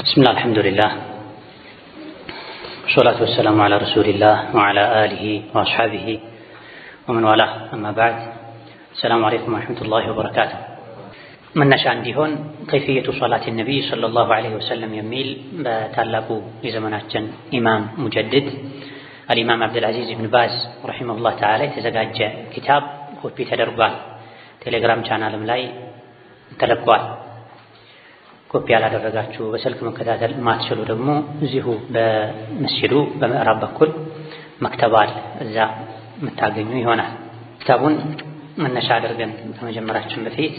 بسم الله الحمد لله والصلاة والسلام على رسول الله وعلى آله وأصحابه ومن والاه أما بعد السلام عليكم ورحمة الله وبركاته። መነሻ እንዲሆን كيفية صلاة النبي صلى الله عليه وسلم የሚል በታላቁ የዘመናችን ኢማም ሙጀድድ አልኢማም አብዱልዓዚዝ ኢብን ባዝ رحمه الله تعالى የተዘጋጀ ኪታብ ኮፒ ተደርጓል። ቴሌግራም ቻናልም ላይ ተለቋል። ኮፒ ያላደረጋችሁ በስልክ መከታተል ማትችሉ ደግሞ እዚሁ በመስጂዱ በምዕራብ በኩል መክተባ አለ፣ እዛ የምታገኙ ይሆናል። ኪታቡን መነሻ አድርገን ከመጀመራችን በፊት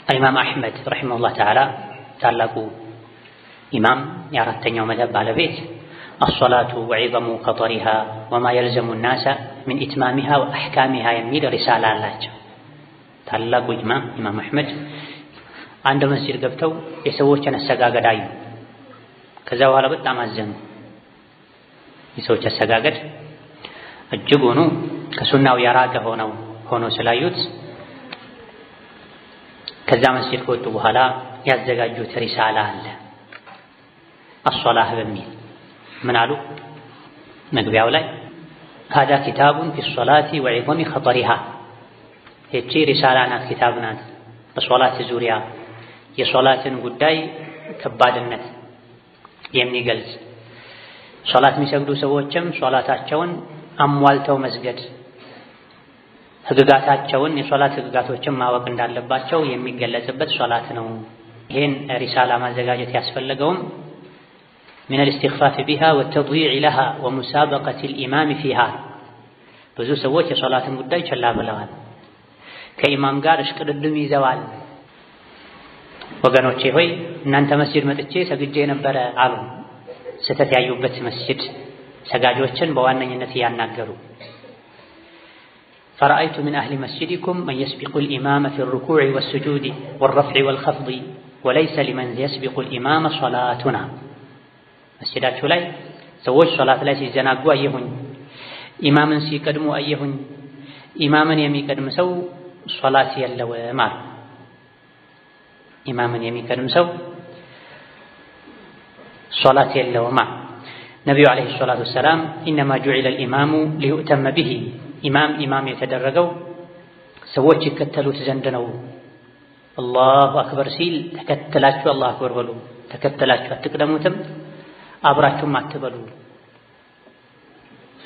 አልኢማም አሕመድ رحمه الله تعالى ታላቁ ኢማም የአራተኛው መዝሀብ ባለቤት الصلاة وعظم خطرها وما يلزم الناس من إتمامها وأحكامها የሚል ሪሳላ አላቸው። ታላቁ ኢማም ኢማም አሕመድ አንድ መስጂድ ገብተው የሰዎችን አሰጋገድ አዩ። ከዛ በኋላ በጣም አዘኑ። የሰዎች አሰጋገድ እጅጉኑ ከሱናው የራቀ ሆኖ ስላዩት ከዛ መስጂድ ከወጡ በኋላ ያዘጋጁት ሪሳላ አለ الصلاة በሚል ምን አሉ? መግቢያው ላይ هذا كتاب في الصلاة وعظم خطرها፣ ይቺ ሪሳላ ናት፣ ኪታብ ናት በሶላት ዙሪያ የሶላትን ጉዳይ ከባድነት የሚገልጽ፣ ሶላት የሚሰግዱ ሰዎችም ሶላታቸውን አሟልተው መስገድ ህግጋታቸውን የሶላት ህግጋቶችን ማወቅ እንዳለባቸው የሚገለጽበት ሶላት ነው። ይሄን ሪሳላ ማዘጋጀት ያስፈለገውም من الاستخفاف بها والتضييع لها ومسابقة الإمام فيها። ብዙ ሰዎች የሶላትን ጉዳይ ችላ ብለዋል። ከኢማም ጋር እሽቅድድም ይዘዋል። ወገኖቼ ሆይ እናንተ መስጂድ መጥቼ ሰግጄ ነበረ አሉ። ስህተት ያዩበት መስጂድ ሰጋጆችን በዋነኝነት እያናገሩ فرأيت من أهل مسجدكم من يسبق الإمام في الركوع والسجود والرفع والخفض وليس لمن يسبق الإمام صلاتنا። መስጂዳችሁ ላይ ሰዎች ሶላት ላይ ሲዘናጉ አየሁኝ፣ ኢማምን ሲቀድሙ አየሁኝ። ኢማምን የሚቀድም ሰው ሶላት የለውም አሉ። ኢማምን የሚቀድም ሰው ሶላት የለውም አሉ። ነቢዩ عليه الصلاة والسلام إنما جعل الإمام ليؤتم به፣ ኢማም ኢማም የተደረገው ሰዎች ይከተሉት ዘንድ ነው። الله أكبر ሲል ተከተላችሁ الله أكبر በሉ፣ ተከተላችሁ አትቅደሙትም፣ አብራችሁም አትበሉ።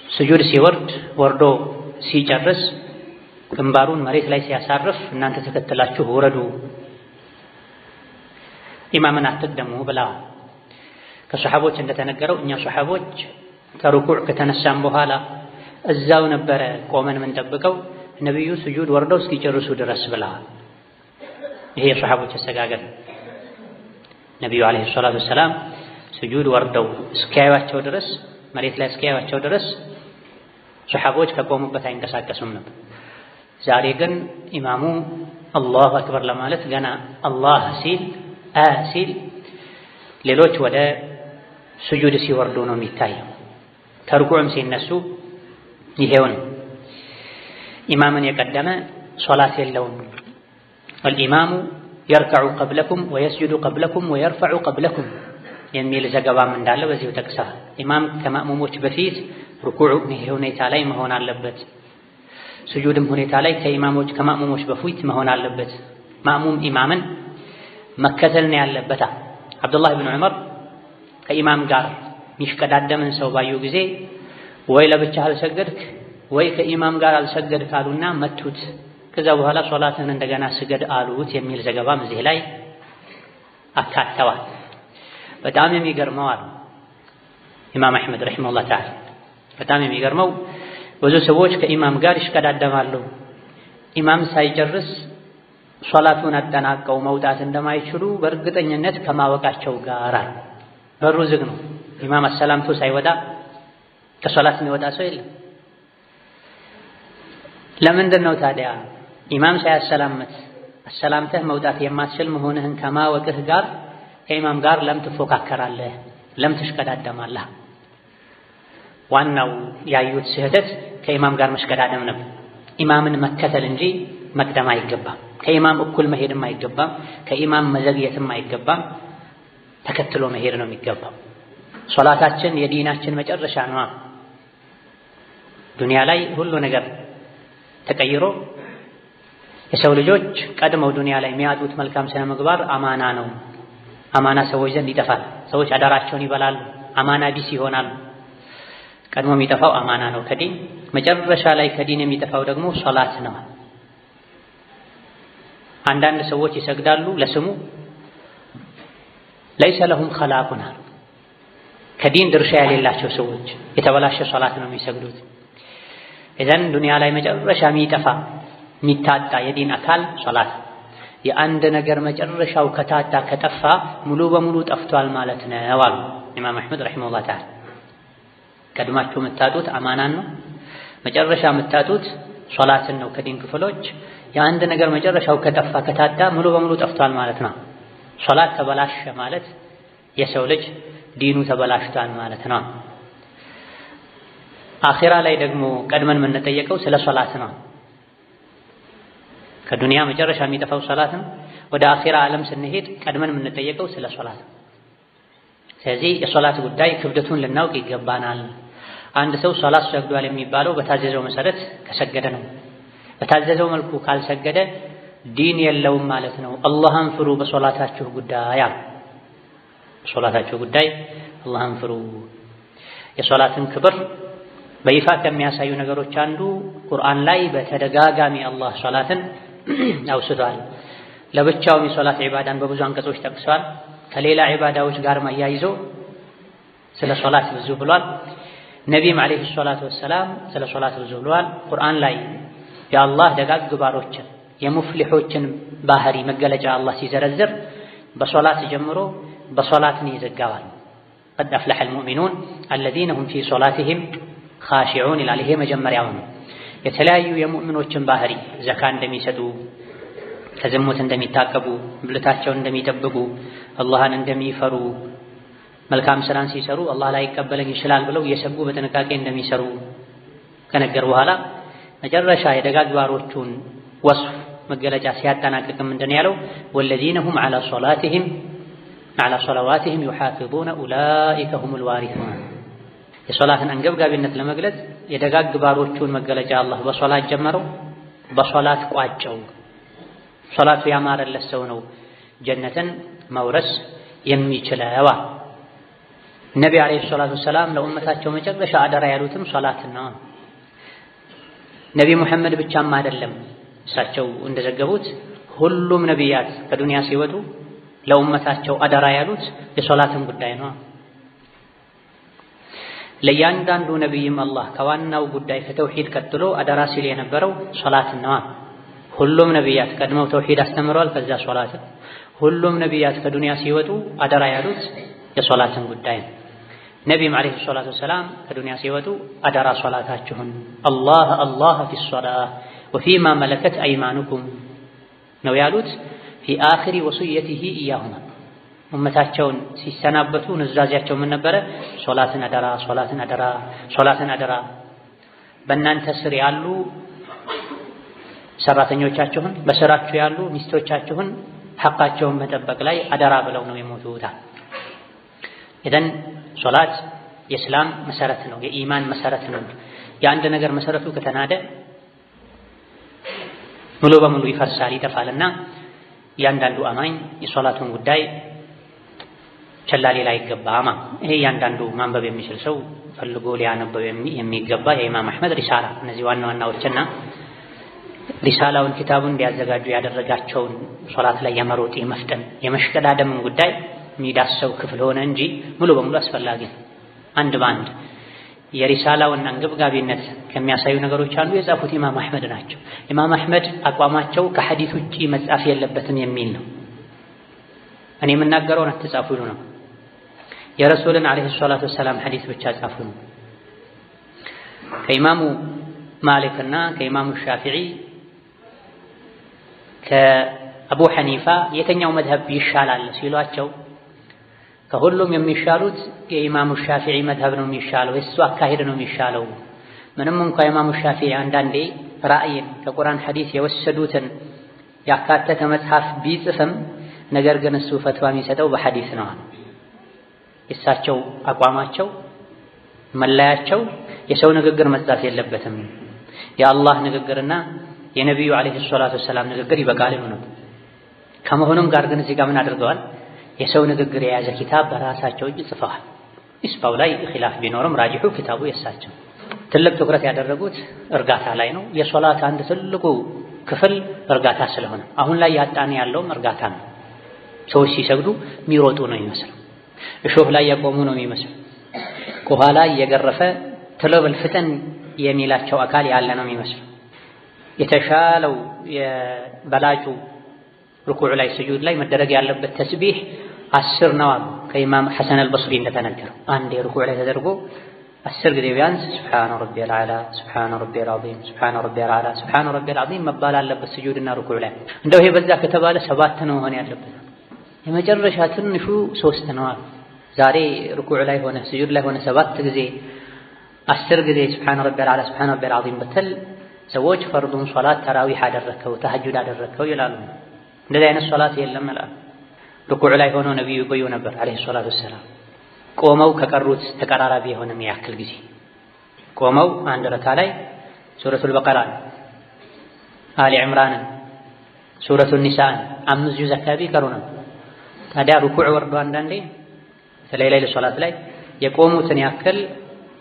ስጁድ ሲወርድ ወርዶ ሲጨርስ ግንባሩን መሬት ላይ ሲያሳርፍ እናንተ ተከተላችሁ ውረዱ፣ ኢማምን አትቅደሙ ብለዋል። ከሰሓቦች እንደተነገረው እኛ ሰሓቦች ከሩኩዕ ከተነሳም በኋላ እዛው ነበረ ቆመን የምንጠብቀው ነቢዩ ስጁድ ወርደው እስኪጨርሱ ድረስ ብለዋል። ይሄ የሰሓቦች አሰጋገድ ነው። ነቢዩ عليه الصلاة والسلام ስጁድ ወርደው እስኪያዩአቸው ድረስ፣ መሬት ላይ እስኪያዩአቸው ድረስ ሰሓቦች ከቆሙበት አይንቀሳቀሱም ነበር። ዛሬ ግን ኢማሙ الله أكبر ለማለት ገና አላህ ሲል አ ሲል ሌሎች ወደ ስጁድ ሲወርዱ ነው የሚታየው። ከርኩዕም ሲነሱ ይሄው ነው። ኢማምን የቀደመ ሶላት የለውም። والإمام يركع قبلكم ويسجد قبلكم ويرفع قبلكم የሚል ዘገባም እንዳለ በዚሁ ጠቅሰዋል። ኢማም ከማእሙሞች በፊት ሩኩዕ ሁኔታ ላይ መሆን አለበት። ስጁድም ሁኔታ ላይ ከኢማሞች ከማእሙሞች በፊት መሆን አለበት። ማእሙም ኢማምን መከተል ነው ያለበት። አብዱላህ ብን ዑመር ከኢማም ጋር የሚሽቀዳደምን ሰው ባዩ ጊዜ ወይ ለብቻህ አልሰገድክ ወይ ከኢማም ጋር አልሰገድክ አሉና መቱት። ከዛ በኋላ ሶላትህን እንደገና ስገድ አሉት የሚል ዘገባም እዚህ ላይ አካተዋል። በጣም የሚገርመው አሉ ኢማም አሕመድ رحمه الله تعالى፣ በጣም የሚገርመው ብዙ ሰዎች ከኢማም ጋር ይሽቀዳደማሉ። ኢማም ሳይጨርስ ሶላቱን አጠናቀው መውጣት እንደማይችሉ በእርግጠኝነት ከማወቃቸው ጋር በሩ ዝግ ነው። ኢማም አሰላምቶ ሳይወጣ ከሶላት የሚወጣ ሰው የለም። ለምንድን ነው ታዲያ ኢማም ሳያሰላምት አሰላምተህ መውጣት የማትችል መሆንህን ከማወቅህ ጋር ከኢማም ጋር ለም ትፎካከራለህ? ለም ትሽቀዳደማለህ? ዋናው ያዩት ስህተት ከኢማም ጋር መሽቀዳደም ነበር። ኢማምን መከተል እንጂ መቅደም አይገባም። ከኢማም እኩል መሄድም አይገባም። ከኢማም መዘግየትም አይገባም። ተከትሎ መሄድ ነው የሚገባው። ሶላታችን የዲናችን መጨረሻ ነው። ዱንያ ላይ ሁሉ ነገር ተቀይሮ የሰው ልጆች ቀድመው ዱንያ ላይ የሚያጡት መልካም ስነ ምግባር አማና ነው። አማና ሰዎች ዘንድ ይጠፋል። ሰዎች አደራቸውን ይበላሉ፣ አማና ቢስ ይሆናሉ። ቀድሞ የሚጠፋው አማና ነው ከዲን። መጨረሻ ላይ ከዲን የሚጠፋው ደግሞ ሶላት ነው። አንዳንድ ሰዎች ይሰግዳሉ ለስሙ፣ ليس لهم خلاق አሉ። ከዲን ድርሻ የሌላቸው ሰዎች የተበላሸ ሶላት ነው የሚሰግዱት። إذن ዱንያ ላይ መጨረሻ የሚጠፋ የሚታጣ የዲን አካል ሶላት። የአንድ ነገር መጨረሻው ከታጣ ከጠፋ ሙሉ በሙሉ ጠፍቷል ማለት ነው አሉ ኢማም አሕመድ رحمه الله تعالى። ቀድማችሁ የምታጡት አማናን ነው፣ መጨረሻ የምታጡት ሶላትን ነው። ከዲን ክፍሎች የአንድ ነገር መጨረሻው ከጠፋ ከታጣ ሙሉ በሙሉ ጠፍቷል ማለት ነው። ሶላት ተበላሸ ማለት የሰው ልጅ ዲኑ ተበላሽቷል ማለት ነው። አኺራ ላይ ደግሞ ቀድመን የምንጠየቀው ስለ ሶላት ነው። ከዱንያ መጨረሻ የሚጠፋው ሶላት ነው። ወደ አኺራ ዓለም ስንሄድ ቀድመን የምንጠየቀው ስለ ሶላት ነው። ስለዚህ የሶላት ጉዳይ ክብደቱን ልናውቅ ይገባናል። አንድ ሰው ሶላት ሰግዷል የሚባለው በታዘዘው መሰረት ከሰገደ ነው። በታዘዘው መልኩ ካልሰገደ ዲን የለውም ማለት ነው። አላህን ፍሩ በሶላታችሁ ጉዳይ አሉ። በሶላታችሁ ጉዳይ አላህን ፍሩ። የሶላትን ክብር በይፋ ከሚያሳዩ ነገሮች አንዱ ቁርአን ላይ በተደጋጋሚ አላህ ሶላትን አውስቷል። ለብቻውም የሶላት ዒባዳን በብዙ አንቀጾች ጠቅሷል። ከሌላ ዒባዳዎች ጋር አያይዞ ስለ ሶላት ብዙ ብሏል። ነቢይም عليه الصلاة والسلام ስለ ሶላት ብዙ ብሏል። ቁርአን ላይ የአላህ ደጋግ ባሮችን የሙፍሊሖችን ባህሪ መገለጫ አላህ ሲዘረዝር በሶላት ጀምሮ በሶላት ነው ይዘጋዋል። قد أفلح المؤمنون الذين هم في صلاتهم خاشعون ይላል። ይሄ መጀመሪያው ነው። የተለያዩ የሙእሚኖችን ባህሪ ዘካ እንደሚሰጡ፣ ከዝሙት እንደሚታቀቡ፣ ብልታቸውን እንደሚጠብቁ፣ አላህን እንደሚፈሩ፣ መልካም ስራን ሲሰሩ አላህ ላይቀበለኝ ይችላል ብለው እየሰጉ በጥንቃቄ እንደሚሰሩ ከነገር በኋላ መጨረሻ የደጋግ ባሮቹን ወስፍ መገለጫ ሲያጠናቅቅም ምንድን ያለው? والذين هم على صلاتهم على صلواتهم يحافظون أولئك هم الوارثون። የሶላትን አንገብጋቢነት ለመግለጽ የደጋግ ባሮቹን መገለጫ አላህ በሶላት ጀመረው፣ በሶላት ቋጨው። ሶላቱ ያማረለት ሰው ነው ጀነትን መውረስ የሚችለው። ነቢ عليه الصلاة والسلام ለኡመታቸው መጨረሻ አደራ ያሉትም ሶላትን ነው። ነቢ ሙሐመድ ብቻም አይደለም፣ እሳቸው እንደዘገቡት ሁሉም ነቢያት ከዱንያ ሲወጡ ለኡመታቸው አደራ ያሉት የሶላትን ጉዳይ ነው። ለእያንዳንዱ ነቢይም አላህ ከዋናው ጉዳይ ከተውሂድ ቀጥሎ አደራ ሲል የነበረው ሶላትን ነው። ሁሉም ነቢያት ቀድመው ተውሂድ አስተምረዋል፣ ከዛ ሶላትን። ሁሉም ነቢያት ከዱንያ ሲወጡ አደራ ያሉት የሶላትን ጉዳይ ነው። ነቢይም عليه الصلاة والسلام ከዱንያ ሲወጡ አደራ ሶላታችሁን الله الله في الصلاة وفيما ملكت أيمانكم ነው ያሉት። في آخر وصيته إياهم ኡመታቸውን ሲሰናበቱ ኑዛዜያቸው ምን ነበረ? ሶላትን አደራ፣ ሶላትን አደራ፣ ሶላትን አደራ። በእናንተ ስር ያሉ ሰራተኞቻችሁን፣ በስራችሁ ያሉ ሚስቶቻችሁን ሐቃቸውን መጠበቅ ላይ አደራ ብለው ነው የሞቱት። إذن ሶላት የእስላም መሰረት ነው፣ የኢማን መሰረት ነው። የአንድ ነገር መሰረቱ ከተናደ ሙሉ በሙሉ ይፈርሳል፣ ይጠፋልና እያንዳንዱ አማኝ የሶላቱን ጉዳይ ቸላ ሊል አይገባም። ይሄ እያንዳንዱ ማንበብ የሚችል ሰው ፈልጎ ሊያነበው የሚገባ የኢማም አሕመድ ሪሳላ እነዚህ ዋና ዋናዎችና ሪሳላውን ኪታቡን እንዲያዘጋጁ ያደረጋቸውን ሶላት ላይ የመሮጥ የመፍጠን የመሽቀዳደምን ጉዳይ የሚዳሰው ክፍል ሆነ እንጂ ሙሉ በሙሉ አስፈላጊ ነው። አንድ በአንድ የሪሳላውን አንገብጋቢነት ከሚያሳዩ ነገሮች አንዱ የጻፉት ኢማም አሕመድ ናቸው። ኢማም አሕመድ አቋማቸው ከሐዲስ ውጪ መጻፍ የለበትም የሚል ነው። እኔ የምናገረውን አትጻፉ ይሉ ነው። የረሱልን عليه الصلاة والسلام ሐዲስ ብቻ ጻፉ ነው። ከኢማሙ ማሊክና ከኢማሙ ሻፊዒ ከአቡ ሐኒፋ የትኛው መዝሀብ ይሻላል ሲሏቸው ከሁሉም የሚሻሉት የኢማሙ ሻፊዒ መዝሀብ ነው የሚሻለው፣ የእሱ አካሄድ ነው የሚሻለው። ምንም እንኳ ኢማሙ ሻፊዒ አንዳንዴ ራእይን ከቁርአን ሐዲስ የወሰዱትን ያካተተ መጽሐፍ ቢጽፍም ነገር ግን እሱ ፈትዋ የሚሰጠው በሐዲስ ነው። የእሳቸው አቋማቸው መለያቸው የሰው ንግግር መጻፍ የለበትም፣ የአላህ ንግግርና የነቢዩ ዓለይሂ ሰላቱ ወሰላም ንግግር ይበቃል ነው። ከመሆኑም ጋር ግን እዚህ ጋር ምን አድርገዋል? የሰው ንግግር የያዘ ኪታብ በራሳቸው እጅ ጽፈዋል። ኢስፋው ላይ ኺላፍ ቢኖርም ራጂሑ ኪታቡ የእሳቸው። ትልቅ ትኩረት ያደረጉት እርጋታ ላይ ነው። የሶላት አንድ ትልቁ ክፍል እርጋታ ስለሆነ አሁን ላይ ያጣን ያለውም እርጋታ ነው። ሰዎች ሲሰግዱ የሚሮጡ ነው የሚመስለው፣ እሾህ ላይ ያቆሙ ነው የሚመስለው፣ ከኋላ እየገረፈ ትለብል ፍጠን የሚላቸው አካል ያለ ነው የሚመስለው። የተሻለው የበላጩ ርኩዕ ላይ ስጁድ ላይ መደረግ ያለበት ተስቢህ 10 ነው አሉ ከኢማም ሐሰን አልበስሪ እንደተነገረው። አንዴ ርኩዕ ላይ ተደርጎ 10 ጊዜ ቢያንስ سبحان ربي الأعلى፣ سبحان ربي العظيم፣ سبحان ربي الأعلى፣ سبحان ربي العظيم መባል አለበት ስጁድና ርኩዕ ላይ። እንደው ይሄ በዛ ከተባለ 7 ነው መሆን ያለበት። የመጨረሻ ትንሹ 3 ነው አሉ። ዛሬ ርኩዕ ላይ ሆነ ስጁድ ላይ ሆነ 7 ጊዜ 10 ጊዜ سبحان ربي الأعلى፣ سبحان ربي العظيم ብትል ሰዎች ፈርዱን ሶላት ተራዊህ አደረከው ተሐጁድ አደረከው ይላሉ። እንደዚህ አይነት ሶላት የለም ይላሉ። ርኩዕ ላይ ሆነው ነቢዩ ይቆዩ ነበር عليه الصلاة والسلام። ቆመው ከቀሩት ተቀራራቢ የሆነ ያክል ጊዜ ቆመው አንድ ረካ ላይ ሱረቱል በቀራን፣ አሊ ዕምራንን፣ ሱረቱን ኒሳን 5 ጁዝ አካባቢ ይቀሩ ነበር። ታዲያ ርኩዕ ወርዶ አንዳንዴ በተለይ ሌሊት ሶላት ላይ የቆሙትን ያክል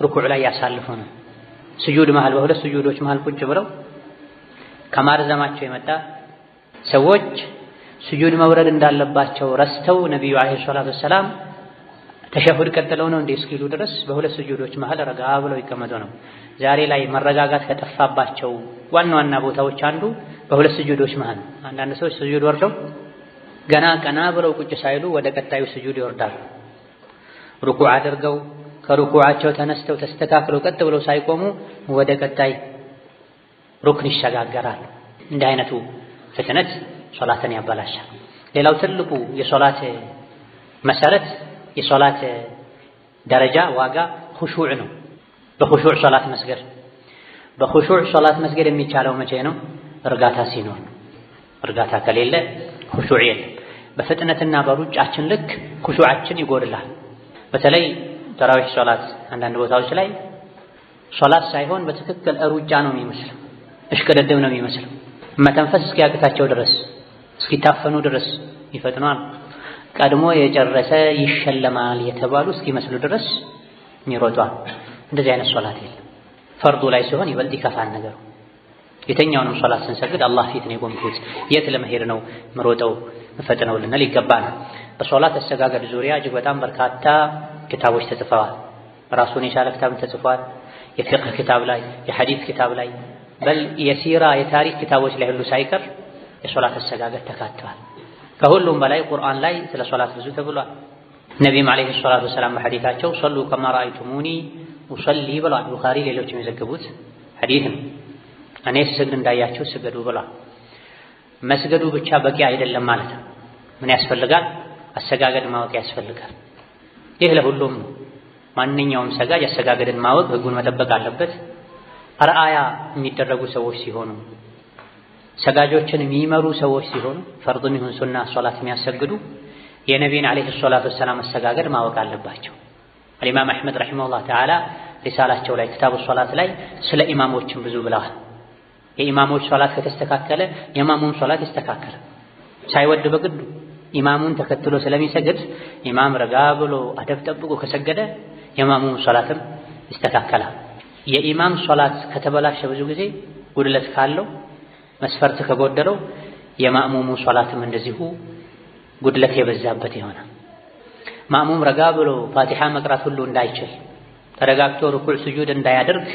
ርኩዕ ላይ ያሳልፉ ነው። ስጁድ መሃል በሁለት ስጁዶች መሃል ቁጭ ብለው ከማርዘማቸው የመጣ ሰዎች ስጁድ መውረድ እንዳለባቸው ረስተው ነቢዩ عليه الصلاة والسلام ተሸሁድ ቀጥለው ነው እንዴ እስኪሉ ድረስ በሁለት ስጁዶች መሃል ረጋ ብለው ይቀመጡ ነው። ዛሬ ላይ መረጋጋት ከጠፋባቸው ዋና ዋና ቦታዎች አንዱ በሁለት ስጁዶች መሃል ነው። አንዳንድ ሰዎች ስጁድ ወርደው ገና ቀና ብለው ቁጭ ሳይሉ ወደ ቀጣዩ ስጁድ ይወርዳሉ። ሩኩዕ አድርገው ከሩኩዓቸው ተነስተው ተስተካክለው ቀጥ ብለው ሳይቆሙ ወደ ቀጣይ ሩክን ይሸጋገራሉ። እንዲህ አይነቱ ፍጥነት ሶላትን ያበላሻል። ሌላው ትልቁ የሶላት መሰረት የሶላት ደረጃ ዋጋ ኹሹዕ ነው። በኹሹዕ ሶላት መስገድ በኹሹዕ ሶላት መስገድ የሚቻለው መቼ ነው? እርጋታ ሲኖር ነው። እርጋታ ከሌለ ኹሹዕ የለም። በፍጥነትና በሩጫችን ልክ ኹሹዓችን ይጎድላል። በተለይ ተራዊህ ሶላት አንዳንድ ቦታዎች ላይ ሶላት ሳይሆን በትክክል ሩጫ ነው የሚመስለው፣ እሽቅድድም ነው የሚመስለው። መተንፈስ እስኪያቅታቸው ድረስ እስኪታፈኑ ድረስ ይፈጥናል። ቀድሞ የጨረሰ ይሸለማል የተባሉ እስኪመስሉ ድረስ ይሮጧል። እንደዚህ አይነት ሶላት የለም። ፈርዱ ላይ ሲሆን ይበልጥ ይከፋል ነገሩ። የተኛውንም ሶላት ስንሰግድ አላህ ፊት ነው የቆምኩት፣ የት ለመሄድ ነው ምሮጠው ምፈጥነው ልንል ይገባናል። በሶላት አሰጋገድ ዙሪያ እጅግ በጣም በርካታ ኪታቦች ተጽፈዋል። ራሱን የቻለ ኪታብ ተጽፏል። የፊቅህ ኪታብ ላይ፣ የሐዲስ ኪታብ ላይ፣ በል የሲራ የታሪክ ኪታቦች ላይ ሁሉ ሳይቀር የሶላት አሰጋገድ ተካተዋል። ከሁሉም በላይ ቁርአን ላይ ስለ ሶላት ብዙ ተብሏል። ነቢም عليه الصلاة والسلام በሐዲታቸው صلوا كما رأيتموني أصلي ብለዋል። ቡኻሪ ሌሎችም የዘገቡት ሐዲስ ነው። እኔ ስሰግድ እንዳያቸው ስገዱ ብለዋል። መስገዱ ብቻ በቂ አይደለም ማለት ነው። ምን ያስፈልጋል? አሰጋገድ ማወቅ ያስፈልጋል። ይህ ለሁሉም ነው። ማንኛውም ሰጋጅ አሰጋገድን ማወቅ ህጉን መጠበቅ አለበት። አርአያ የሚደረጉ ሰዎች ሲሆኑ፣ ሰጋጆችን የሚመሩ ሰዎች ሲሆኑ፣ ፈርድም ይሁን ሱና ሶላት የሚያሰግዱ የነቢን عليه الصلاة والسلام አሰጋገድ ማወቅ አለባቸው። አልኢማም አሕመድ رحمه الله تعالى ሪሳላቸው ላይ كتاب الصلاة ላይ ስለ ኢማሞችም ብዙ ብለዋል። የኢማሞች ሶላት ከተስተካከለ የማሙም ሶላት ይስተካከላል። ሳይወድ በግዱ ኢማሙን ተከትሎ ስለሚሰግድ ኢማም ረጋ ብሎ አደብ ጠብቆ ከሰገደ የማሙም ሶላትም ይስተካከላል። የኢማም ሶላት ከተበላሸ ብዙ ጊዜ ጉድለት ካለው መስፈርት ከጎደለው የማእሙሙ ሶላትም እንደዚሁ ጉድለት የበዛበት ይሆናል። ማእሙም ረጋ ብሎ ፋቲሓ መቅራት ሁሉ እንዳይችል ተረጋግቶ ርኩዕ ስጁድ እንዳያደርግ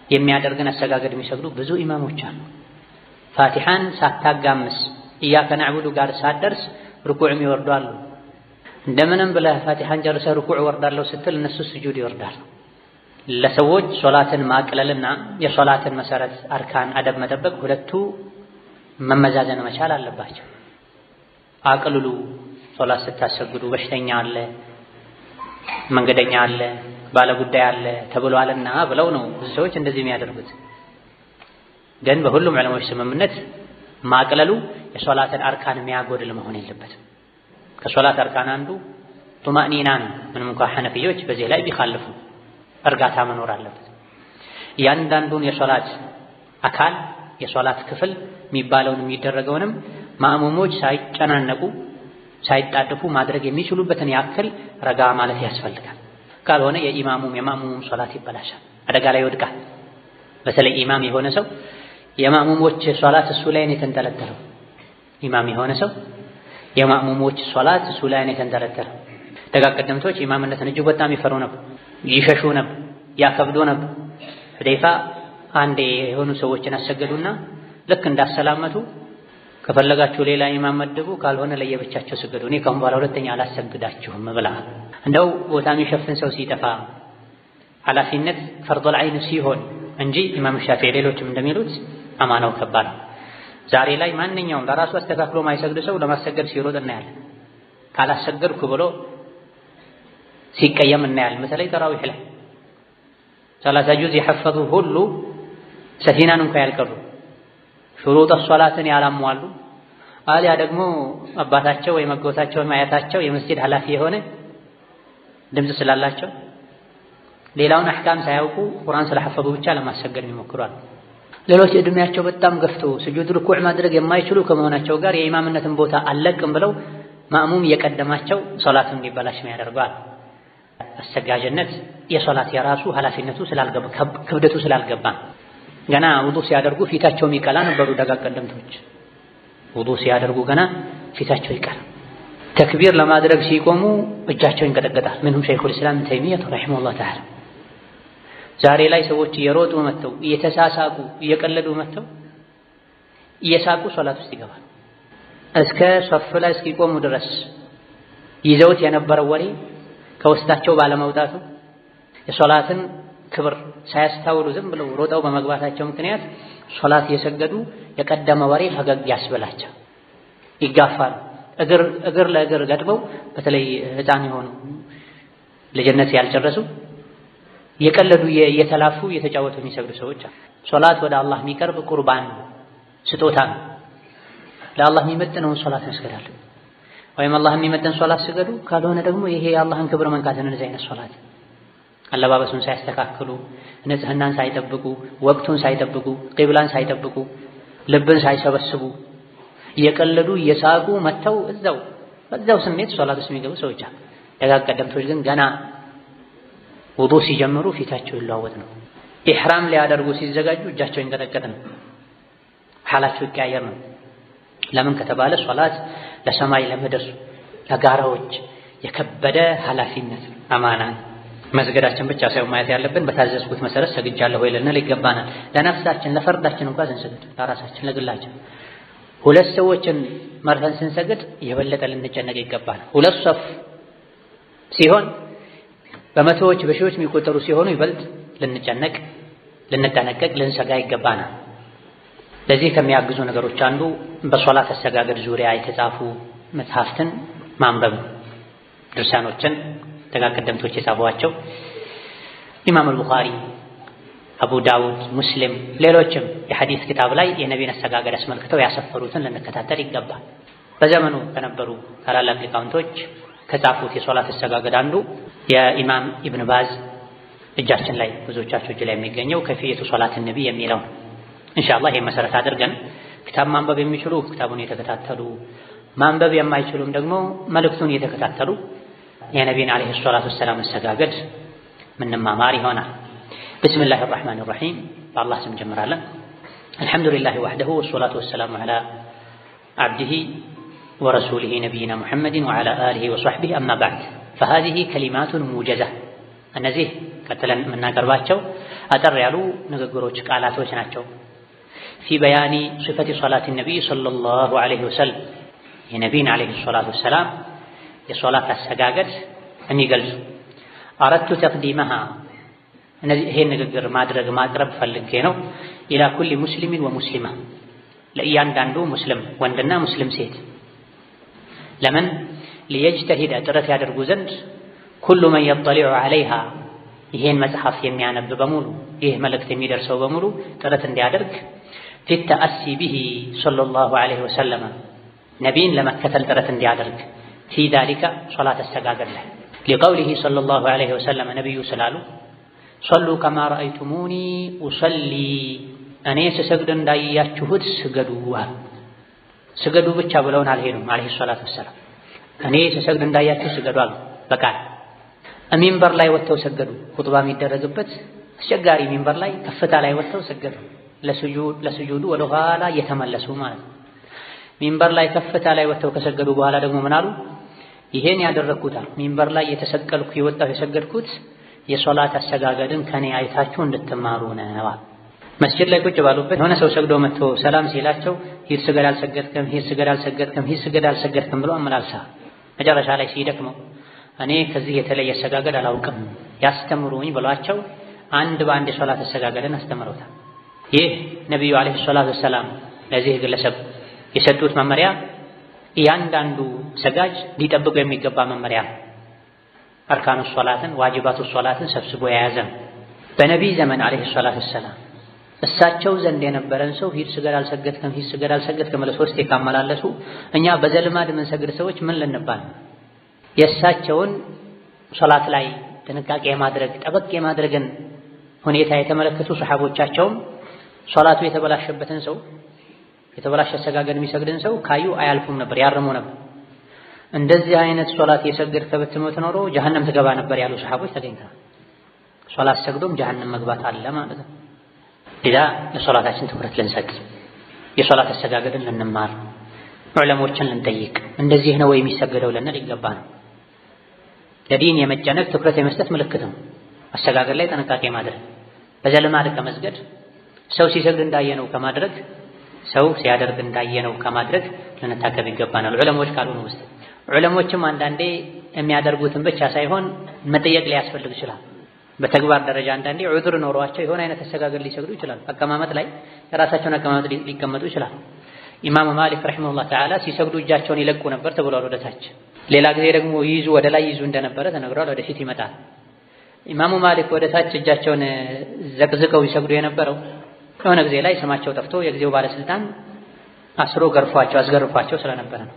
የሚያደርግን አሰጋገድ የሚሰግዱ ብዙ ኢማሞች አሉ። ፋቲሓን ሳታጋምስ إياك نعبد ጋር ሳትደርስ ርኩዕም ይወርዳሉ። እንደምንም ብለህ ፋቲሓን ጨርሰህ ርኩዕ ወርዳለሁ ስትል እነሱ ስጁድ ይወርዳሉ። ለሰዎች ሶላትን ማቅለልና የሶላትን መሰረት አርካን አደብ መጠበቅ ሁለቱ መመዛዘን መቻል አለባቸው። አቅልሉ። ሶላት ስታሰግዱ በሽተኛ አለ፣ መንገደኛ አለ፣ ባለጉዳይ አለ ተብሏልና ብለው ነው ብዙ ሰዎች እንደዚህ የሚያደርጉት። ግን በሁሉም ዑለሞች ስምምነት ማቅለሉ የሶላትን አርካን የሚያጎድል መሆን የለበትም። ከሶላት አርካን አንዱ ጡማእኒና ነው። ምንም እንኳ ሐነፊዮች በዚህ ላይ ቢኻልፉ እርጋታ መኖር አለበት። እያንዳንዱን የሶላት አካል የሶላት ክፍል የሚባለውን የሚደረገውንም ማእሙሞች ሳይጨናነቁ ሳይጣደፉ ማድረግ የሚችሉበትን ያክል ረጋ ማለት ያስፈልጋል። ካልሆነ የኢማሙም የማእሙሙም ሶላት ይበላሻል፣ አደጋ ላይ ይወድቃል። በተለይ ኢማም የሆነ ሰው የማእሙሞች ሶላት እሱ ላይ ነው የተንጠለጠለው። ኢማም የሆነ ሰው የማእሙሞች ሶላት እሱ ላይ ነው የተንጠለጠለው። ደጋግ ቀደምቶች ኢማምነትን እጅግ በጣም ይፈሩ ነበር፣ ይሸሹ ነበር፣ ያከብዱ ነበር። ሁደይፋ አንዴ የሆኑ ሰዎችን አሰገዱና ልክ እንዳሰላመቱ ከፈለጋችሁ ሌላ ኢማም መድቡ፣ ካልሆነ ለየብቻቸው ስገዱ፣ እኔ ከአሁን በኋላ ሁለተኛ አላሰግዳችሁም ብላ። እንደው ቦታ የሚሸፍን ሰው ሲጠፋ ኃላፊነት فرض العين ሲሆን እንጂ ኢማም ሻፊዒ ሌሎችም እንደሚሉት አማናው ከባድ ነው። ዛሬ ላይ ማንኛውም ለራሱ አስተካክሎ ማይሰግድ ሰው ለማሰገድ ሲሮጥ እናያለን። ካላሰገድኩ ብሎ ሲቀየም እናያለን። በተለይ ተራዊህ ላይ 30 ጁዝ የሐፈዙ ሁሉ ሰፊናን እንኳ ያልቀሩ شروط الصلاة ን ያላሟሉ አሊያ ደግሞ አባታቸው ወይም አጎታቸው ወይም አያታቸው የመስጂድ ኃላፊ የሆነ ድምፅ ስላላቸው ሌላውን አሕካም ሳያውቁ ቁርአን ስለሐፈዙ ብቻ ለማሰገድ ይሞክራሉ። ሌሎች እድሜያቸው በጣም ገፍቶ ስጁድ ርኩዕ ማድረግ የማይችሉ ከመሆናቸው ጋር የኢማምነትን ቦታ አለቅም ብለው ማእሙም እየቀደማቸው ሶላቱን እንዲበላሽ ያደርገዋል። አሰጋጅነት የሶላት የራሱ ኃላፊነቱ ስላልገባ ክብደቱ ስላልገባ ገና ውዱእ ሲያደርጉ ፊታቸው የሚቀላ ነበሩ። ደጋግ ቀደምቶች ውዱእ ሲያደርጉ ገና ፊታቸው ይቀላ፣ ተክቢር ለማድረግ ሲቆሙ እጃቸው ይንቀጠቀጣል። منهم شيخ الإسلام ኢብኑ ተይሚያ رحمه الله تعالى። ዛሬ ላይ ሰዎች እየሮጡ መጥተው እየተሳሳቁ እየቀለዱ መጥተው እየሳቁ ሶላት ውስጥ ይገባል። እስከ ሶፍ ላይ እስኪቆሙ ድረስ ይዘውት የነበረው ወሬ ከውስጣቸው ባለመውጣቱ የሶላትን ክብር ሳያስታውሉ ዝም ብለው ሮጠው በመግባታቸው ምክንያት ሶላት እየሰገዱ የቀደመ ወሬ ፈገግ ያስብላቸው ይጋፋሉ። እግር እግር ለእግር ገጥመው በተለይ ሕፃን የሆኑ ልጅነት ያልጨረሱ እየቀለዱ እየተላፉ እየተጫወቱ የሚሰግዱ ሰዎች አሉ። ሶላት ወደ አላህ የሚቀርብ ቁርባን ስጦታ ነው። ለአላህ የሚመጥነውን ሶላት መስገድ አለብን። ወይም አላህ የሚመጥን ሶላት ስገዱ፣ ካልሆነ ደግሞ ይሄ የአላህን ክብር መንካት ነው። እንደዚህ አይነት ሶላት አለባበሱን ሳያስተካክሉ፣ ንጽህናን ሳይጠብቁ፣ ወቅቱን ሳይጠብቁ፣ ቂብላን ሳይጠብቁ፣ ልብን ሳይሰበስቡ እየቀለዱ እየሳቁ መጥተው እዛው በዛው ስሜት ሶላት ውስጥ የሚገቡ ሰዎች አሉ። ደጋግ ቀደምቶች ግን ገና ውዱእ ሲጀምሩ ፊታቸው ይለዋወጥ ነው። ኢሕራም ሊያደርጉ ሲዘጋጁ እጃቸው ይንቀጠቀጥ ነው። ሐላቸው ይቀያየር ነው። ለምን ከተባለ ሶላት ለሰማይ ለምድር ለጋራዎች የከበደ ኃላፊነት አማና መስገዳችን ብቻ ሳይሆን ማየት ያለብን በታዘዝኩት መሰረት ሰግጃለሁ ወይ ልንል ይገባናል። ለነፍሳችን ለፈርዳችን እንኳን ስንሰግድ ለራሳችን ለግላችን ሁለት ሰዎችን መርተን ስንሰግድ የበለጠ ልንጨነቅ ይገባናል። ሁለት ሶፍ ሲሆን በመቶዎች በሺዎች የሚቆጠሩ ሲሆኑ ይበልጥ ልንጨነቅ፣ ልንጠነቀቅ፣ ልንሰጋ ይገባናል። ለዚህ ከሚያግዙ ነገሮች አንዱ በሶላት አሰጋገድ ዙሪያ የተጻፉ መጽሐፍትን ማንበብ፣ ድርሳኖችን ደጋግ ቀደምቶች የጻፏቸው ኢማም አልቡኻሪ፣ አቡ ዳውድ፣ ሙስሊም፣ ሌሎችም የሐዲስ ኪታብ ላይ የነቢን አሰጋገድ አስመልክተው ያሰፈሩትን ልንከታተል ይገባል። በዘመኑ ከነበሩ ታላላቅ ሊቃውንቶች ከጻፉት የሶላት አሰጋገድ አንዱ የኢማም ኢብን ባዝ እጃችን ላይ ብዙዎቻችሁ እጅ ላይ የሚገኘው كيفية صلاة النبي የሚለው ነው። ኢንሻአላህ ይሄን መሰረት አድርገን ክታብ ማንበብ የሚችሉ ክታቡን እየተከታተሉ ማንበብ የማይችሉም ደግሞ መልእክቱን እየተከታተሉ የነቢን عليه الصلاة والسلام አሰጋገድ ምንማማር ይሆናል። بسم الله الرحمن الرحيم በአላህ ስም እንጀምራለን። الحمد لله وحده والصلاة والسلام على عبده ورسوله نبينا محمد وعلى آله وصحبه أما بعد فهذه كلمات موجزة። እነዚህ ቀጥለን የምናቀርባቸው አጠር ያሉ ንግግሮች ቃላቶች ናቸው። في بيان صفة صلاة النبي صلى الله عليه وسلم የነቢን عليه الصلاة والسلام የሶላት አሰጋገድ የሚገልጹ أردت تقديمها እነዚህ ይሄን ንግግር ማድረግ ማቅረብ ፈልጌ ነው። إلى كل مسلم ومسلمة ለእያንዳንዱ ሙስሊም ወንድና ሙስሊም ሴት ለምን ليجتهد ጥረት ያደርጉ ዘንድ كل من يطلع عليها ይሄን መጽሐፍ የሚያነብ በሙሉ ይህ መልእክት የሚደርሰው በሙሉ ጥረት እንዲያደርግ في التأسي به صلى الله عليه وسلم ነቢይን ለመከተል ጥረት እንዲያደርግ في في ذلك ሶላት አሰጋገድ ላይ لقوله صلى الله عليه وسلم ነቢዩ ስላሉ صلوا كما رأيتموني أصلي እኔ ስሰግድ እንዳያችሁት ስገዱ አሉ። ስገዱ ብቻ ብለውን አልሄዱም። عليه الصلاة والسلام እኔ ስሰግድ እንዳያችሁ ስገዱ አሉ። በቃል ሚንበር ላይ ወጥተው ሰገዱ። ኹጥባ የሚደረግበት አስቸጋሪ ሚንበር ላይ ከፍታ ላይ ወጥተው ሰገዱ። ለስጁዱ ወደ ኋላ እየተመለሱ ማለት ነው። ሚንበር ላይ ከፍታ ላይ ወጥተው ከሰገዱ በኋላ ደግሞ ምን አሉ? ይሄን ያደረግኩት አሉ ሚንበር ላይ የተሰቀልኩ የወጣሁ የሰገድኩት የሶላት አሰጋገድን ከኔ አይታችሁ እንድትማሩ ነው አሉ። መስጂድ ላይ ቁጭ ባሉበት የሆነ ሰው ሰግዶ መጥቶ ሰላም ሲላቸው ሂድ ስገድ አልሰገድክም፣ ሂድ ስገድ አልሰገድክም፣ ሂድ ስገድ አልሰገድክም ብሎ አመላልሳ መጨረሻ ላይ ሲደክመው እኔ ከዚህ የተለየ አሰጋገድ አላውቅም ያስተምሩኝ ብሏቸው አንድ በአንድ የሶላት አሰጋገድን አስተምረውታል። ይህ ነቢዩ عليه الصلاة والسلام ለዚህ ግለሰብ የሰጡት መመሪያ እያንዳንዱ ሰጋጅ ሊጠብቀው የሚገባ መመሪያ ነው። أركان الصلاة ን واجبات الصلاة ን ሰብስቦ የያዘ ነው። በነቢይ ዘመን عليه الصلاة والسلام እሳቸው ዘንድ የነበረን ሰው ሂድ ስገድ አልሰገድክም፣ ሂድ ስገድ አልሰገድክም ብለው ሶስቴ ካመላለሱ እኛ በዘልማድ የምንሰግድ ሰዎች ምን ልንባል? የእሳቸውን ሶላት ላይ ጥንቃቄ የማድረግ ጠበቅ የማድረግን ሁኔታ የተመለከቱ ሰሓቦቻቸውም ሶላቱ የተበላሸበትን ሰው የተበላሸ አሰጋገድ የሚሰግድን ሰው ካዩ አያልፉም ነበር፣ ያርሙ ነበር። እንደዚህ አይነት ሶላት የሰገድክ ብትሞት ኖሮ ጀሀነም ትገባ ነበር ያሉ ሰሓቦች ተገኝተዋል። ሶላት ሰግዶም ጀሀነም መግባት አለ ማለት ነው። ሌላ ለሶላታችን ትኩረት ልንሰጥ፣ የሶላት አሰጋገድን ልንማር፣ ዑለሞችን ልንጠይቅ፣ እንደዚህ ነው ወይ የሚሰገደው ልንል ይገባ ነው። ለዲን የመጨነቅ ትኩረት የመስጠት ምልክት ነው። አሰጋገድ ላይ ጥንቃቄ ማድረግ፣ በዘልማድ ከመስገድ ሰው ሲሰግድ እንዳየነው ከማድረግ ሰው ሲያደርግ እንዳየነው ከማድረግ ልንታቀብ ይገባናል። ዑለሞች ካልሆኑ ውስጥ ዑለሞችም አንዳንዴ የሚያደርጉትን ብቻ ሳይሆን መጠየቅ ሊያስፈልግ ይችላል። በተግባር ደረጃ አንዳንዴ ዑذር ኖሯቸው የሆነ አይነት አሰጋገድ ሊሰግዱ ይችላል። አቀማመጥ ላይ የራሳቸውን አቀማመጥ ሊቀመጡ ይችላል። ኢማሙ ማሊክ رحمه الله تعالى ሲሰግዱ እጃቸውን ይለቁ ነበር ተብሏል ወደ ታች። ሌላ ጊዜ ደግሞ ይይዙ ወደ ላይ ይይዙ እንደነበረ ተነግሯል። ወደፊት ይመጣል። ኢማሙ ማሊክ ወደ ታች እጃቸውን ዘቅዝቀው ይሰግዱ የነበረው የሆነ ጊዜ ላይ ስማቸው ጠፍቶ የጊዜው ባለስልጣን አስሮ ገርፏቸው አስገርፏቸው ስለነበረ ነው።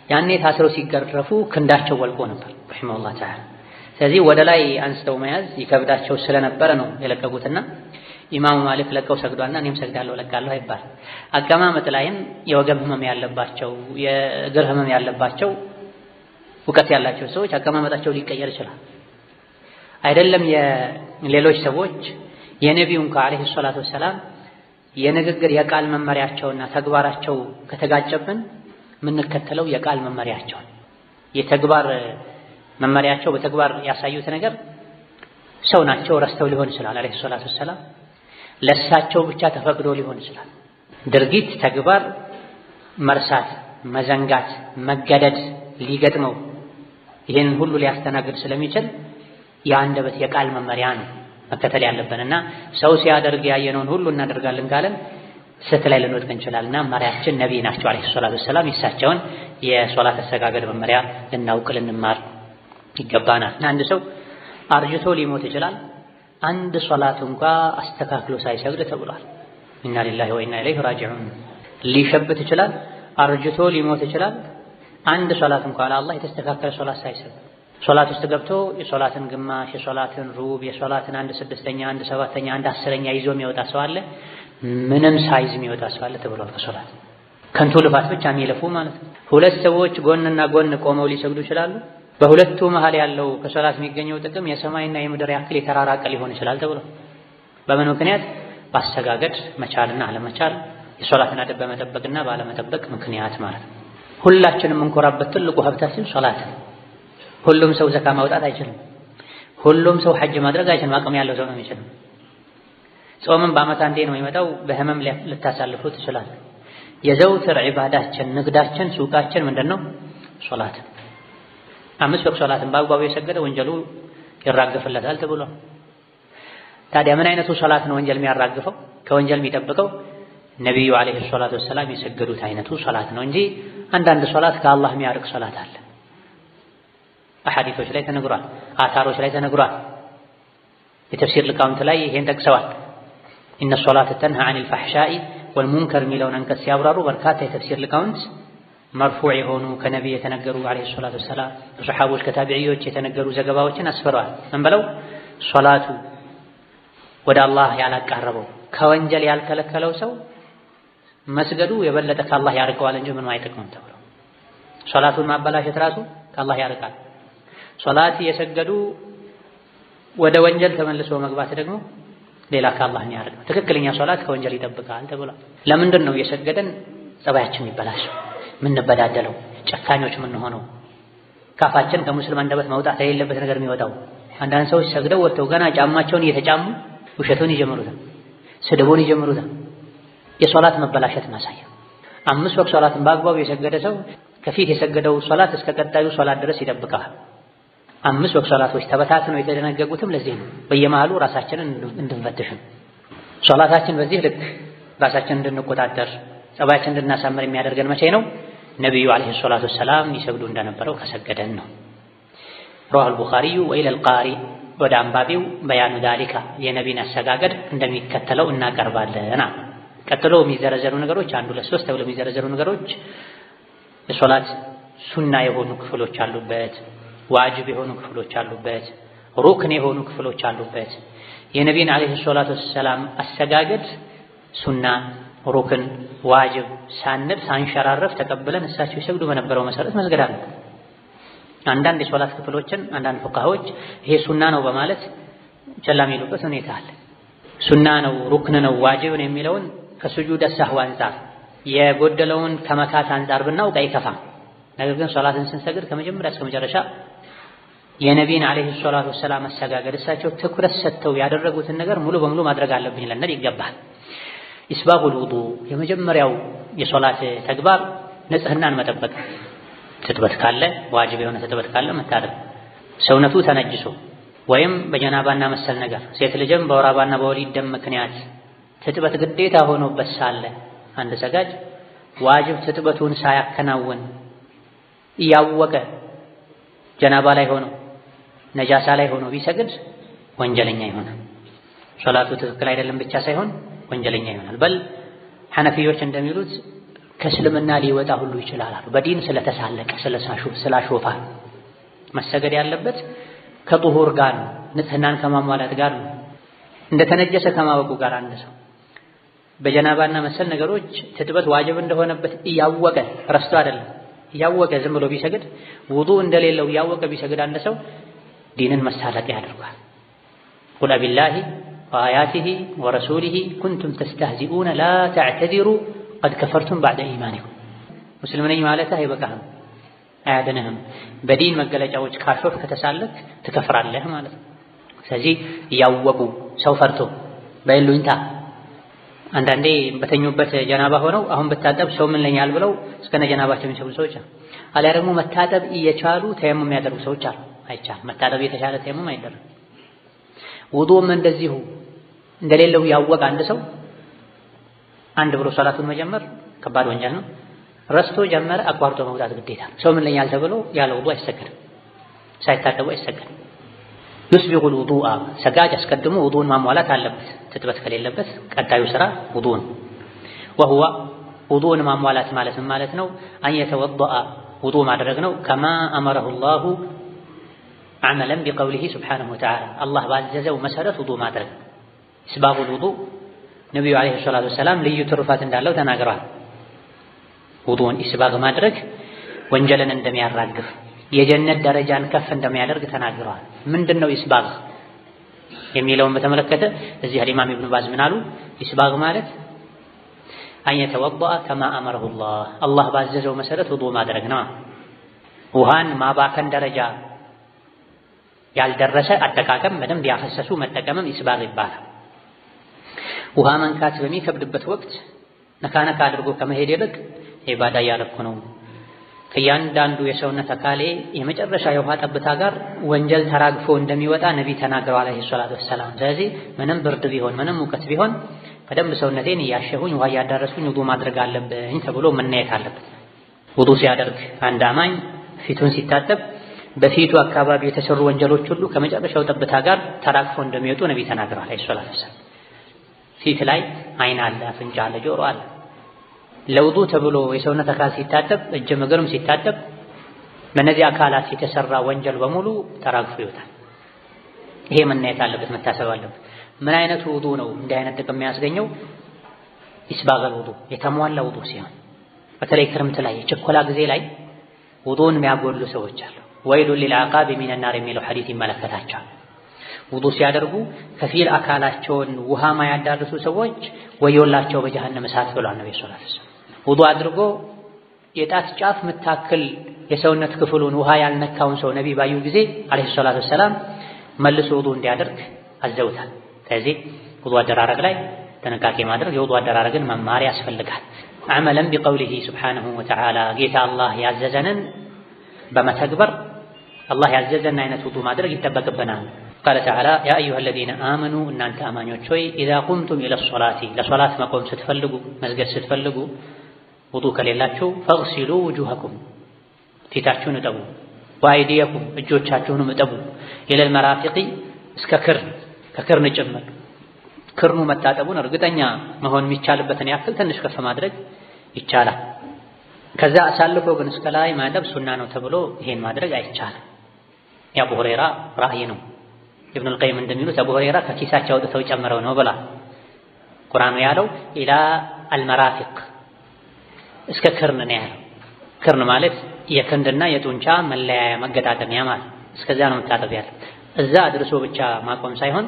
ያኔ ታስረው ሲገረፉ ክንዳቸው ወልቆ ነበር رحمه الله تعالى። ስለዚህ ወደ ላይ አንስተው መያዝ ይከብዳቸው ስለነበረ ነው የለቀቁትና ኢማሙ ማሊክ ለቀው ሰግዷልና እኔም ሰግዳለሁ ለቃለሁ አይባል። አቀማመጥ ላይም የወገብ ህመም ያለባቸው የእግር ህመም ያለባቸው እውቀት ያላቸው ሰዎች አቀማመጣቸው ሊቀየር ይችላል። አይደለም የሌሎች ሰዎች የነቢዩ እንኳ عليه الصلاة والسلام የንግግር የቃል መመሪያቸውና ተግባራቸው ከተጋጨብን የምንከተለው የቃል መመሪያቸውን የተግባር መመሪያቸው በተግባር ያሳዩት ነገር ሰው ናቸው ረስተው ሊሆን ይችላል። عليه الصلاة والسلام ለሳቸው ብቻ ተፈቅዶ ሊሆን ይችላል። ድርጊት ተግባር መርሳት፣ መዘንጋት፣ መገደድ ሊገጥመው ይህንን ሁሉ ሊያስተናግድ ስለሚችል የአንደበት የቃል መመሪያ ነው መከተል ያለብንና ሰው ሲያደርግ ያየነውን ሁሉ እናደርጋለን ካለን ስህተት ላይ ልንወድቅ እንችላለንና መሪያችን ነቢይ ናቸው عليه الصلاة والسلام። የእሳቸውን የሶላት አሰጋገድ መመሪያ ልናውቅ ልንማር ይገባናል። አንድ ሰው አርጅቶ ሊሞት ይችላል። አንድ ሶላት እንኳ አስተካክሎ ሳይሰግድ ተብሏል። إنا لله وإنا إليه راجعون። ሊሸብት ይችላል። አርጅቶ ሊሞት ይችላል። አንድ ሶላት እንኳ ለአላህ የተስተካከለ ሶላት ሳይሰግድ ሶላት ውስጥ ገብቶ የሶላትን ግማሽ፣ የሶላትን ሩብ፣ የሶላትን አንድ ስድስተኛ፣ አንድ ሰባተኛ፣ አንድ አስረኛ ይዞ የሚወጣ ሰው አለ። ምንም ሳይዝ የሚወጣ ሰው አለ ተብሏል። ከሶላት ከንቱ ልፋት ብቻ የሚለፉ ማለት ነው። ሁለት ሰዎች ጎንና ጎን ቆመው ሊሰግዱ ይችላሉ። በሁለቱ መሃል ያለው ከሶላት የሚገኘው ጥቅም የሰማይና የምድር ያክል የተራራቀ ሊሆን ይችላል ተብሏል። በምን ምክንያት? በአሰጋገድ መቻልና አለመቻል፣ የሶላትን አደብ በመጠበቅና ባለመጠበቅ ምክንያት ማለት ነው። ሁላችንም የምንኮራበት ትልቁ ሀብታችን ሶላት ነው። ሁሉም ሰው ዘካ ማውጣት አይችልም። ሁሉም ሰው ሐጅ ማድረግ አይችልም። አቅም ያለው ሰው ነው የሚችለው። ጾምም በዓመት አንዴ ነው የሚመጣው። በህመም ልታሳልፉ ትችላል። የዘውትር ዒባዳችን፣ ንግዳችን፣ ሱቃችን ምንድነው? ሶላት። አምስት ወቅት ሶላትን በአግባቡ የሰገደ ወንጀሉ ይራገፍለታል ተብሏል። ታዲያ ምን አይነቱ ሶላት ነው ወንጀል የሚያራግፈው ከወንጀል የሚጠብቀው? ነቢዩ عليه الصلاة والسلام የሰገዱት አይነቱ ሶላት ነው እንጂ አንዳንድ ሶላት ከአላህ የሚያርቅ ሶላት አለ። አሐዲቶች ላይ ተነግሯል። አታሮች ላይ ተነግሯል። የተፍሲር ሊቃውንት ላይ ይሄን ጠቅሰዋል። إن الصلاة تنهى عن الفحشاء والمنكر የሚለውን አንቀጽ ሲያብራሩ በርካታ የተፍሲር ሊቃውንት መርፉዕ የሆኑ ከነቢይ የተነገሩ ዓለይሂ ሰላቱ ወሰላም ከሰሓቦች ከታቢዒዎች የተነገሩ ዘገባዎችን አስፍረዋል። ምን ብለው? ሶላቱ ወደ አላህ ያላቃረበው ከወንጀል ያልከለከለው ሰው መስገዱ የበለጠ ከአላህ ያርቀዋል እንጂ ምንም አይጠቅምም ተብሎ ሶላቱን ማበላሸት ራሱ ከአላህ ያርቃል። ሶላት እየሰገዱ ወደ ወንጀል ተመልሶ መግባት ደግሞ ሌላ ከአላህ የሚያርቅ። ትክክለኛ ሶላት ከወንጀል ይጠብቃል ተብሏል። ለምንድን ነው እየሰገደን ጸባያችን የሚበላሸው? ምንበዳደለው? ጨካኞች ምንሆነው? ካፋችን ከሙስሊም አንደበት መውጣት የሌለበት ነገር የሚወጣው? አንዳንድ ሰዎች ሰግደው ወጥተው ገና ጫማቸውን እየተጫሙ ውሸቱን ይጀምሩታል፣ ስድቡን ይጀምሩታል። የሶላት መበላሸት ማሳያ። 5 ወቅት ሶላትን በአግባቡ የሰገደ ሰው ከፊት የሰገደው ሶላት እስከ ቀጣዩ ሶላት ድረስ ይጠብቃል። 5 ወቅት ሶላቶች ተበታትነው የተደነገጉትም ለዚህ ነው። በየመሃሉ ራሳችንን እንድንፈትሽ፣ ሶላታችን በዚህ ልክ ራሳችንን እንድንቆጣጠር፣ ጸባያችንን እንድናሳምር የሚያደርገን መቼ ነው? ነብዩ አለይሂ ሰላቱ ሰላም ይሰግዱ እንደነበረው ከሰገደን ነው። رواه البخاري وإلى القارئ ወደ አንባቢው በያኑ ዳሊካ የነቢን አሰጋገድ እንደሚከተለው እናቀርባለን። ቀጥሎ የሚዘረዘሩ ነገሮች 1 2 3 ተብሎ የሚዘረዘሩ ነገሮች የሶላት ሱና የሆኑ ክፍሎች አሉበት፣ ዋጅብ የሆኑ ክፍሎች አሉበት፣ ሩክን የሆኑ ክፍሎች አሉበት። የነቢን አለይሂ ሰላቱ ሰላም አሰጋገድ ሱና፣ ሩክን፣ ዋጅብ ሳንል ሳንሸራረፍ ተቀብለን እሳቸው ይሰግዱ በነበረው መሰረት መስገድ አለብን። አንዳንድ የሶላት ክፍሎችን አንዳንድ ፉቃሃዎች ይሄ ሱና ነው በማለት ቸላ የሚሉበት ሁኔታ አለ። ሱና ነው፣ ሩክን ነው፣ ዋጅብ ነው የሚለውን ከሱጁድ ሰህው አንፃር የጎደለውን ከመካት አንፃር ብናውቅ አይከፋም። ነገር ግን ሶላትን ስንሰግድ ከመጀመሪያ እስከ መጨረሻ የነቢን አለይሂ ሰላቱ ወሰላም አሰጋገድ እሳቸው ትኩረት ሰጥተው ያደረጉትን ነገር ሙሉ በሙሉ ማድረግ አለብኝ ልንል ይገባል። ኢስባጉል ውዱእ የመጀመሪያው የሶላት ተግባር ንጽህናን መጠበቅ። ትጥበት ካለ ዋጅብ የሆነ ትጥበት ካለ መታጠብ። ሰውነቱ ተነጅሶ ወይም በጀናባና መሰል ነገር ሴት ልጅም በወር አበባና በወሊድ ደም ምክንያት ትጥበት ግዴታ ሆኖበት ሳለ አንድ ሰጋጅ ዋጅብ ትጥበቱን ሳያከናውን እያወቀ ጀናባ ላይ ሆኖ ነጃሳ ላይ ሆኖ ቢሰግድ ወንጀለኛ ይሆናል። ሶላቱ ትክክል አይደለም ብቻ ሳይሆን ወንጀለኛ ይሆናል። በል ሐነፊዎች እንደሚሉት ከእስልምና ሊወጣ ሁሉ ይችላል አሉ። በዲን ስለተሳለቀ ስላሾፋ መሰገድ ያለበት ከጡሁር ጋር ነው፣ ንጽህናን ከማሟላት ጋር ነው። እንደተነጀሰ ከማወቁ ጋር አንድ ሰው በጀናባና መሰል ነገሮች ትጥበት ዋጅብ እንደሆነበት እያወቀ ረስቶ አይደለም እያወቀ ዝም ብሎ ቢሰግድ ውዱእ እንደሌለው እያወቀ ቢሰግድ አንድ ሰው ዲንን መሳለቂያ ያደርጋል። قل أبالله وآياته ورسوله كنتم تستهزئون لا تعتذروا قد كفرتم بعد إيمانكم። ሙስሊም ነኝ ማለትህ አይበቃህም፣ አያድንህም። በዲን መገለጫዎች ካሾፍ ከተሳለክ ትከፍራለህ ማለት ነው። ስለዚህ እያወቁ ሰው ፈርቶ በይሉኝታ አንዳንዴ በተኙበት ጀናባ ሆነው አሁን ብታጠብ ሰው ምን ለኛል ብለው እስከነ ጀናባቸው የሚሰግዱ ሰዎች አሉ። አሊያ ደግሞ መታጠብ እየቻሉ ተየሙም የሚያደርጉ ሰዎች አሉ። አይቻልም። መታጠብ እየተቻለ ተየሙም አይደረግም። ውዱእም እንደዚሁ እንደሌለው ያወቀ አንድ ሰው አንድ ብሎ ሶላቱን መጀመር ከባድ ወንጀል ነው። ረስቶ ጀመረ አቋርጦ መውጣት ግዴታ ነው። ሰው ምን ለኛል ተብሎ ያለ ውዱእ አይሰገድም፣ ሳይታጠቡ አይሰገድም። يسبغ الوضوء ሰጋጅ አስቀድሞ ውዱእን ማሟላት አለበት። ትጥበት ከሌለበት ቀጣዩ ስራ ውዱእ ነው። ወሁወ ውዱእን ማሟላት ማለት ምን ማለት ነው? أن يتوضأ ውዱእ ማድረግ ነው። كما أمره الله عملا بقوله سبحانه وتعالى አላህ ባዘዘው መሰረት ውዱእ ማድረግ። إسباغ الوضوء ነቢዩ عليه الصلاة والسلام ልዩ ትሩፋት እንዳለው ተናግረዋል። ውዱእን ኢስባግ ማድረግ ወንጀልን እንደሚያራግፍ የጀነት ደረጃን ከፍ እንደሚያደርግ ተናግረዋል። ምንድነው ኢስባግ የሚለውን በተመለከተ እዚህ አልኢማም ኢብኑ ባዝ ምን አሉ? ኢስባግ ማለት أن يتوضأ كما أمره الله አላህ ባዘዘው መሰረት ውዱእ ማድረግ ነው። ውሃን ማባከን ደረጃ ያልደረሰ አጠቃቀም በደንብ ያፈሰሱ መጠቀምም ኢስባግ ይባላል። ውሃ መንካት በሚከብድበት ወቅት ነካነካ አድርጎ ከመሄድ ይልቅ ኢባዳ እያደረኩ ነው፣ ከእያንዳንዱ የሰውነት አካሌ የመጨረሻ የውሃ ጠብታ ጋር ወንጀል ተራግፎ እንደሚወጣ ነቢ ተናግረዋል عليه الصلاة والسلام። ስለዚህ ምንም ብርድ ቢሆን ምንም ሙቀት ቢሆን በደንብ ሰውነቴን እያሸሁኝ ውሃ እያዳረስኩኝ ውዱእ ማድረግ አለብኝ ተብሎ መናየት አለበት። ውዱእ ሲያደርግ አንድ አማኝ ፊቱን ሲታጠብ በፊቱ አካባቢ የተሰሩ ወንጀሎች ሁሉ ከመጨረሻው ጠብታ ጋር ተራግፎ እንደሚወጡ ነቢ ተናግረዋል عليه الصلاة والسلام። ፊት ላይ አይን አለ፣ አፍንጫ አለ፣ ጆሮ አለ። ለውዱእ ተብሎ የሰውነት አካል ሲታጠብ እጅም እግርም ሲታጠብ በእነዚህ አካላት የተሰራ ወንጀል በሙሉ ተራግፎ ይወጣል። ይሄ መናየት አለበት፣ መታሰብ አለበት። ምን አይነት ውዱእ ነው እንዲህ አይነት ጥቅም የሚያስገኘው? إسباغ الوضوء የተሟላ ውዱእ ሲሆን፣ በተለይ ክረምት ላይ የችኮላ ጊዜ ላይ ውዱእን የሚያጎድሉ ሰዎች አሉ። ويل للأعقاب من النار የሚለው ሐዲስ ይመለከታቸዋል። ውዱእ ሲያደርጉ ከፊል አካላቸውን ውሃ ማያዳርሱ ሰዎች ወዮላቸው በጀሃነም እሳት ብሏል ነብዩ صلى الله عليه وسلم። ውዱእ አድርጎ የጣት ጫፍ ምታክል የሰውነት ክፍሉን ውሃ ያልነካውን ሰው ነቢ ባዩ ጊዜ عليه الصلاة والسلام መልሶ ውዱእ እንዲያደርግ አዘውታል። ስለዚህ ውዱእ አደራረግ ላይ ጥንቃቄ ማድረግ የውዱእ አደራረግን መማር ያስፈልጋል። عملا بقوله سبحانه وتعالى ጌታ አላህ ያዘዘንን በመተግበር አላህ ያዘዘን አይነት ውዱእ ማድረግ ይጠበቅብናል። قال تعالى يا أيها الذين آمنوا እናንተ አማኞች ሆይ إذا قمتم إلى الصلاة ለሶላት መቆም ስትፈልጉ መስገድ ስትፈልጉ ውዱእ ከሌላችሁ فاغسلوا وجوهكم ፊታችሁን እጠቡ፣ وأيديكم እጆቻችሁንም እጠቡ፣ إلى المرافق እስከ ክርን ከክርን ጭምር ክርኑ መታጠቡን እርግጠኛ መሆን የሚቻልበትን ያክል ትንሽ ከፍ ማድረግ ይቻላል። ከዛ አሳልፎ ግን እስከ ላይ ማጠብ ሱና ነው ተብሎ ይሄን ማድረግ አይቻልም። የአቡ ሁረይራ ራእይ ነው። ኢብኑል ቀይም እንደሚሉት አቡ ሁረይራ ከኪሳቸው አውጥተው ጨምረው ነው ብላ ቁርአኑ ያለው إلى المرافق እስከ ክርን ነው ያለው። ክርን ማለት የክንድና የጡንቻ መለያያ መገጣጠሚያ ማለት እስከዚያ ነው መታጠብ ያለው። እዛ አድርሶ ብቻ ማቆም ሳይሆን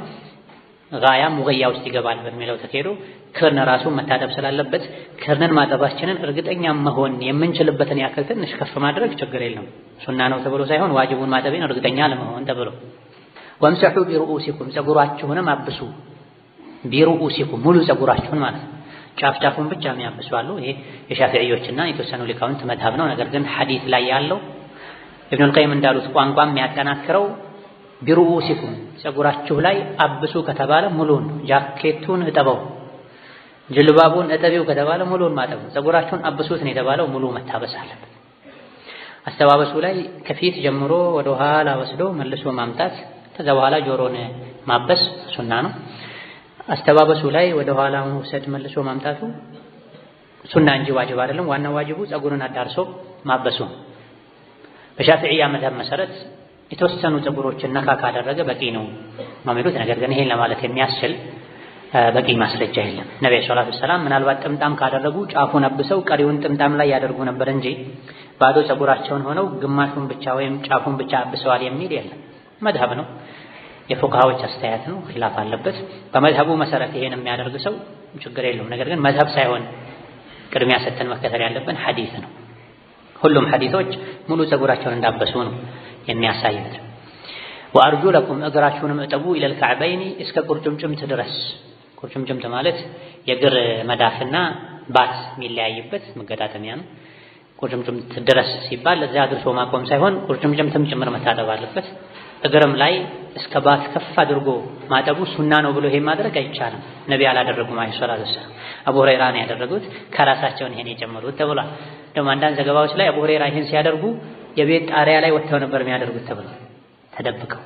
ጋያ ሙገያ ውስጥ ይገባል በሚለው ተካሄዶ ክርን ራሱ መታጠብ ስላለበት ክርንን ማጠባችንን እርግጠኛ መሆን የምንችልበትን ያክል ትንሽ ከፍ ማድረግ ችግር የለም። ሱና ነው ተብሎ ሳይሆን ዋጅቡን ማጠብን እርግጠኛ ለመሆን ተብሎ። وامسحوا برءوسكم ፀጉራችሁንም አብሱ። برءوسكم ሙሉ ፀጉራችሁን ማለት ነው። ጫፍ ጫፉን ብቻ የሚያብሱ አሉ። ይሄ የሻፊዒዮችና የተወሰኑ ሊቃውንት መዝሀብ ነው። ነገር ግን ሐዲስ ላይ ያለው ኢብኑል ቀይም እንዳሉት ቋንቋ የሚያጠናክረው برءوسكم ፀጉራችሁ ላይ አብሱ ከተባለ ሙሉን፣ ጃኬቱን እጠበው፣ ጅልባቡን እጠቢው ከተባለ ሙሉን ማጠብ ነው። ፀጉራችሁን አብሱት ነው የተባለው ሙሉ መታበስ አለበት። አስተባበሱ ላይ ከፊት ጀምሮ ወደ ኋላ ወስዶ መልሶ ማምጣት ከዛ በኋላ ጆሮን ማበስ ሱና ነው። አስተባበሱ ላይ ወደ ኋላ መውሰድ መልሶ ማምጣቱ ሱና እንጂ ዋጅብ አይደለም። ዋናው ዋጅቡ ፀጉርን አዳርሶ ማበሱ። በሻፊዒያ መዝሀብ መሰረት የተወሰኑ ፀጉሮችን ነካ ካደረገ በቂ ነው የሚሉት። ነገር ግን ይሄን ለማለት የሚያስችል በቂ ማስረጃ የለም። ነብዩ ሰለላሁ ዐለይሂ ወሰለም ምናልባት ጥምጣም ካደረጉ ጫፉን አብሰው ቀሪውን ጥምጣም ላይ ያደርጉ ነበር እንጂ ባዶ ፀጉራቸውን ሆነው ግማሹን ብቻ ወይም ጫፉን ብቻ አብሰዋል የሚል የለም። መዝሀብ ነው፣ የፉቃሃዎች አስተያየት ነው፣ ኺላፍ አለበት። በመዝሀቡ መሰረት ይሄን የሚያደርግ ሰው ችግር የለውም። ነገር ግን መዝሀብ ሳይሆን ቅድሚያ ሰተን መከተል ያለብን ሐዲስ ነው። ሁሉም ሐዲሶች ሙሉ ፀጉራቸውን እንዳበሱ ነው የሚያሳዩት። ወአርጁለኩም እግራችሁንም እጠቡ ኢለል ከዕበይኒ እስከ ቁርጭምጭምት ድረስ። ቁርጭምጭምት ማለት የእግር መዳፍና ባት የሚለያይበት መገጣጠሚያ ነው። ቁርጭምጭምት ድረስ ሲባል እዚያ አድርሶ ማቆም ሳይሆን ቁርጭምጭምትም ጭምር መታጠብ አለበት። እግርም ላይ እስከ ባት ከፍ አድርጎ ማጠቡ ሱና ነው ብሎ ይሄን ማድረግ አይቻልም። ነቢ አላደረጉም عليه الصلاة والسلام። አቡ ሁረይራ ነው ያደረጉት፣ ከራሳቸውን ይሄን የጨመሩት ተብሏል። ደግሞ አንዳንድ ዘገባዎች ላይ አቡ ሁረይራ ይሄን ሲያደርጉ የቤት ጣሪያ ላይ ወጥተው ነበር የሚያደርጉት ተብሏል፣ ተደብቀው።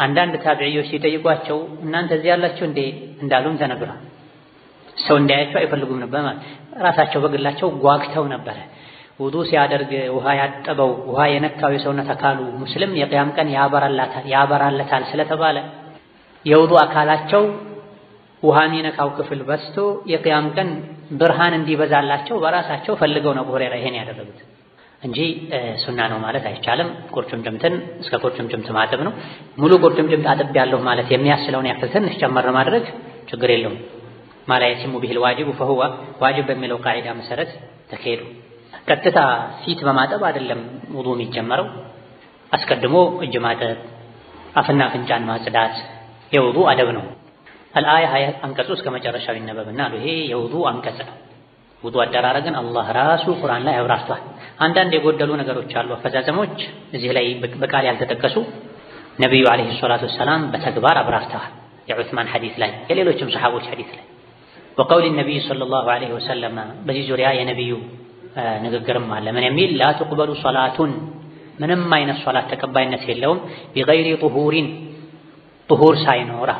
አንዳንድ ታቢዒዎች ሲጠይቋቸው እናንተ እዚህ ያላችሁ እንዴ እንዳሉም ተነግሯል። ሰው እንዲያያቸው አይፈልጉም ነበር ማለት ራሳቸው በግላቸው ጓግተው ነበረ። ውዱእ ሲያደርግ ውሃ ያጠበው ውሃ የነካው የሰውነት አካሉ ሙስሊም የቅያም ቀን ያበራለታል ስለተባለ የውዱእ አካላቸው ውሃ የሚነካው ክፍል በዝቶ የቅያም ቀን ብርሃን እንዲበዛላቸው በራሳቸው ፈልገው ነው አቡ ሁረይራ ይሄን ያደረጉት እንጂ ሱና ነው ማለት አይቻልም። ቁርጭምጭምትን እስከ ቁርጭምጭምት ማጠብ ነው። ሙሉ ቁርጭምጭምት አጥቤያለሁ ማለት የሚያስችለውን ያክል ትንሽ ጨመር ማድረግ ችግር የለውም። ما لا يتم به الواجب فهو واجب በሚለው ቃዒዳ መሰረት ተካሄዱ። ቀጥታ ፊት በማጠብ አይደለም ውዱእ የሚጀመረው። አስቀድሞ እጅ ማጠብ፣ አፍና አፍንጫን ማጽዳት የውዱእ አደብ ነው። አልአያ አንቀጹ እስከ መጨረሻው ይነበብና አሉ። ይሄ የውዱእ አንቀጽ ነው። ውዱእ አደራረግን አላህ ራሱ ቁርአን ላይ አብራርቷል። አንዳንድ የጎደሉ ነገሮች አሉ፣ አፈጻጸሞች እዚህ ላይ በቃል ያልተጠቀሱ ነቢዩ ዓለይሂ ሰላቱ ወሰላም በተግባር አብራርተዋል። የዑስማን ሐዲስ ላይ የሌሎችም ሰሓቦች ሐዲስ ላይ ወቀውል ነቢይ ሰለላሁ ዐለይሂ ወሰለም በዚህ ዙሪያ የነቢዩ ንግግርም አለ። ምን የሚል ላ ትቅበሉ ሶላቱን ምንም አይነት ሶላት ተቀባይነት የለውም ቢገይሪ ጡሁሪን ጡሁር ሳይኖራ።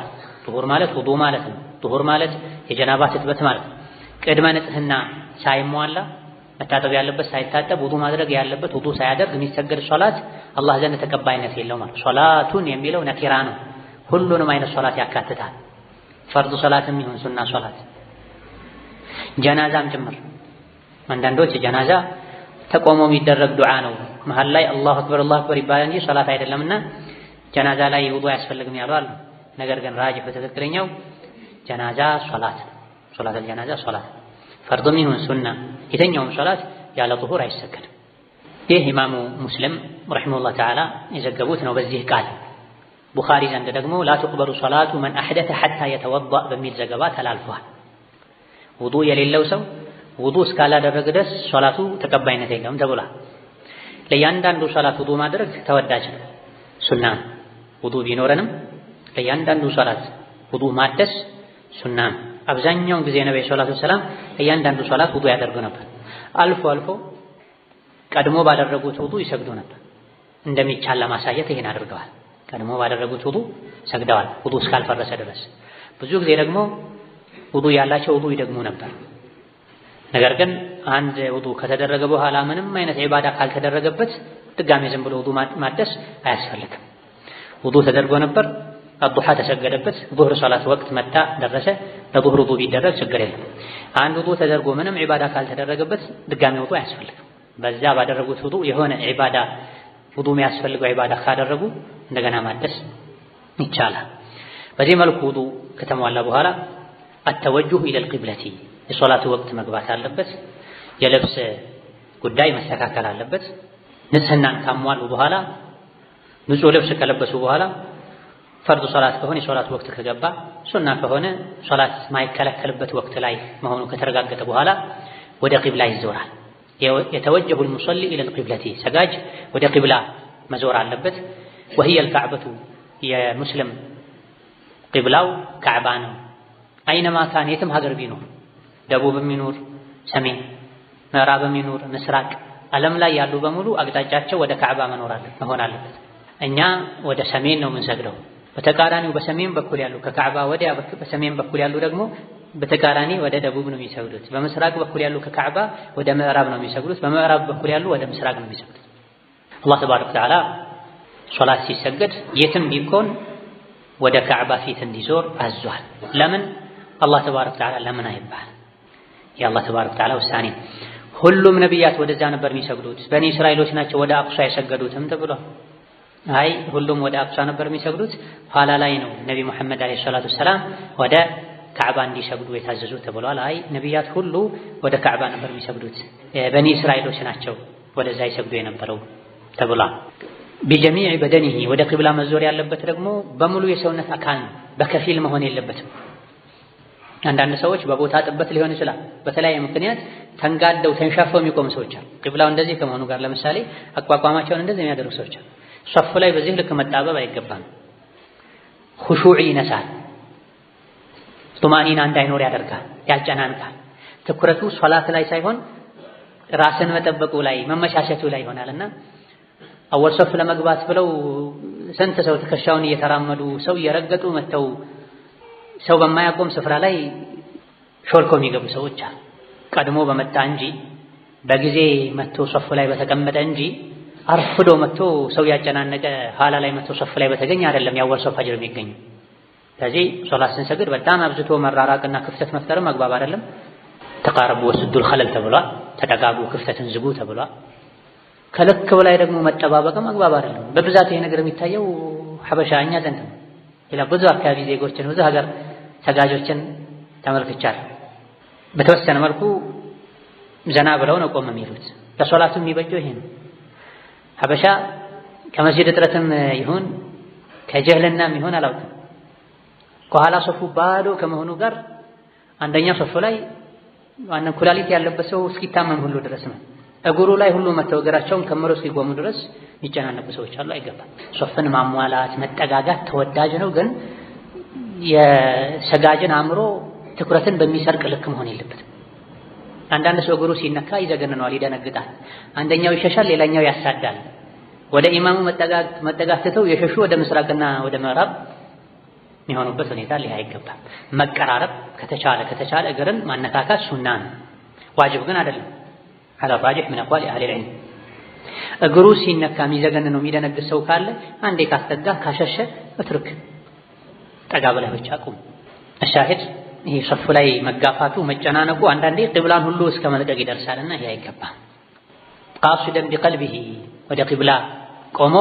ጡሁር ማለት ውዱእ ማለት ነው። ጡሁር ማለት የጀናባ ትጥበት ማለት ነው። ቅድመ ንጽህና ሳይሟላ መታጠብ ያለበት ሳይታጠብ ውዱ ማድረግ ያለበት ውዱ ሳያደርግ የሚሰገድ ሶላት አላህ ዘንድ ተቀባይነት የለውም ማለት። ሶላቱን የሚለው ነኪራ ነው። ሁሉንም አይነት ሶላት ያካትታል። ፈርድ ሶላትም ይሁን ሱና ሶላት፣ ጀናዛም ጭምር። አንዳንዶች ጀናዛ ተቆሞ የሚደረግ ዱዓ ነው፣ መሃል ላይ አላሁ አክበር አላሁ አክበር ይባላል እንጂ ሶላት አይደለምና ጀናዛ ላይ ውዱ አያስፈልግም ያሉ አሉ። ነገር ግን ራጅህ በትክክለኛው ጀናዛ ሶላት ነው። ሶላት አልጀናዛ ሶላት ፈርድም ይሁን ሱና የትኛውም ሶላት ያለ ጡሁር አይሰገድም። ይህ ኢማሙ ሙስሊም رحمه الله تعالى የዘገቡት ነው በዚህ ቃል። ቡኻሪ ዘንድ ደግሞ لا تقبل صلاة من أحدث حتى يتوضأ በሚል ዘገባ ተላልፏል። ውዱእ የሌለው ሰው ውዱእ እስካላደረገ ድረስ ሶላቱ ተቀባይነት የለውም ተብሏል። ለእያንዳንዱ ሶላት ውዱእ ማድረግ ተወዳጅ ነው፣ ሱና ነው። ውዱእ ቢኖረንም ለእያንዳንዱ ሶላት ውዱእ ማደስ ሱና ነው። አብዛኛውን ጊዜ ነብዩ صلى الله عليه وسلم ለእያንዳንዱ ሶላት ውዱእ ያደርጉ ነበር። አልፎ አልፎ ቀድሞ ባደረጉት ውዱእ ይሰግዱ ነበር። እንደሚቻል ለማሳየት ይሄን አድርገዋል። ቀድሞ ባደረጉት ውዱእ ሰግደዋል፣ ውዱእ እስካልፈረሰ ድረስ። ብዙ ጊዜ ደግሞ ውዱእ ያላቸው ውዱእ ይደግሙ ነበር። ነገር ግን አንድ ውዱእ ከተደረገ በኋላ ምንም አይነት ዒባዳ ካልተደረገበት ድጋሜ ዝም ብሎ ውዱእ ማደስ አያስፈልግም። ውዱእ ተደርጎ ነበር፣ አዱሃ ተሰገደበት፣ ዙህር ሶላት ወቅት መጣ ደረሰ፣ ለዙህር ውዱእ ቢደረግ ችግር የለም። አንድ ውዱእ ተደርጎ ምንም ዒባዳ ካልተደረገበት ድጋሜ ውዱእ አያስፈልግም። በዛ ባደረጉት ውዱእ የሆነ ዒባዳ ውዱእ የሚያስፈልገው ዒባዳ ካደረጉ እንደገና ማደስ ይቻላል። በዚህ መልኩ ውዱእ ከተሟላ በኋላ التوجه إلى القبلة የሶላቱ ወቅት መግባት አለበት። የልብስ ጉዳይ መስተካከል አለበት። ንጽህናን ካሟሉ በኋላ ንጹህ ልብስ ከለበሱ በኋላ ፈርድ ሶላት ከሆነ የሶላት ወቅት ከገባ፣ ሱና ከሆነ ሶላት ማይከለከልበት ወቅት ላይ መሆኑ ከተረጋገጠ በኋላ ወደ ቂብላ ይዞራል። يتوجه المصلي إلى القبلة ሰጋጅ ወደ ቂብላ መዞር አለበት። وهي الكعبة የሙስሊም ቂብላው ካዕባ ነው። أينما كان የትም ሀገር ቢኖር ደቡብም ይኑር ሰሜን፣ ምዕራብም ይኑር ምስራቅ፣ ዓለም ላይ ያሉ በሙሉ አቅጣጫቸው ወደ ካዕባ መሆን አለበት። እኛ ወደ ሰሜን ነው የምንሰግደው። በተቃራኒው በሰሜን በኩል ያሉ ከካዕባ ወዲያ በሰሜን በኩል ያሉ ደግሞ በተቃራኒ ወደ ደቡብ ነው የሚሰግዱት። በምስራቅ በኩል ያሉ ከካዕባ ወደ ምዕራብ ነው የሚሰግዱት። በምዕራብ በኩል ያሉ ወደ ምስራቅ ነው የሚሰግዱት። አላህ ተባረከ ወተዓላ ሶላት ሲሰገድ የትም ቢኮን ወደ ካዕባ ፊት እንዲዞር አዟል። ለምን? አላህ ተባረከ ወተዓላ ለምን አይባል። የአላህ ተባረከ ወተዓላ ውሳኔ። ሁሉም ነቢያት ወደዛ ነበር የሚሰግዱት። በኒ እስራኤሎች ናቸው ወደ አቅሷ የሰገዱትም ተብሏል። አይ ሁሉም ወደ አቅሷ ነበር የሚሰግዱት። ኋላ ላይ ነው ነቢ ሙሐመድ ዓለይሂ ሰላቱ ወሰላም ወደ ካዕባ እንዲሰግዱ የታዘዙት ተብሏል። አይ ነቢያት ሁሉ ወደ ካዕባ ነበር የሚሰግዱት፣ በኒ እስራኤሎች ናቸው ወደዛ ይሰግዱ የነበረው ተብሏል። ቢጀሚዕ በደኒሂ ወደ ቂብላ መዞር ያለበት ደግሞ በሙሉ የሰውነት አካል ነው፣ በከፊል መሆን የለበትም። አንዳንድ ሰዎች በቦታ ጥበት ሊሆን ይችላል፣ በተለያየ ምክንያት ተንጋደው ተንሻፈው የሚቆሙ ሰዎች አሉ። ቂብላው እንደዚህ ከመሆኑ ጋር ለምሳሌ አቋቋማቸውን እንደዚህ የሚያደርጉ ሰዎች አሉ። ሶፍ ላይ በዚህ ልክ መጣበብ አይገባም። ኹሹዕ ይነሳል፣ ጡማኒና እንዳይኖር ያደርጋል፣ ያጨናንቃል። ትኩረቱ ሶላት ላይ ሳይሆን ራስን መጠበቁ ላይ መመቻቸቱ ላይ ይሆናልና አወል ሶፍ ለመግባት ብለው ስንት ሰው ትከሻውን እየተራመዱ ሰው እየረገጡ መተው ሰው በማያቆም ስፍራ ላይ ሾልኮ የሚገቡ ሰዎች አሉ። ቀድሞ በመጣ እንጂ በጊዜ መጥቶ ሶፍ ላይ በተቀመጠ እንጂ አርፍዶ መጥቶ ሰው ያጨናነቀ ኋላ ላይ መጥቶ ሶፍ ላይ በተገኘ አይደለም የአወል ሶፍ አጅር የሚገኘው። ስለዚህ ሶላት ስንሰግድ በጣም አብዝቶ መራራቅና ክፍተት መፍጠርም አግባብ አይደለም። تقاربوا وسدوا الخلل ተብሏል። ተጠጋጉ፣ ክፍተትን ዝጉ ተብሏል። ከልክ በላይ ደግሞ መጠባበቅም አግባብ አይደለም። በብዛት ይሄ ነገር የሚታየው ሐበሻ እኛ ዘንድ ነው። ሌላ ብዙ አካባቢ ዜጎችን ብዙ ሀገር ሰጋጆችን ተመልክቻለሁ። በተወሰነ መልኩ ዘና ብለው ነው ቆም የሚሉት። ለሶላቱ የሚበጀው ይሄ ነው። ሐበሻ ከመስጂድ እጥረትም ይሁን ከጀህልናም ይሁን አላውቅም፣ ከኋላ ሶፉ ባዶ ከመሆኑ ጋር አንደኛ ሶፉ ላይ ዋና ኩላሊት ያለበት ሰው እስኪታመም ሁሉ ድረስ ነው። እግሩ ላይ ሁሉ መተው እግራቸውን ከምረው እስኪቆሙ ድረስ የሚጨናነቁ ሰዎች አሉ። አይገባም። ሶፍን ማሟላት መጠጋጋት ተወዳጅ ነው፣ ግን የሰጋጅን አእምሮ ትኩረትን በሚሰርቅ ልክ መሆን የለበትም። አንዳንድ ሰው እግሩ ሲነካ ይዘገንነዋል፣ ይደነግጣል። አንደኛው ይሸሻል፣ ሌላኛው ያሳዳል። ወደ ኢማሙ መጠጋት ትተው የሸሹ ወደ ምስራቅና ወደ ምዕራብ የሚሆኑበት ሁኔታ ሊህ አይገባም። መቀራረብ ከተቻለ እግርን ማነካካት ሱና ነው። ዋጅብ ግን አይደለም። على الراجح من أقوال أهل العلم። እግሩ ሲነካ የሚዘገንነው የሚደነግጥ ሰው ካለ አንዴ ካስጠጋ ካሸሸ اترك፣ ጠጋ ብለህ ብቻ ቁም። الشاهد ይሄ ሰፍ ላይ መጋፋቱ መጨናነቁ አንዳንዴ ቂብላን ሁሉ እስከ መልቀቅ ይደርሳልና ይሄ አይገባም። قاصدا بقلبه ወደ ቂብላ ቆሞ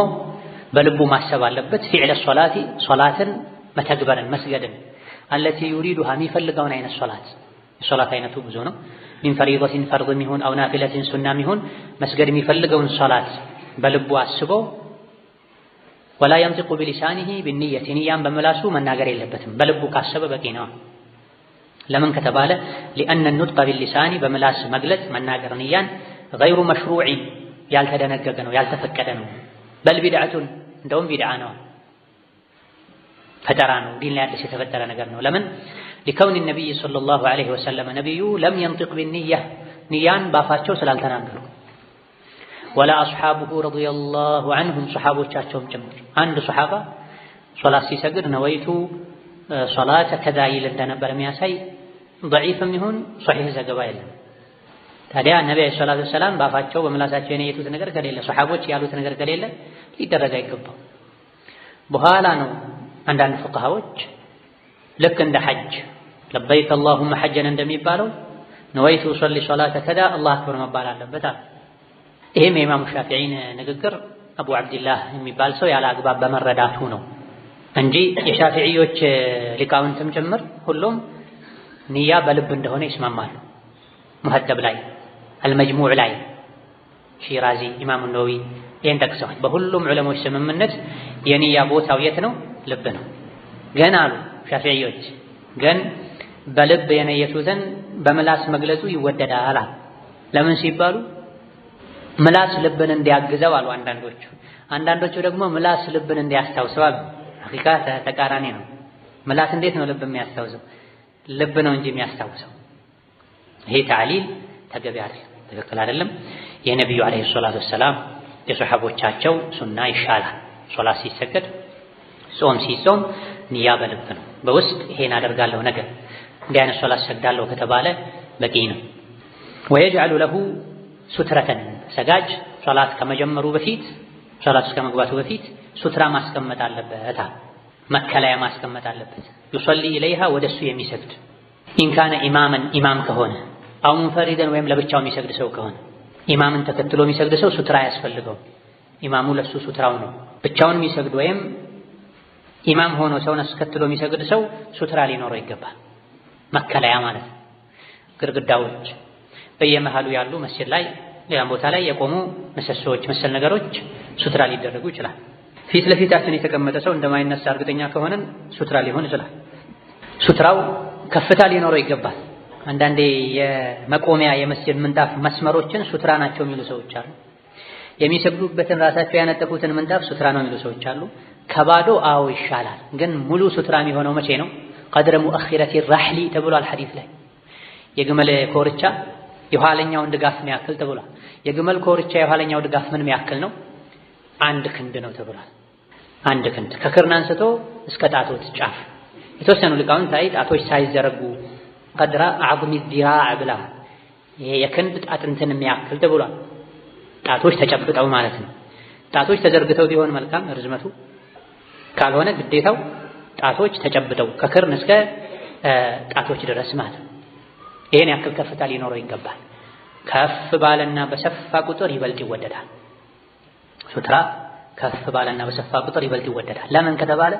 በልቡ ማሰብ አለበት። فعل الصلاة ሶላትን መተግበርን መስገድን التي يريدها የሚፈልገውን አይነት ሶላት፣ የሶላት አይነቱ ብዙ ነው። من فريضة ፈርድም ይሁን أو نافلة ሱናም ይሁን መስገድ የሚፈልገውን ሶላት በልቡ አስቦ ولا ينطق بلسانه بالنية ንያን በምላሱ መናገር የለበትም። በልቡ ካሰበ በቂ ነው። ለምን ከተባለ لأن النطق باللسان በምላስ መግለጽ መናገር ንያን غير مشروع ያልተደነገገ ነው፣ ያልተፈቀደ ነው። بل بدعة እንደውም ቢድዓ ነው፣ ፈጠራ ነው፣ ዲን ላይ አዲስ የተፈጠረ ነገር ነው። ለምን لكون النبي صلى الله عليه وسلم ነቢዩ لم ينطق بالنية ንያን ባፋቸው ስላልተናገሩ ولا أصحابه رضي الله عنهم ሰሓቦቻቸውም ጭምር። አንድ ሰሓባ ሶላት ሲሰግድ نويت صلاة كذا ይል እንደነበር የሚያሳይ ደዒፍም ይሁን ሶሒህ ዘገባ የለም። ታዲያ ነቢ عليه الصلاة والسلام ባፋቸው በምላሳቸው የነየቱት ነገር ከሌለ፣ ሰሓቦች ያሉት ነገር ከሌለ ሊደረግ አይገባም። በኋላ ነው አንዳንድ ፉቅሃዎች ልክ እንደ ሐጅ لبيك اللهم حجا እንደሚባለው نويت أصلي صلاة كذا الله أكبر መባል አለበት አሉ። ይህም የኢማሙ ሻፊዒን ንግግር አቡ ዓብዲላህ የሚባል ሰው ያለ አግባብ በመረዳቱ ነው እንጂ የሻፊዒዮች ሊቃውንትም ጭምር ሁሉም ንያ በልብ እንደሆነ ይስማማሉ። ሙሀደብ ላይ አልመጅሙዕ ላይ ሺራዚ፣ ኢማሙ ነወዊ ይህን ጠቅሰዋል። በሁሉም ዑለሞች ስምምነት የንያ ቦታው የት ነው? ልብ ነው። ግን አሉ ሻፊዒዮች ግን በልብ የነየቱትን በምላስ መግለጹ ይወደዳል። ለምን ሲባሉ ምላስ ልብን እንዲያግዘው አሉ አንዳንዶቹ። አንዳንዶቹ ደግሞ ምላስ ልብን እንዲያስታውሰው አሉ። ሐቂቃ ተቃራኒ ነው። ምላስ እንዴት ነው ልብ የሚያስታውሰው? ልብ ነው እንጂ የሚያስታውሰው። ይሄ ታዕሊል ተገቢ አይደለም፣ ትክክል አይደለም። የነቢዩ ዓለይሂ ሰላቱ ወሰላም የሰሐቦቻቸው ሱና ይሻላል። ሶላት ሲሰገድ፣ ጾም ሲጾም ንያ በልብ ነው። በውስጥ ይሄን አደርጋለሁ ነገ እንዲህ አይነት ሶላት ሰግዳለሁ ከተባለ በቂ ነው። ወየጅዐሉ ለሁ ሱትረተን ሰጋጅ ሶላት ከመጀመሩ በፊት ሶላት እስከ መግባቱ በፊት ሱትራ ማስቀመጥ አለበት፣ መከለያ ማስቀመጥ አለበት። يصلي إليها ወደሱ የሚሰግድ إن كان إماما ኢማም ከሆነ أو منفردا ወይም ለብቻው የሚሰግድ ሰው ከሆነ ኢማምን ተከትሎ የሚሰግድ ሰው ሱትራ አያስፈልገውም። ኢማሙ ለሱ ሱትራው ነው። ብቻውን የሚሰግድ ወይም ኢማም ሆኖ ሰውን አስከትሎ የሚሰግድ ሰው ሱትራ ሊኖረው ይገባል። መከለያ ማለት ነው። ግድግዳዎች፣ በየመሃሉ ያሉ መስጂድ ላይ ሌላም ቦታ ላይ የቆሙ ምሰሶዎች መሰል ነገሮች ሱትራ ሊደረጉ ይችላል። ፊት ለፊታችን የተቀመጠ ሰው እንደማይነሳ እርግጠኛ ከሆነን ሱትራ ሊሆን ይችላል። ሱትራው ከፍታ ሊኖረው ይገባል። አንዳንዴ የመቆሚያ የመስጂድ ምንጣፍ መስመሮችን ሱትራ ናቸው የሚሉ ሰዎች አሉ። የሚሰግዱበትን ራሳቸው ያነጠፉትን ምንጣፍ ሱትራ ነው የሚሉ ሰዎች አሉ። ከባዶ አዎ ይሻላል። ግን ሙሉ ሱትራ የሚሆነው መቼ ነው? قدر مؤخرة الرحل ተብሏል ሐዲስ ላይ። የግመል ኮርቻ የኋለኛውን ድጋፍ የሚያክል ተብሏል። የግመል ኮርቻ የኋለኛው ድጋፍ ምን የሚያክል ነው? አንድ ክንድ ነው ተብሏል። አንድ ክንድ ከክርን አንስቶ እስከ ጣቶች ጫፍ። የተወሰኑ ሊቃውንት አይ ጣቶች ሳይዘረጉ قدر عظم الذراع ብላ ይሄ የክንድ አጥንትን የሚያክል ተብሏል። ጣቶች ተጨብጠው ማለት ነው። ጣቶች ተዘርግተው ቢሆን መልካም ርዝመቱ፣ ካልሆነ ግዴታው ጣቶች ተጨብጠው ከክርን እስከ ጣቶች ድረስ ማለት ነው። ይሄን ያክል ከፍታ ሊኖረው ይገባል። ከፍ ባለና በሰፋ ቁጥር ይበልጥ ይወደዳል። ሱትራ ከፍ ባለና በሰፋ ቁጥር ይበልጥ ይወደዳል። ለምን ከተባለ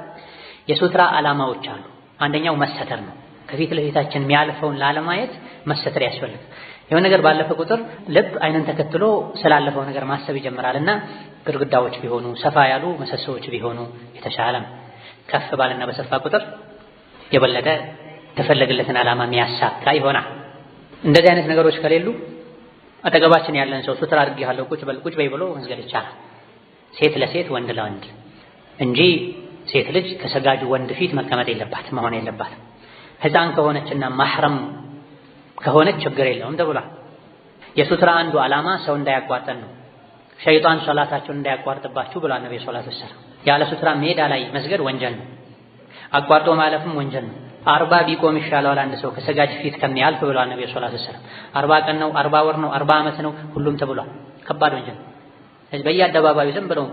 የሱትራ ዓላማዎች አሉ። አንደኛው መሰተር ነው። ከፊት ለፊታችን የሚያልፈውን ላለማየት መሰተር ያስፈልጋል። የሆነ ነገር ባለፈ ቁጥር ልብ አይንን ተከትሎ ስላለፈው ነገር ማሰብ ይጀምራልና ግድግዳዎች ቢሆኑ ሰፋ ያሉ ምሰሶዎች ቢሆኑ የተሻለ ነው። ከፍ ባለና በሰፋ ቁጥር የበለጠ ተፈለገለትን ዓላማ የሚያሳካ ይሆናል። እንደዚህ አይነት ነገሮች ከሌሉ አጠገባችን ያለን ሰው ሱትራ አድርጌሃለሁ ቁጭ በል ቁጭ በይ ብሎ መስገድ ይቻላል። ሴት ለሴት ወንድ ለወንድ እንጂ ሴት ልጅ ከሰጋጁ ወንድ ፊት መቀመጥ የለባት መሆን የለባትም። ሕፃን ከሆነችና ማህረም ከሆነች ችግር የለውም ተብሏል። የሱትራ አንዱ ዓላማ ሰው እንዳያቋርጠን ነው። ሸይጣን ሶላታቸውን እንዳያቋርጥባችሁ ብሏል ነብዩ صلى الله عليه وسلم። ያለ ሱትራ ሜዳ ላይ መስገድ ወንጀል ነው። አቋርጦ ማለፍም ወንጀል ነው። 40 ቢቆም ይሻለዋል አንድ ሰው ከሰጋጅ ፊት ከሚያልፍ ብለዋል ነብዩ ሰለላሁ ዐለይሂ ወሰለም። 40 ቀን ነው፣ 40 ወር ነው፣ 40 ዓመት ነው፣ ሁሉም ተብሏል። ከባድ ወንጀል። በየአደባባዩ ዝም ብለው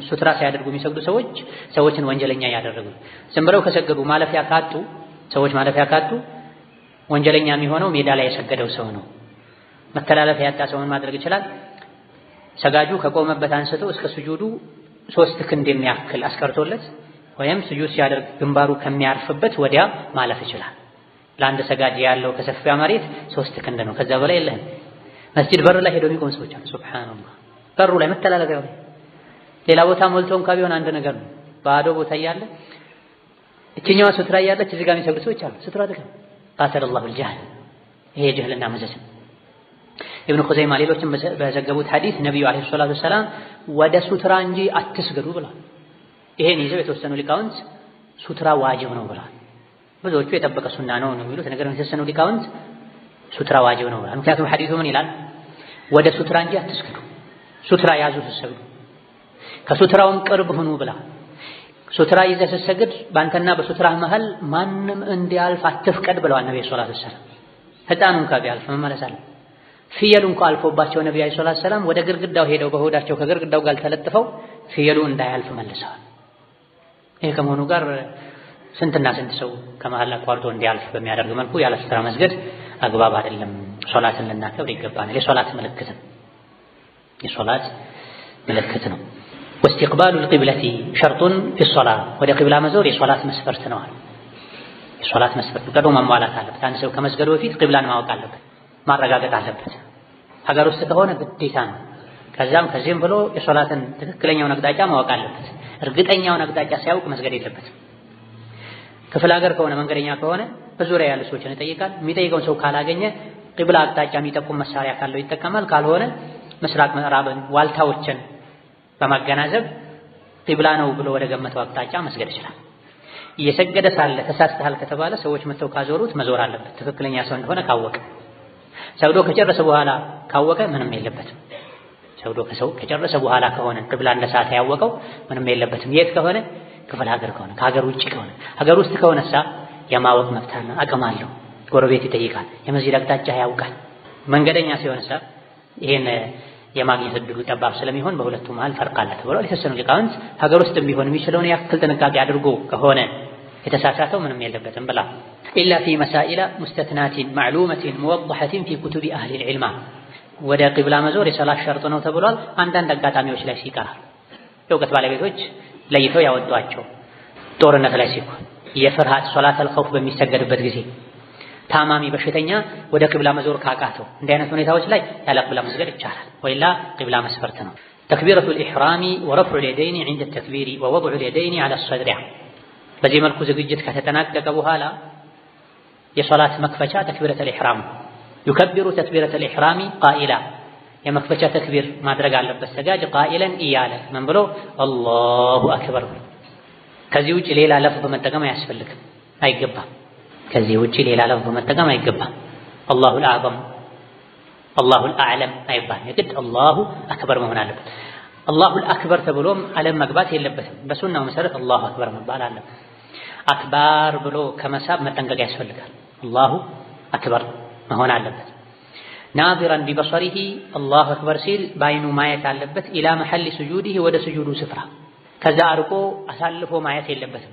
ሱትራ ሳያደርጉ የሚሰግዱ ሰዎች ሰዎችን ወንጀለኛ ያደረጉ። ዝም ብለው ከሰገዱ ማለፊያ ካጡ ሰዎች ማለፊያ ካጡ ወንጀለኛ የሚሆነው ሜዳ ላይ የሰገደው ሰው ነው። መተላለፊያ ያጣ ሰው ምን ማድረግ ይችላል? ሰጋጁ ከቆመበት አንስቶ እስከ ስጁዱ 3 ክንድ የሚያክል አስቀርቶለት ወይም ስጁድ ሲያደርግ ግንባሩ ከሚያርፍበት ወዲያ ማለፍ ይችላል። ለአንድ ሰጋጅ ያለው ከሰፊያ መሬት 3 ክንድ ነው፣ ከዛ በላይ የለህም። መስጂድ በር ላይ ሄደው የሚቆሙ ሰዎች አሉ። ሱብሃንአላህ፣ በሩ ላይ መተላለፊያው ላይ። ሌላ ቦታ ሞልቶ እንኳን ቢሆን አንድ ነገር ነው። ባዶ ቦታ እያለ እቺኛዋ ሱትራ እያለች እዚህ ጋር የሚሰግዱ ሰዎች አሉ። ሱትራ ተከም قاتل الله الجهل። ይሄ የጅህልና መዘዝ። ኢብኑ ኹዘይማ ሌሎችም በዘገቡት ሐዲስ ነብዩ عليه الصلاة والسلام ወደ ሱትራ እንጂ አትስገዱ ብለዋል። ይሄን ይዘው የተወሰኑ ሊቃውንት ሱትራ ዋጅብ ነው ብለዋል። ብዙዎቹ የጠበቀ ሱና ነው ነው የሚሉት፣ ነገር ግን የተወሰኑ ሊቃውንት ሱትራ ዋጅብ ነው ብለዋል። ምክንያቱም ሐዲሱ ምን ይላል? ወደ ሱትራ እንጂ አትስገዱ፣ ሱትራ ያዙ ስትሰግዱ፣ ከሱትራውም ቅርብ ሁኑ ብለዋል። ሱትራ ይዘህ ስትሰግድ በአንተና በሱትራህ መሃል ማንም እንዲያልፍ አትፍቀድ ብለዋል ነብዩ صلى الله عليه وسلم። ህፃኑ እንኳን ቢያልፍ መመለስ አለ። ፍየሉ እንኳን አልፎባቸው ነብዩ صلى الله عليه وسلم ወደ ግርግዳው ሄደው በሆዳቸው ከግርግዳው ጋር ተለጥፈው ፍየሉ እንዳያልፍ መልሰዋል። ይሄ ከመሆኑ ጋር ስንትና ስንት ሰው ከመሃል አቋርጦ እንዲያልፍ በሚያደርግ መልኩ ያለ ሱትራ መስገድ አግባብ አይደለም። ሶላትን ልናከብር ይገባናል። የሶላት ምልክት ነው። የሶላት ምልክት ነው። واستقبال القبلة شرط في الصلاة። ወደ ቂብላ መዞር የሶላት መስፈርት ነው። የሶላት መስፈርት ቀድሞ ማሟላት አለበት። አንድ ሰው ከመስገዱ በፊት ቂብላን ማወቅ አለበት፣ ማረጋገጥ አለበት። ሀገር ውስጥ ከሆነ ግዴታ ነው። ከዛም ከዚህም ብሎ የሶላትን ትክክለኛውን አቅጣጫ ማወቅ አለበት። እርግጠኛውን አቅጣጫ ሳያውቅ መስገድ የለበትም። ክፍለ ሀገር ከሆነ መንገደኛ ከሆነ በዙሪያ ያሉ ሰዎችን ይጠይቃል። የሚጠይቀውን ሰው ካላገኘ ቂብላ አቅጣጫ የሚጠቁም መሳሪያ ካለው ይጠቀማል። ካልሆነ ምስራቅ ምዕራብን፣ ዋልታዎችን በማገናዘብ ቂብላ ነው ብሎ ወደ ገመተው አቅጣጫ መስገድ ይችላል። እየሰገደ ሳለ ተሳስተሃል ከተባለ ሰዎች መተው ካዞሩት መዞር አለበት፣ ትክክለኛ ሰው እንደሆነ ካወቀ። ሰግዶ ከጨረሰ በኋላ ካወቀ ምንም የለበትም። ሰግዶ ከሰው ከጨረሰ በኋላ ከሆነ ቂብላ እንደሳተ ያወቀው ምንም የለበትም። የት ከሆነ? ክፍለ ሀገር ከሆነ፣ ከሀገር ውጭ ከሆነ። ሀገር ውስጥ ከሆነሳ የማወቅ መብትና አቅም አለው። ጎረቤት ይጠይቃል፣ የመስጂድ አቅጣጫ ያውቃል። መንገደኛ ሲሆንሳ ይሄን የማግኘት እድሉ ጠባብ ስለሚሆን በሁለቱ መሃል ፈርቅ አለ ተብሏል። የተወሰኑ ሊቃውንት ሀገር ውስጥም ቢሆን የሚችለውን ያክል ጥንቃቄ አድርጎ ከሆነ የተሳሳተው ምንም የለበትም ብላ። إلا في مسائل مستثناة معلومة موضحة في كتب أهل العلم። ወደ ቂብላ መዞር የሰላት ሸርጥ ነው ተብሏል። አንዳንድ አጋጣሚዎች ላይ ሲቀር የእውቀት ባለቤቶች ለይተው ያወጧቸው፣ ጦርነት ላይ ሲሆን፣ የፍርሃት صلاة الخوف በሚሰገድበት ጊዜ፣ ታማሚ በሽተኛ ወደ ቂብላ መዞር ካቃተው፣ እንዲህ አይነት ሁኔታዎች ላይ ያለ ቂብላ መስገድ ይቻላል። وإلا ቂብላ መስፈርት ነው። تكبيرة الإحرام ورفع اليدين عند التكبير ووضع اليدين على الصدر። በዚህ መልኩ ዝግጅት ከተጠናቀቀ በኋላ የሶላት መክፈቻ تكبيرة الإحرام። يكبر تكبيرة الإحرام قائلا፣ የመክፈቻ ተክቢር ማድረግ አለበት ሰጋጅ፣ قائلا እያለ ምን ብሎ? الله أكبر ብሎ። ከዚህ ውጭ ሌላ ለፍዝ መጠቀም አያስፈልግም፣ አይገባም። ከዚህ ውጭ ሌላ ለፍዝ መጠቀም አይገባም። الله الأعظم፣ الله الأعلم አይባልም። የግድ الله أكبر መሆን አለበት። الله الأكبر ተብሎም ዓለም መግባት የለበትም። በሱናው መሰረት الله أكبر መባል አለበት። አክባር ብሎ ከመሳብ መጠንቀቅ ያስፈልጋል። الله أكبر መሆን አለበት። ناظرا ببصره፣ الله أكبر ሲል በአይኑ ማየት አለበት። إلى محل سجوده፣ ወደ ስጁዱ ስፍራ። ከዛ አርቆ አሳልፎ ማየት የለበትም።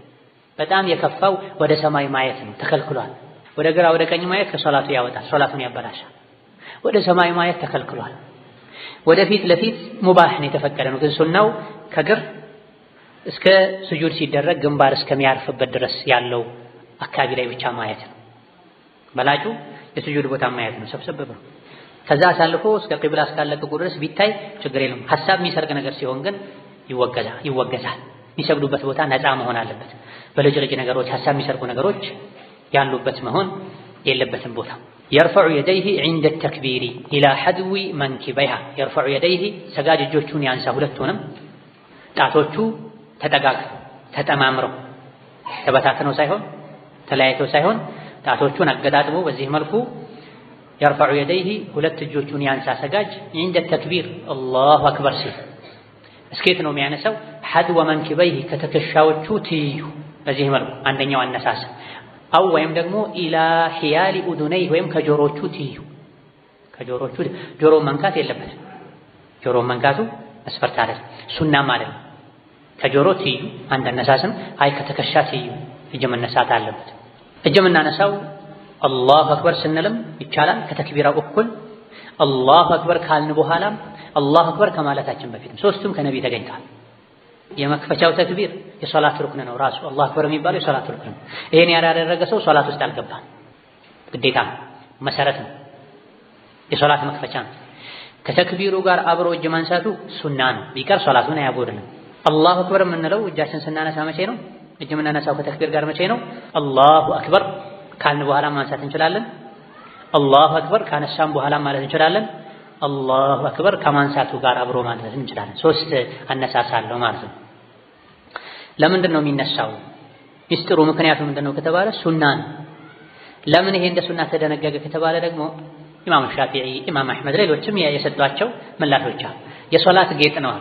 በጣም የከፋው ወደ ሰማይ ማየት ነው፣ ተከልክሏል። ወደ ግራ ወደ ቀኝ ማየት ከሶላቱ ያወጣል፣ ሶላቱን ያበላሻል። ወደ ሰማይ ማየት ተከልክሏል። ወደፊት ለፊት ሙባህ ነው፣ የተፈቀደ ነው። ግን ሱናው ከግር እስከ ስጁድ ሲደረግ ግንባር እስከሚያርፍበት ድረስ ያለው አካባቢ ላይ ብቻ ማየት ነው። በላጩ የስጁድ ቦታ ማየት ነው፣ ሰብሰብ ብሎ። ከዛ አሳልፎ እስከ ቂብላ እስካለቀቁ ድረስ ቢታይ ችግር የለም። ሐሳብ የሚሰርቅ ነገር ሲሆን ግን ይወገዛል ይወገዛል። የሚሰግዱበት ቦታ ነፃ መሆን አለበት። በልጭልጭ ነገሮች፣ ሐሳብ የሚሰርቁ ነገሮች ያሉበት መሆን የለበትም ቦታ። يرفع يديه عند التكبير إلى حذو منكبيه። يرفع يديه፣ ሰጋጅ እጆቹን ያንሳ፣ ሁለቱንም ጣቶቹ ተጠጋግተው ተጠማምረው፣ ተበታትነው ሳይሆን፣ ተለያይተው ሳይሆን ጣቶቹን አገጣጥሞ በዚህ መልኩ يرفع يديه፣ ሁለት እጆቹን ያንሳ ሰጋጅ عند التكبير الله أكبر ሲል። እስኬት ነው የሚያነሳው? حذو منكبيه፣ ከትከሻዎቹ ትይዩ። በዚህ መልኩ አንደኛው አነሳሳ። أو ወይም ደግሞ إلى حيال أذنيه ወይም ከጆሮቹ ትይዩ ከጆሮቹ ጆሮ መንካት የለበትም። ጆሮ መንካቱ መስፈርት አይደለም፣ ሱናም አይደለም። ከጆሮ ትይዩ አንድ አነሳስም፣ አይ ከተከሻ ትይዩ እጅ መነሳት አለበት። እጅ የምናነሳው الله أكبر ስንልም ይቻላል ከተክቢራው እኩል الله أكبر ካልን በኋላም الله أكبر ከማለታችን በፊትም ሶስቱም ከነቢ ተገኝተዋል። የመክፈቻው ተክቢር የሶላት ሩክን ነው። ራሱ الله أكبر የሚባለው የሶላት ሩክን ነው። ይሄን ያላደረገ ሰው ሶላት ውስጥ አልገባም። ግዴታ መሰረት ነው። የሶላት መክፈቻ ነው። ከተክቢሩ ጋር አብሮ እጅ ማንሳቱ ሱና ነው። ቢቀር ሶላቱን አያጎድልም። الله أكبر የምንለው እጃችን ስናነሳ መቼ ነው? እጅ የምናነሳው ከተክቢር ጋር መቼ ነው? الله أكبر ካልን በኋላ ማንሳት እንችላለን። الله أكبر ካነሳም በኋላ ማለት እንችላለን። الله أكبر ከማንሳቱ ጋር አብሮ ማለት እንችላለን። ሶስት አነሳሳ አለው ማለት ነው። ለምንድን ነው የሚነሳው? ሚስጥሩ ምክንያቱ ምንድን ነው ከተባለ ሱና ነው። ለምን ይሄ እንደ ሱና ተደነገገ ከተባለ ደግሞ ኢማም ሻፊዒ፣ ኢማም አሕመድ ሌሎችም የሰጧቸው ምላሾች አሉ። የሶላት ጌጥ ነው።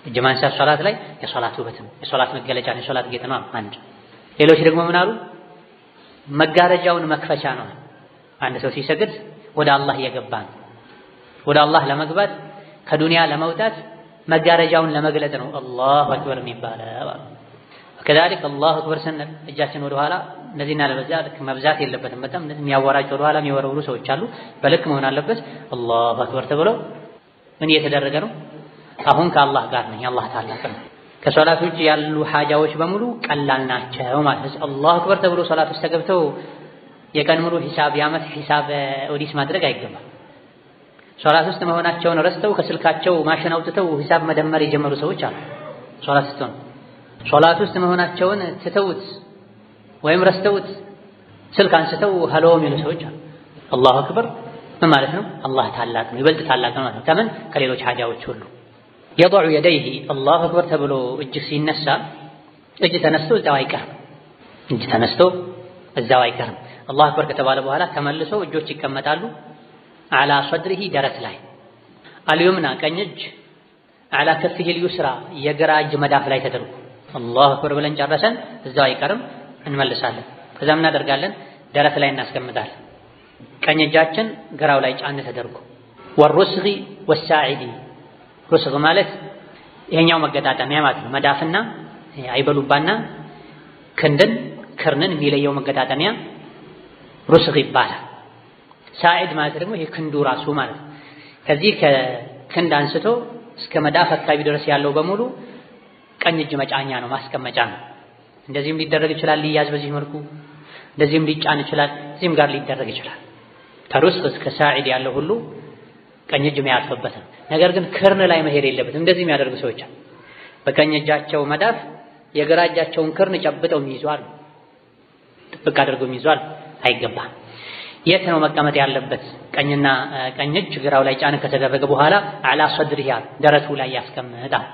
እጅ ማንሳት ሶላት ላይ የሶላት ውበት ነው፣ የሶላት መገለጫ ነው፣ የሶላት ጌጥ ነው። አንድ ሌሎች ደግሞ ምን አሉ? መጋረጃውን መክፈቻ ነው። አንድ ሰው ሲሰግድ ወደ አላህ እየገባ ነው። ወደ አላህ ለመግባት ከዱንያ ለመውጣት መጋረጃውን ለመግለጥ ነው الله أكبر የሚባለው። كذلك الله أكبر ስንል እጃችን ወደ ኋላ እንደዚህና ለበዛ ልክ መብዛት የለበትም። በጣም የሚያወራጭ ወደ ኋላ የሚወረውሩ ሰዎች አሉ። በልክ መሆን አለበት። الله أكبر ተብሎ ምን እየተደረገ ነው? አሁን ከአላህ ጋር ነኝ፣ አላህ ታላቅ ነው። ከሶላት ውጭ ያሉ ሐጃዎች በሙሉ ቀላል ናቸው ማለት ነው። الله أكبر ተብሎ ሶላት ውስጥ ተገብተው የቀን ሙሉ ሂሳብ የዓመት ሂሳብ ኦዲት ማድረግ አይገባም። ሶላት ውስጥ መሆናቸውን ረስተው ከስልካቸው ማሽን አውጥተው ሂሳብ መደመር የጀመሩ ሰዎች አሉ። ሶላት ውስጥ ነው። ሶላት ውስጥ መሆናቸውን ትተውት ወይም ረስተውት ስልክ አንስተው ሄሎ የሚሉ ሰዎች አሉ። الله أكبر ምን ማለት ነው? አላህ ታላቅ ነው፣ ይበልጥ ታላቅ ነው ማለት ነው። ከምን ከሌሎች ሐጃዎች ሁሉ። يضع يديه الله أكبر ተብሎ እጅ ሲነሳ እጅ ተነስቶ እዛው አይቀርም። እጅ ተነስቶ እዛው አይቀርም። الله أكبر ከተባለ በኋላ ተመልሶ እጆች ይቀመጣሉ። على صدره ደረት ላይ፣ اليمنى ቀኝ እጅ على كفه اليسرى የግራ እጅ መዳፍ ላይ ተደርጎ الله أكبر ብለን ጨረሰን እዛው አይቀርም፣ እንመልሳለን። ከዛም እናደርጋለን ደረት ላይ እናስቀምጣለን። ቀኝ እጃችን ግራው ላይ ጫን ተደርጎ። والرسغ والساعد رسغ ማለት ይሄኛው መገጣጠሚያ ማለት ነው። መዳፍና አይበሉባና ክንድን ክርንን የሚለየው መገጣጠሚያ رسغ ይባላል። ساعد ማለት ደግሞ ይሄ ክንዱ ራሱ ማለት ነው። ከዚህ ከክንድ አንስቶ እስከ መዳፍ አካባቢ ድረስ ያለው በሙሉ ቀኝ እጅ መጫኛ ነው፣ ማስቀመጫ ነው። እንደዚህም ሊደረግ ይችላል፣ ሊያዝ በዚህ መልኩ እንደዚህም ሊጫን ይችላል፣ እዚህም ጋር ሊደረግ ይችላል። ከ رسغ እስከ ساعد ያለው ሁሉ ቀኝ እጅ የሚያርፍበት ነው። ነገር ግን ክርን ላይ መሄድ የለበትም። እንደዚህ የሚያደርጉ ሰዎች አሉ። በቀኝ እጃቸው መዳፍ የግራ እጃቸውን ክርን ጨብጠው የሚይዙ አሉ፣ ጥብቅ አድርገው የሚይዙ አሉ። አይገባም። የት ነው መቀመጥ ያለበት? ቀኝና ቀኝ እጅ ግራው ላይ ጫን ከተደረገ በኋላ አላ ሰድሪህ ደረቱ ላይ ያስቀምጣል።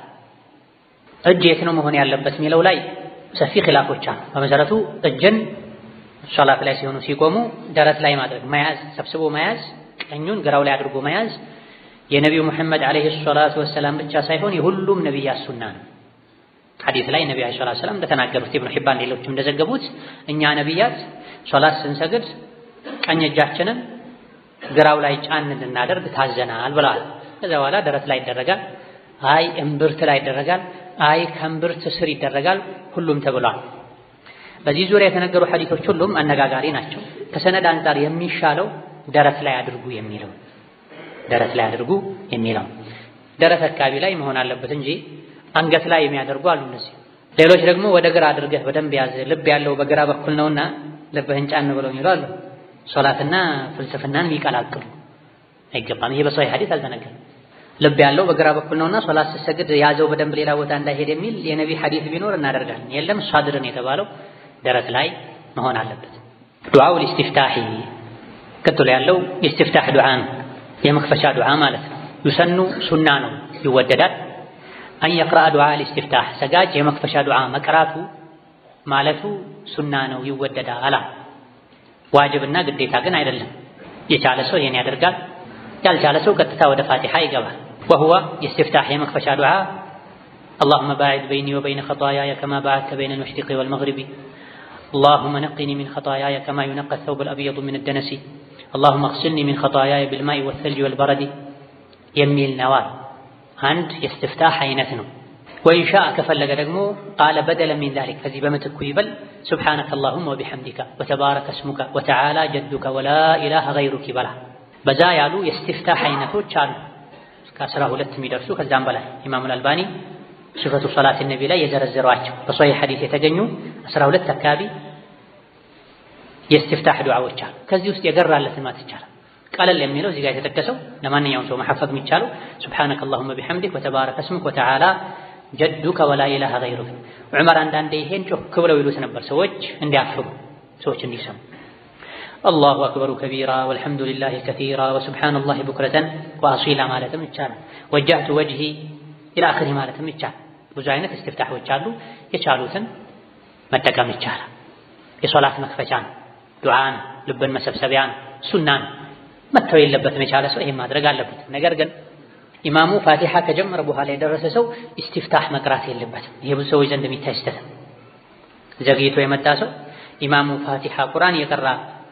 እጅ የት ነው መሆን ያለበት የሚለው ላይ ሰፊ ኺላፎች አሉ። በመሰረቱ እጅን ሶላት ላይ ሲሆኑ ሲቆሙ ደረት ላይ ማድረግ መያዝ፣ ሰብስቦ መያዝ፣ ቀኙን ግራው ላይ አድርጎ መያዝ የነቢዩ ሙሐመድ عليه الصلاة والسلام ብቻ ሳይሆን የሁሉም ነቢያት ሱና ነው። ሐዲስ ላይ ነቢ عليه الصلاة والسلام እንደተናገሩት ኢብኑ ሒባን ሌሎችም እንደዘገቡት እኛ ነቢያት ሶላት ስንሰግድ ቀኝ እጃችንን ግራው ላይ ጫን እንድናደርግ ታዘናል ብለዋል። ከዛ በኋላ ደረት ላይ ይደረጋል፣ አይ እምብርት ላይ ይደረጋል፣ አይ ከእምብርት ስር ይደረጋል፣ ሁሉም ተብሏል። በዚህ ዙሪያ የተነገሩ ሐዲሶች ሁሉም አነጋጋሪ ናቸው። ከሰነድ አንጻር የሚሻለው ደረት ላይ አድርጉ የሚለው ደረት ላይ አድርጉ የሚለው ደረት አካባቢ ላይ መሆን አለበት እንጂ አንገት ላይ የሚያደርጉ አሉ። እነዚህ ሌሎች ደግሞ ወደ ግራ አድርገህ በደንብ ያዝ፣ ልብ ያለው በግራ በኩል ነውና ልብህን ጫን ብለው የሚሉ አሉ። ሶላትና ፍልስፍናን የሚቀላቅሉ አይገባም። ይሄ በሶሒህ ሐዲስ አልተነገረም። ልብ ያለው በግራ በኩል ነውና ሶላት ስትሰግድ ያዘው በደንብ ሌላ ቦታ እንዳይሄድ የሚል የነቢ ሐዲስ ቢኖር እናደርጋለን። የለም ሷድርን የተባለው ደረት ላይ መሆን አለበት። دعاء الاستفتاح ቀጥሎ ያለው استفتاح ዱዓ ነው፣ የመክፈቻ ዱዓ ማለት ነው። يسن ሱና ነው ይወደዳል። أن يقرأ دعاء الاستفتاح ሰጋጅ የመክፈቻ ዱዓ መቅራቱ ማለቱ ሱና ነው ይወደዳል። ዋጅብና ግዴታ ግን አይደለም። የቻለ ሰው ይሄን ያደርጋል፣ ያልቻለ ሰው ቀጥታ ወደ ፋቲሓ ይገባል። وهو استفتاح የመክፈቻ ዱዓ اللهم باعد بيني وبين خطاياي كما باعدت بين المشرق والمغرب اللهم نقني من خطاياي كما ينقى الثوب الأبيض من الدنس اللهم اغسلني من خطاياي بالماء والثلج والبرد የሚል ነዋል። አንድ የእስትፍታህ አይነት ነው። وإن شاء ከፈለገ ደግሞ قال بدلا من ذلك ከዚህ በምትኩ ይበል سبحانك اللهم وبحمدك وتبارك اسمك وتعالى جدك ولا إله غيرك ይበላል። በዛ ያሉ የእስትፍታህ አይነቶች አሉ እስከ 12 የሚደርሱ ከዛም በላይ ኢማሙል አልባኒ صفة صلاة النبي ላይ የዘረዘሯቸው በሶሒህ ሐዲስ የተገኙ 12 አካባቢ የእስትፍታህ ዱዓዎች አሉ። ከዚህ ውስጥ የገራለትን ማለት ይቻላል። ቀለል የሚለው እዚህ ጋር የተጠቀሰው ለማንኛውም ሰው መሐፈዝ የሚቻለው سبحانك اللهم بحمدك وتبارك اسمك وتعالى جدك ولا إله غيرك። ዑመር አንዳንዴ ይሄን ጮክ ብለው ይሉት ነበር፣ ሰዎች እንዲያፍሩ፣ ሰዎች እንዲሰሙ። الله أكبر كبيرا والحمد لله كثيرا وسبحان الله بكرة وأصيلا ማለትም ይቻላል። وجهت وجهي إلى آخره ማለትም ይቻላል። ብዙ አይነት እስትፍታሖች አሉ። የቻሉትን መጠቀም ይቻላል። የሶላት መክፈቻ ነው፣ ዱዓ ነው፣ ልብን መሰብሰቢያ ነው፣ ሱና ነው። መተው የለበትም። የቻለ ሰው ይሄን ማድረግ አለበት። ነገር ግን ኢማሙ ፋቲሓ ከጀመረ በኋላ የደረሰ ሰው ኢስቲፍታህ መቅራት የለበትም። ይሄ ብዙ ሰዎች ዘንድ የሚታይ ስህተት ነው። ዘግይቶ የመጣ ሰው ኢማሙ ፋቲሓ ቁርአን እየቀራ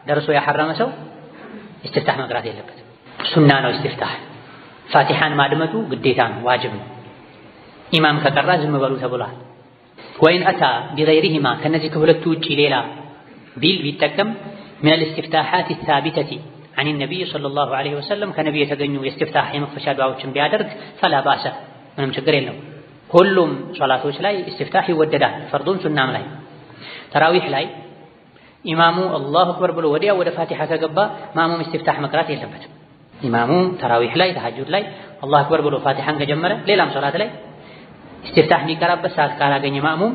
ደርሶ ያሐረመ ሰው ኢስቲፍታህ መቅራት የለበትም። ሱና ነው ኢስቲፍታህ። ፋቲሓን ማድመጡ ግዴታ ነው፣ ዋጅብ ነው። ኢማም ከቀራ ዝም በሉ ተብሏል። وإن أتى بغيرهما ከነዚህ ከሁለቱ ውጪ ሌላ ቢል ቢጠቀም من الاستفتاحات الثابتة عن النبي صلى الله عليه وسلم ከነቢዩ የተገኙ የእስትፍታህ የመክፈቻ ዱዓዎችን ቢያደርግ فلا بأس ምንም ችግር የለውም። ሁሉም ሶላቶች ላይ እስትፍታህ ይወደዳል፣ ፈርዱም ሱናም ላይ። ተራዊሕ ላይ ኢማሙ الله أكبر ብሎ ወዲያው ወደ ፋቲሓ ከገባ ማእሙም እስትፍታህ መቅራት የለበትም። ኢማሙ ተራዊሕ ላይ ተሐጁድ ላይ الله أكبر ብሎ ፋቲሓን ከጀመረ ሌላም ሶላት ላይ እስትፍታህ የሚቀራበት ሰዓት ካላገኘ ማእሙም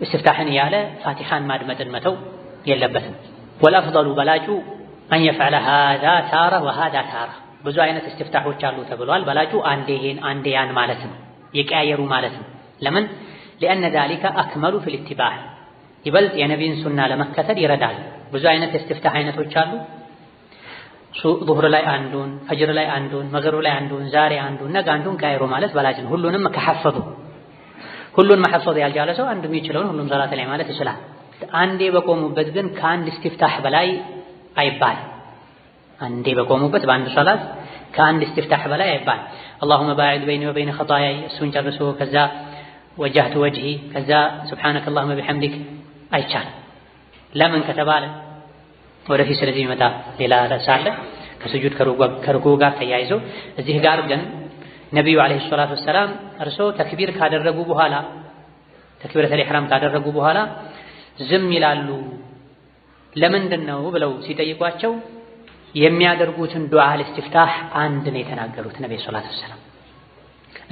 እስትፍታህን እያለ ፋቲሓን ማድመጥን መተው የለበትም። والأفضل በላጩ أن يفعل هذا تارة وهذا تارة። ብዙ አይነት እስትፍታሖች አሉ ተብሏል። በላጩ አንዴ ይሄን አንዴ ያን ማለት ነው፣ የቀያየሩ ማለት ነው። ለምን لأن ذلك أكمل في الاتباع ይበልጥ የነቢይን ሱና ለመከተል ይረዳል። ብዙ አይነት የእስትፍታህ አይነቶች አሉ። ዙሁር ላይ አንዱን፣ ፈጅር ላይ አንዱን፣ መግሪብ ላይ አንዱን፣ ዛሬ አንዱን፣ ነገ አንዱን ቀያይሮ ማለት በላጭ ነው። ሁሉንም ከሐፈዙ ሁሉን መሐፈዝ ያልቻለ ሰው አንዱ የሚችለውን ሁሉም ሰላት ላይ ማለት ይችላል። አንዴ በቆሙበት ግን ከአንድ እስትፍታህ በላይ አይባልም። አንዴ በቆሙበት በአንድ ሶላት ከአንድ እስትፍታህ በላይ አይባልም። اللهم باعد بيني وبين خطاياي እሱን ጨርሶ ከዛ وجهت وجهي ከዛ سبحانك اللهم بحمدك አይቻልም። ለምን ከተባለ ወደፊት ስለዚህ የሚመጣ ሌላ ርዕስ አለ ከስጁድ ከሩኩዕ ጋር ተያይዞ። እዚህ ጋር ግን ነቢዩ عليه الصلاة والسلام እርሶ ተክቢር ካደረጉ በኋላ تكبيرة الإحرام ካደረጉ በኋላ ዝም ይላሉ። ለምንድን ነው ብለው ሲጠይቋቸው የሚያደርጉትን ዱዓ الاستفتاح አንድ ነው የተናገሩት ነብዩ صلى الله عليه وسلم።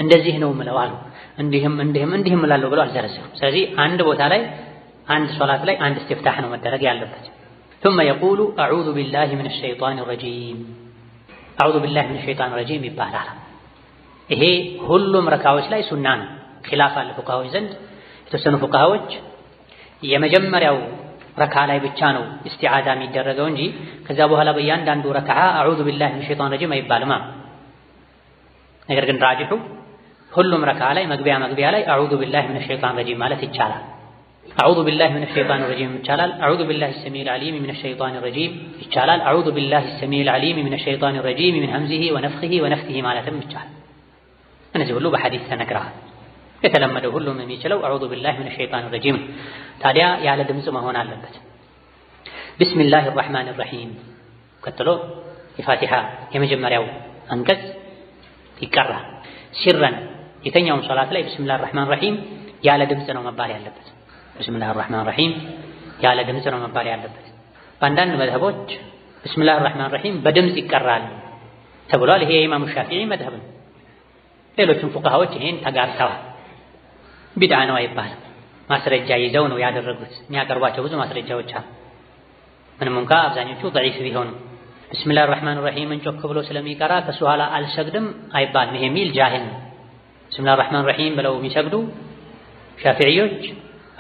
እንደዚህ ነው ምለው አሉ። እንዲህም እንዲህም እንዲህም እላለሁ ብለው አልዘረዘሩም። ስለዚህ አንድ ቦታ ላይ አንድ ሶላት ላይ አንድ እስትፍታህ ነው መደረግ ያለበት። ثم يقول أعوذ بالله من الشيطان الرجيم أعوذ بالله من الشيطان الرجيم ይባላል። ይሄ ሁሉም ረካዎች ላይ ሱና ነው። ኺላፍ አለ ፉቃሃዎች ዘንድ። የተወሰኑ ፉቃሃዎች የመጀመሪያው ረካ ላይ ብቻ ነው እስቲዓዛ የሚደረገው እንጂ ከዛ በኋላ በእያንዳንዱ ረክዓ أعوذ بالله من الشيطان الرجيم አይባልም። ነገር ግን ራጅሑ ሁሉም ረክዓ ላይ መግቢያ መግቢያ ላይ أعوذ بالله من الشيطان الرجيم ማለት ይቻላል። أعوذ بالله من الشيطان الرجيم ይቻላል። أعوذ بالله السميع العليم من الشيطان الرجيم ይቻላል። أعوذ بالله السميع العليم من الشيطان الرجيم من همزه ونفخه ونفثه ማለትም ይቻላል። እነዚህ ሁሉ በሐዲስ ተነግረዋል። የተለመደው ሁሉም የሚችለው أعوذ بالله من الشيطان الرجيم። ታዲያ ያለ ድምፅ መሆን አለበት። بسم الله الرحمن الرحيم ቀጥሎ የፋቲሓ የመጀመሪያው አንቀጽ ይቀራል። سرا የተኛውም ሶላት ላይ بسم الله الرحمن الرحيم ያለ ድምፅ ነው መባል ያለበት። بسم الله الرحمن الرحيم ያለ ድምፅ ነው መባል ያለበት። በአንዳንድ መዝሀቦች بسم الله الرحمن الرحيم በድምፅ ይቀራል ተብሏል። ይሄ የኢማሙ ሻፊዒ መዝሀብ ነው። ሌሎችም ፉቃሃዎች ይሄን ተጋርተዋል። ቢድዓ ነው አይባልም። ማስረጃ ይዘው ነው ያደረጉት። የሚያቀርቧቸው ብዙ ማስረጃዎች አሉ። ምንም እንኳ አብዛኞቹ ደዒፍ ቢሆኑም بسم الله الرحمن الرحيم ን ጮክ ብሎ ስለሚቀራ ከሱ ኋላ አልሰግድም አይባልም። ይሄ የሚል ጃሂል ነው። بسم الله الرحمن الرحيم ብለው የሚሰግዱ ሻፊዒዮች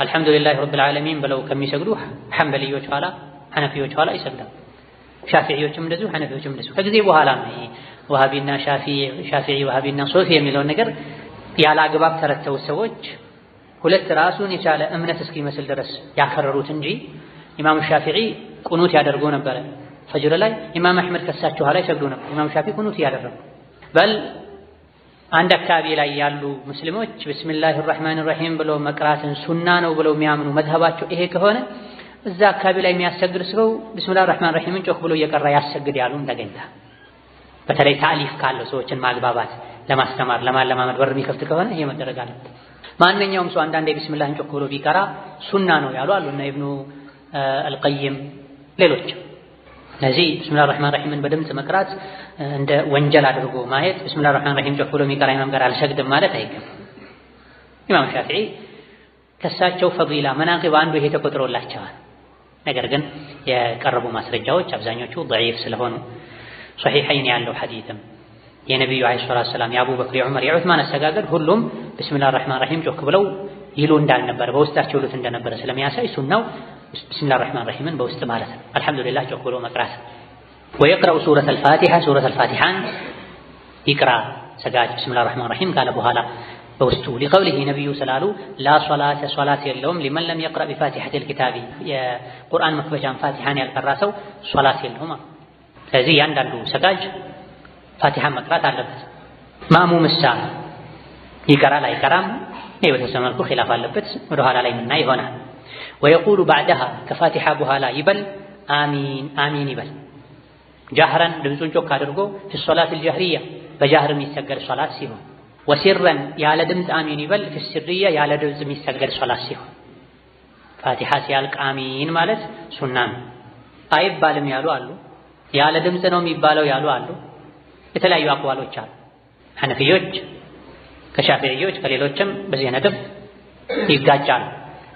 الحمد لله رب العالمين ብለው ከሚሰግዱ ሐንበልዮች ኋላ ሐነፊዮች ኋላ ይሰግዳል። ሻፊዒዮችም እንደዚሁ ሐነፊዮችም እንደዚሁ። ከጊዜ በኋላ ነው ይሄ ወሃቢና ሻፊዒ ወሃቢና ሶፊ የሚለውን ነገር ያለ አግባብ ተረተው ሰዎች ሁለት ራሱን የቻለ እምነት እስኪመስል ድረስ ያከረሩት እንጂ ኢማም ሻፊዒ ቁኑት ያደርጉ ነበር። ፈጅር ላይ ኢማም አህመድ ከሳቸው ኋላ ይሰግዱ ነበር። ኢማም ሻፊዒ ቁኑት ያደረጉ በል አንድ አካባቢ ላይ ያሉ ሙስሊሞች بسم الله الرحمن الرحيم ብለው መቅራትን ሱና ነው ብለው የሚያምኑ መዝሀባቸው ይሄ ከሆነ እዛ አካባቢ ላይ የሚያሰግድ ሰው بسم الله الرحمن الرحيم ን ጮክ ብሎ እየቀራ ያሰግድ ያሉም ተገኝታ። በተለይ ታሊፍ ካለው ሰዎችን ማግባባት ለማስተማር ለማለማመድ በር የሚከፍት ከሆነ ይሄ መደረግ አለበት። ማንኛውም ሰው አንዳንዴ ቢስሚላህን ጮክ ብሎ ቢቀራ ሱና ነው ያሉ አሉ እና ኢብኑ አልቀይም ሌሎች። ስለዚህ بسم الله الرحمن الرحيم ን በድምጽ መቅራት እንደ ወንጀል አድርጎ ማየት بسم الله الرحمن الرحيم ጮክ ብሎ የሚቀራ ኢማም ጋር አልሰግድም ማለት አይገባም። ኢማም ሻፊዒ ከሳቸው ፈዲላ መናቂብ አንዱ ይሄ ተቆጥሮላቸዋል። ነገር ግን የቀረቡ ማስረጃዎች አብዛኞቹ ضعيف ስለሆኑ ሶሒሐይን ያለው ሐዲስም የነብዩ عليه الصلاة والسلام የአቡበክር የዑመር የዑስማን አሰጋገድ ሁሉም بسم الله الرحمن الرحيم ጮክ ብለው ይሉ እንዳልነበረ በውስጣቸው ይሉት እንደነበረ ስለሚያሳይ ሱናው بسم الله الرحمن الرحيم ን በውስጥ ማለት ነው። አልሐምዱሊላህ ጮክ ብሎ መቅራት። ويقرأ سورة الفاتحة ሱረተል ፋቲሃን ይቅራ ሰጋጅ بسم الله الرحمن الرحيم ካለ በኋላ በውስጡ لقوله ነብዩ ስላሉ لا صلاة ሶላት የለውም لمن لم يقرأ بفاتحة الكتاب የቁርአን መክፈቻን ፋቲሃን ያልቀራ ሰው ሶላት የለውም። ስለዚህ እያንዳንዱ ሰጋጅ ፋቲሃን መቅራት አለበት። ማእሙምሳ ይቀራል አይቀራም? ይሄ በተወሰነ መልኩ ኺላፍ አለበት፣ ወደ ኋላ ላይ የምናይ ይሆናል። ويقول بعدها ከፋቲሃ በኋላ ይበል አሚን አሚን ይበል جهرا ድምፁን ጮክ አድርጎ في الصلاة الجهرية በጃህር የሚሰገድ ሶላት ሲሆን፣ وسرا ያለ ድምፅ አሚን ይበል في السرية ያለ ድምፅ የሚሰገድ ሶላት ሲሆን። ፋቲሃ ሲያልቅ አሚን ማለት ሱና ነው። አይባልም ያሉ አሉ፣ ያለ ድምፅ ነው የሚባለው ያሉ አሉ። የተለያዩ አቅዋሎች አሉ። ሐነፊዮች ከሻፊዒዮች ከሌሎችም በዚህ ነጥብ ይጋጫሉ።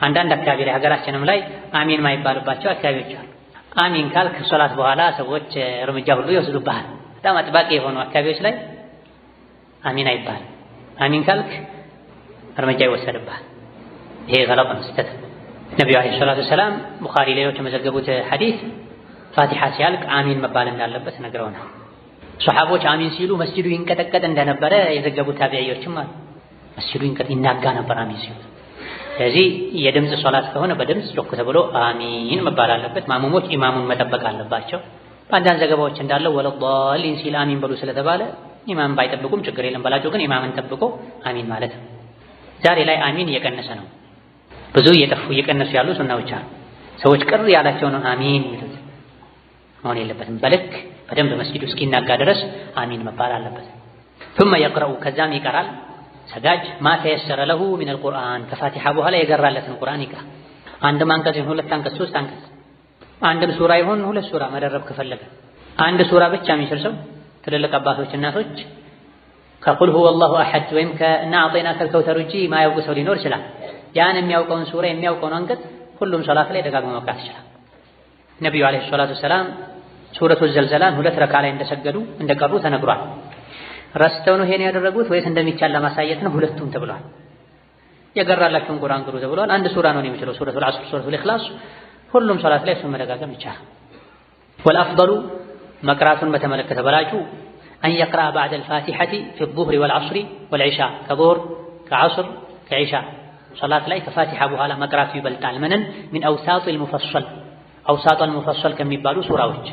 አንዳንድ አካባቢ ላይ ሀገራችንም ላይ አሚን ማይባልባቸው አካባቢዎች አሉ። አሚን ካልክ ሶላት በኋላ ሰዎች እርምጃ ሁሉ ይወስዱብሃል። በጣም አጥባቂ የሆኑ አካባቢዎች ላይ አሚን አይባልም። አሚን ካልክ እርምጃ ይወሰድብሃል። ይሄ ገለጥ ነው፣ ስህተት። ነብዩ عليه الصلاة والسلام ቡኻሪ ሌሎች የመዘገቡት ሐዲስ ፋቲሃ ሲያልቅ አሚን መባል እንዳለበት ነግረውናል። ሶሐቦች አሚን ሲሉ መስጂዱ ይንቀጠቀጥ እንደነበረ የዘገቡ ታቢዒዎችም አሉ። መስጂዱ ይናጋ ነበር አሚን ሲሉ። ስለዚህ የድምፅ ሶላት ከሆነ በድምፅ ጮክ ተብሎ አሚን መባል አለበት። ማሙሞች ኢማሙን መጠበቅ አለባቸው። በአንዳንድ ዘገባዎች እንዳለው ولا الضالين ሲል አሚን በሉ ስለተባለ ኢማም ባይጠብቁም ችግር የለም። በላቸው ግን ኢማምን ጠብቆ አሚን ማለት ነው። ዛሬ ላይ አሚን እየቀነሰ ነው። ብዙ እየጠፉ እየቀነሱ ያሉ ሱናዎች አሉ። ሰዎች ቅር ያላቸው ነው አሚን የሚሉት። መሆን የለበትም። በልክ በደንብ መስጂዱ እስኪናጋ ድረስ አሚን መባል አለበት። ثم يقرأ ከዛም ይቀራል ሰጋጅ ما تيسر له من القرآن ከፋቲሃ በኋላ የገራለትን ቁርአን ይቅራ። አንድም አንቀጽ ይሁን ሁለት አንቀጽ ሶስት አንቀጽ አንድም ሱራ ይሁን ሁለት ሱራ መደረብ ከፈለገ አንድ ሱራ ብቻ የሚችል ሰው ትልልቅ አባቶች እናቶች ከ قل هو الله أحد ወይም ከ إنا أعطيناك الكوثر ውጪ ማያውቅ ሰው ሊኖር ይችላል። ያን የሚያውቀውን ሱራ የሚያውቀውን አንቀጽ ሁሉም ሶላት ላይ ደጋግሞ መቅራት ይችላል። ነብዩ عليه الصلاة والسلام ሱረቱ ዘልዘላን ሁለት ረካ ላይ እንደሰገዱ እንደቀሩ ተነግሯል። ረስተው ነው ይሄን ያደረጉት ወይስ እንደሚቻል ለማሳየት ነው? ሁለቱም ተብሏል። የገራላችሁን ቁርአን ቅሩ ተብሏል። አንድ ሱራ ነው የሚችለው፣ ሱረቱል ዐስር፣ ሱረቱል ኢኽላስ። ሁሉም ሶላት ላይ እሱን መደጋገም ይቻላል። والأفضل መቅራቱን በተመለከተ በላጩ أن يقرأ بعد الفاتحة في الظهر والعصر والعشاء ከዙህር ከዐስር ከዒሻ ሶላት ላይ ከፋቲሓ በኋላ መቅራቱ ይበልጣል። ምንን من أوساط المفصل أوساط المفصل ከሚባሉ ሱራዎች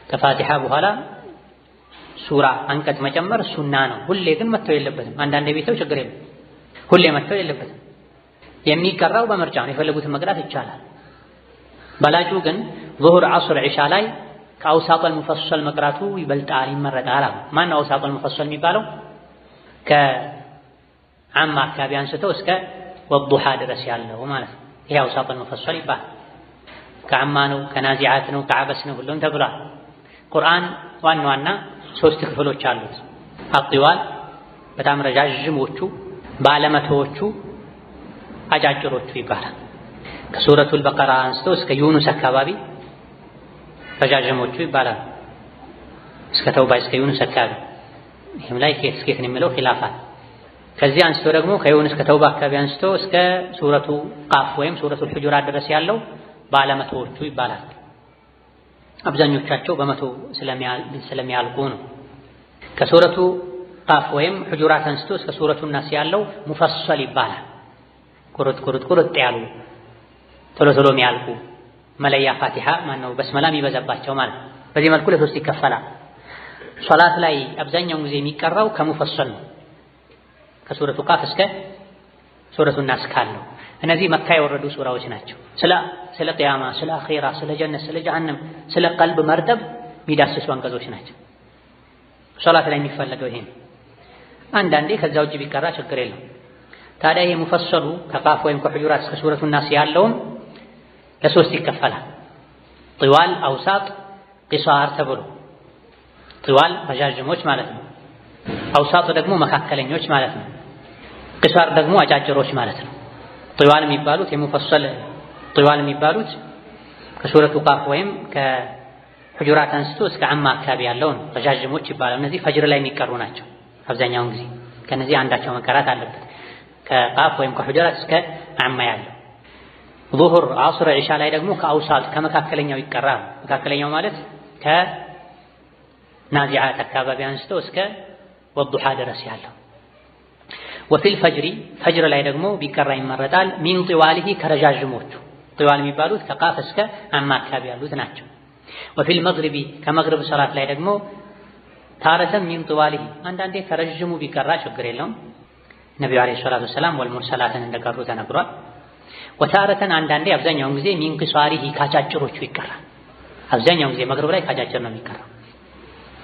ከፋቲሓ በኋላ ሱራ አንቀጽ መጨመር ሱና ነው። ሁሌ ግን መተው የለበትም። አንዳንዴ ቢተው ችግር የለም። ሁሌ መተው የለበትም። የሚቀራው በምርጫ ነው። የፈለጉትን መቅራት ይቻላል። በላጩ ግን ዙሁር፣ ዐስር፣ ዒሻ ላይ ከ أوساط المفصل መቅራቱ ይበልጣል፣ ይመረጣል። ማን ነው أوساط المفصل የሚባለው? ከዓማ አካባቢ አንስተው እስከ ወዱሃ ድረስ ያለው ማለት ነው። ይሄ أوساط المفصل ይባላል። ከዓማ ነው፣ ከናዚዓት ነው፣ ከዓበስ ነው፣ ሁሉም ተብሏል። ቁርአን ዋና ዋና ሶስት ክፍሎች አሉት። الطوال በጣም ረዣዥሞቹ፣ ባለመቶዎቹ፣ አጫጭሮቹ ይባላል። ከሱረቱል በቀራ አንስቶ እስከ ዩኑስ አካባቢ ረዣዥሞቹ ይባላል። እስከ ተውባ እስከ ዩኑስ አካባቢ ይህም ላይ ከየት እስከ የት ነው የሚለው ኺላፋት። ከዚህ አንስቶ ደግሞ ከዩኑስ ከተውባ አካባቢ አንስቶ እስከ ሱረቱ ቃፍ ወይም ሱረቱል ሁጁራት ድረስ ያለው ባለመቶዎቹ ይባላል። አብዛኞቻቸው በመቶ ስለሚያልቁ ነው። ከሱረቱ ቃፍ ወይም ሁጁራት አንስቶ እስከ ሱረቱ ናስ ያለው ሙፈሰል ይባላል። ቁርጥ ቁርጥ ቁርጥ ያሉ ቶሎ ቶሎ የሚያልቁ መለያ ፋቲሃ ማነው በስመላ የሚበዛባቸው ማለት ነው። በዚህ መልኩ ለሶስት ይከፈላል። ሶላት ላይ አብዛኛውን ጊዜ የሚቀራው ከሙፈሰል ነው። ከሱረቱ ቃፍ እስከ ሱረቱ ናስ ካለው እነዚህ መካ የወረዱ ሱራዎች ናቸው። ስለ ቅያማ፣ ስለ አኼራ፣ ስለ ጀነት፣ ስለ ጀሀነም፣ ስለ ቀልብ መርጠብ የሚዳስሱ አንቀጾች ናቸው። ሶላት ላይ የሚፈለገው ይሄ ነው። አንዳንዴ ከዛ ውጭ ቢቀራ ችግር የለም። ታዲያ ይሄ ሙፈሰሉ ከቃፍ ወይም ከሑጁራት እስከ ሱረቱ ናስ ያለውም ለሶስት ይከፈላል። طوال፣ أوساط፣ قصار ተብሎ طوال ረዣዥሞች ማለት ነው። أوساط ደግሞ መካከለኞች ማለት ነው። قصار ደግሞ አጫጭሮች ማለት ነው። طوال የሚባሉት የሙፈሰል طوال የሚባሉት ከሱረቱ ቃፍ ወይም ከሑጁራት አንስቶ እስከ አማ አካባቢ ያለው ነው። ረዣዥሞች ይባላሉ። እነዚህ ፈጅር ላይ የሚቀሩ ናቸው። አብዛኛውን ጊዜ ከነዚህ አንዳቸው መቀራት አለበት። ከቃፍ ወይም ከሑጁራት እስከ አማ ያለው። ዙሁር፣ አስር፣ ዒሻ ላይ ደግሞ ከ أوساط ከመካከለኛው ይቀራል። መካከለኛው ማለት ከናዚዓት አካባቢ አንስቶ እስከ ወዱሓ ድረስ ያለው። وفي الفجر ፈጅር ላይ ደግሞ ቢቀራ ይመረጣል። من طواله ከረዣዥሞቹ طوال የሚባሉት ከቃፍ እስከ አማ አካባቢ ያሉት ናቸው። وفي المغرب ከመግሪብ ሰላት ላይ ደግሞ تارة من طواله አንዳንዴ ከረዥሙ ቢቀራ ችግር የለውም። ነቢዩ عليه الصلاة والسلام ወልሙርሰላትን እንደቀሩ ተነግሯል። وتارة አንዳንዴ አብዛኛውን ጊዜ من قصاره ካጫጭሮቹ ይቀራል። አብዛኛውን ጊዜ መግሪብ ላይ ካጫጭር ነው የሚቀራው።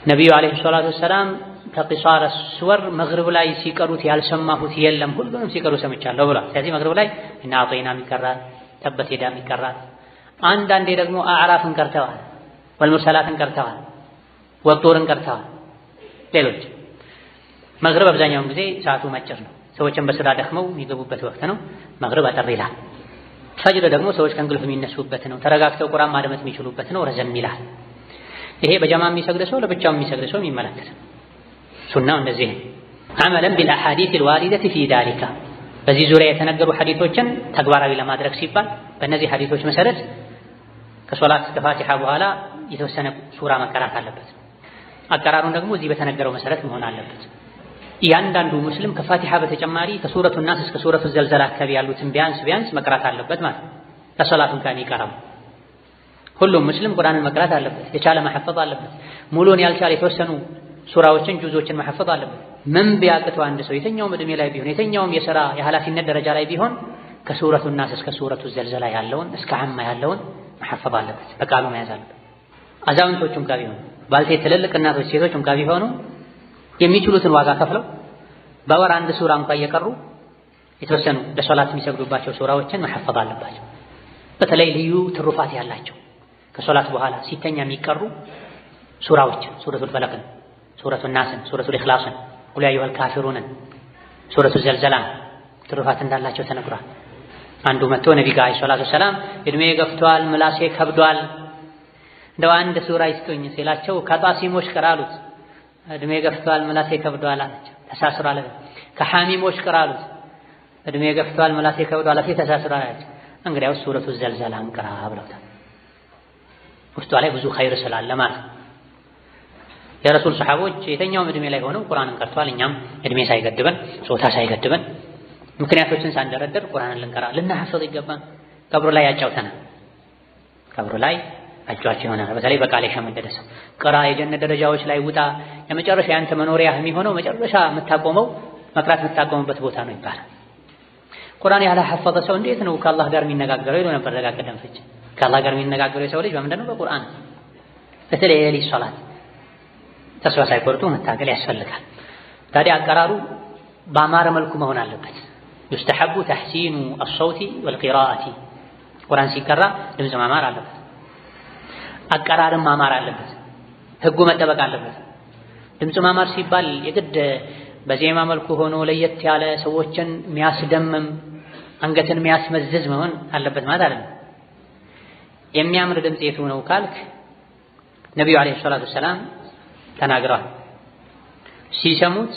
ነቢዩ عليه الصلاة والسلام ከ قصار السور መግሪብ ላይ ሲቀሩት ያልሰማሁት የለም፣ ሁሉንም ሲቀሩ ሰምቻለሁ ብሏል። ስለዚህ መግሪብ ላይ ኢና አዕጠይናም ይቀራል፣ ተበት የዳም ይቀራል። አንዳንዴ ደግሞ አዕራፍን ቀርተዋል፣ ወልሙርሰላትን ቀርተዋል፣ ወጡርን ቀርተዋል። ሌሎች መግሪብ አብዛኛውን ጊዜ ሰዓቱ አጭር ነው። ሰዎችን በስራ ደክመው የሚገቡበት ወቅት ነው። መግሪብ አጠር ይላል። ፈጅር ደግሞ ሰዎች ከእንቅልፍ የሚነሱበት ነው። ተረጋግተው ቁርአን ማድመጥ የሚችሉበት ነው። ረዘም ይላል። ይሄ በጀማ የሚሰግድ ሰው ለብቻው የሚሰግድ ሰው የሚመለከት ሱናው እንደዚህ ነው። عملا بالأحاديث الواردة في ذلك በዚህ ዙሪያ የተነገሩ ሐዲቶችን ተግባራዊ ለማድረግ ሲባል በእነዚህ ሐዲቶች መሰረት ከሶላት ከፋቲሓ በኋላ የተወሰነ ሱራ መቀራት አለበት። አቀራሩን ደግሞ እዚህ በተነገረው መሰረት መሆን አለበት። እያንዳንዱ ሙስሊም ከፋቲሓ በተጨማሪ ከሱረቱ ናስ እስከ ሱረቱ ዘልዘላ አካባቢ ያሉትን ቢያንስ ቢያንስ መቅራት አለበት ማለት ነው። ከሶላቱን ጋር ይቀራው። ሁሉም ሙስሊም ቁርአንን መቅራት አለበት። የቻለ መሐፈዝ አለበት። ሙሉን ያልቻለ የተወሰኑ ሱራዎችን ጁዞችን መሐፈዝ አለበት። ምን ቢያቅተው አንድ ሰው የትኛውም እድሜ ላይ ቢሆን የትኛውም የሥራ የኃላፊነት ደረጃ ላይ ቢሆን ከሱረቱ ናስ እስከ ሱረቱ ዘልዘላ ያለውን እስከ አማ ያለውን መሐፈዝ አለበት። በቃሉ መያዝ አለበት። አዛውንቶቹም ጋር ቢሆኑ ባልቴት ትልልቅ እናቶች ሴቶችም ጋር ቢሆኑ የሚችሉትን ዋጋ ከፍለው በወር አንድ ሱራ እንኳን እየቀሩ የተወሰኑ ለሶላት የሚሰግዱባቸው ሱራዎችን መሐፈዝ አለባቸው። በተለይ ልዩ ትሩፋት ያላቸው ከሶላት በኋላ ሲተኛ የሚቀሩ ሱራዎችን ሱረቱል ፈለቅን፣ ሱረቱ ናስን፣ ሱረቱል ኢኽላስን፣ ቁል ያ አዩሀል ካፊሩንን፣ ሱረቱ ዘልዘላን ትሩፋት እንዳላቸው ተነግሯል። አንዱ መጥቶ ነቢ ጋር عليه الصلاة والسلام እድሜ ገፍቷል፣ ምላሴ ከብዷል፣ እንደው አንድ ሱራ ይስጡኝ ሲላቸው ከጣሲሞች ቅራ አሉት። እድሜ ገፍቷል፣ ምላሴ ከብዷል አላቸው። ተሳስሯል። ከሐሚሞች ቅራ አሉት። እድሜ ገፍቷል፣ ምላሴ ከብዷል፣ አፌ ተሳስሯል አላቸው። እንግዲያውስ ሱረቱ ዘልዘላን ቅራ ብለውታል። ውስጧ ላይ ብዙ ኸይር ስላለ ማለት ነው። የረሱል ሰሓቦች የተኛውም እድሜ ላይ ሆነው ቁርአንን ቀርተዋል። እኛም እድሜ ሳይገድበን ጾታ ሳይገድበን ምክንያቶችን ሳንደረድር ቁርአንን ልንቀራ ልናሐፍዝ ይገባን። ቀብሩ ላይ ያጫውተናል። ቀብሩ ላይ አጫዋች ይሆናል። በተለይ በቃል የሸመደደ ሰው ቅራ፣ የጀነት ደረጃዎች ላይ ውጣ፣ የመጨረሻ ያንተ መኖሪያ የሚሆነው መጨረሻ የምታቆመው መቅራት የምታቆምበት ቦታ ነው ይባላል። ቁርአን ያላሐፈዘ ሰው እንዴት ነው ከአላህ ጋር የሚነጋገረው ይሉ ነበር ደጋ ቀደም ፍች። ከአላህ ጋር የሚነጋገረው የሰው ልጅ በምንድን ነው? በቁርአን። በተለይ የሌሊት ሶላት ተስፋ ሳይቆርጡ መታገል ያስፈልጋል። ታዲያ አቀራሩ በአማረ መልኩ መሆን አለበት። يستحب تحسين الصوت والقراءة ቁርአን ሲቀራ ድምፅ ማማር አለበት። አቀራርም ማማር አለበት። ህጉ መጠበቅ አለበት። ድምፅ ማማር ሲባል የግድ በዜማ መልኩ ሆኖ ለየት ያለ ሰዎችን የሚያስደምም አንገትን የሚያስመዝዝ መሆን አለበት ማለት አይደለም። የሚያምር ድምፅ የቱ ነው ካልክ ነቢዩ ዓለይሂ ሰላቱ ወሰላም ተናግረዋል። ሲሰሙት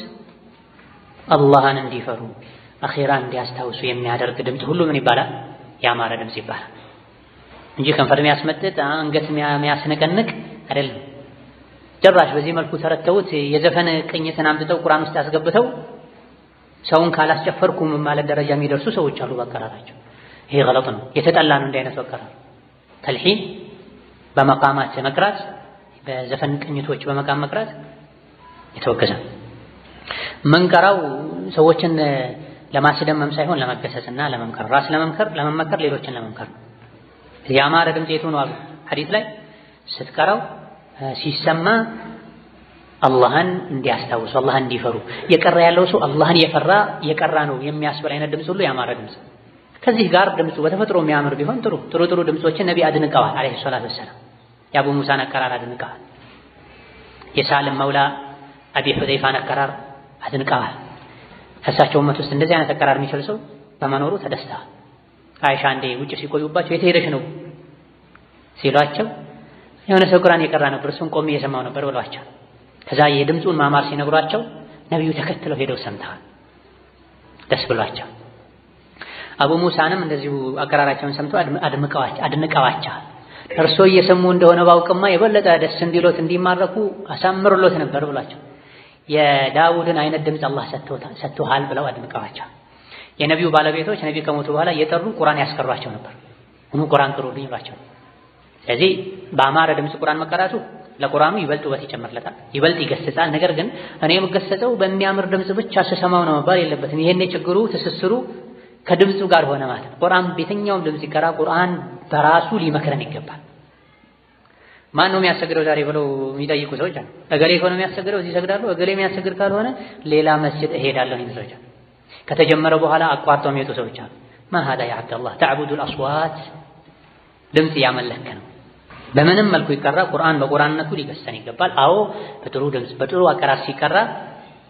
አላህን እንዲፈሩ አኼራን እንዲያስታውሱ የሚያደርግ ድምፅ ሁሉ ምን ይባላል? ያማረ ድምፅ ይባላል እንጂ ከንፈር የሚያስመጥጥ አንገት የሚያስነቀንቅ አይደለም። ጭራሽ በዚህ መልኩ ተረተውት የዘፈን ቅኝትን አምጥተው ቁርአን ውስጥ አስገብተው ሰውን ካላስጨፈርኩም ማለት ደረጃ የሚደርሱ ሰዎች አሉ በአቀራራቸው። ይሄ ገለጥ ነው፣ የተጠላ ነው እንዲህ አይነቱ አቀራር። ተልሂን በመቃማት መቅራት፣ በዘፈን ቅኝቶች በመቃም መቅራት የተወገዘ ነው። መንቀራው ሰዎችን ለማስደመም ሳይሆን ለመገሰጽና ለመምከር፣ ራስ ለመምከር፣ ለመመከር፣ ሌሎችን ለመምከር ነው። ያማረ ድምፅ የቱ ነው አሉ ሐዲስ ላይ ስትቀራው ሲሰማ አላህን እንዲያስታውሱ አላህን እንዲፈሩ የቀራ ያለው ሰው አላህን የፈራ የቀራ ነው የሚያስብል አይነት ድምፅ ሁሉ ያማረ ድምፅ። ከዚህ ጋር ድምፁ በተፈጥሮ የሚያምር ቢሆን ጥሩ ጥሩ ጥሩ ድምፆችን ነቢ አድንቀዋል عليه الصلاة والسلام። የአቡ ሙሳን አቀራር አድንቀዋል። የሳልም መውላ አቢ ሁዘይፋን አቀራር አድንቀዋል። ከእሳቸው ኡመት ውስጥ እንደዚህ አይነት አቀራር የሚችል ሰው በመኖሩ ተደስተዋል። አይሻ እንዴ ውጭ ሲቆዩባቸው የት ሄደሽ ነው ሲሏቸው የሆነ ሰው ቁርአን የቀራ ነበር እሱን ቆሜ እየሰማው ነበር ብሏቸው፣ ከዛ የድምፁን ማማር ሲነግሯቸው ነቢዩ ተከትለው ሄደው ሰምተዋል፣ ደስ ብሏቸው። አቡ ሙሳንም እንደዚሁ አቀራራቸውን ሰምተው አድንቀዋቸዋል። እርሶ እየሰሙ እንደሆነ ባውቅማ የበለጠ ደስ እንዲሎት እንዲማረኩ አሳምርሎት ነበር ብሏቸው፣ የዳውድን አይነት ድምፅ አላህ ሰጥቶሃል ብለው አድንቀዋቸዋል። የነቢዩ ባለቤቶች ነቢ ከሞቱ በኋላ እየጠሩ ቁርአን ያስቀሯቸው ነበር። ኑ ቁርአን ቅሩልኝ ይሏቸው። ስለዚህ በአማረ ድምፅ ቁርአን መቀራቱ ለቁርአኑ ይበልጥ ውበት ይጨምርለታል፣ ይበልጥ ይገስጻል። ነገር ግን እኔ የምገሰጸው በሚያምር ድምፅ ብቻ ስሰማው ነው መባል የለበትም። ይሄኔ ችግሩ ትስስሩ ከድምፁ ጋር ሆነ ማለት ነው። ቁርአን በየትኛውም ድምፅ ይቀራ፣ ቁርአን በራሱ ሊመክረን ይገባል። ማን ነው የሚያሰግደው ዛሬ ብለው የሚጠይቁ ሰዎች አሉ። እገሌ ከሆነ የሚያሰግደው እዚህ ይሰግዳሉ፣ እገሌ የሚያሰግድ ካልሆነ ሌላ መስጂድ እሄዳለሁ የሚሉ ሰዎች አሉ። ከተጀመረ በኋላ አቋርጠው የሚወጡ ሰዎች አሉ። ما هذا يا عبد الله تعبد الأصوات፣ ድምፅ እያመለክ ነው። በምንም መልኩ ይቀራ ቁርአን በቁርአንነቱ ሊገሰን ይገባል። አዎ በጥሩ ድምፅ በጥሩ አቀራር ሲቀራ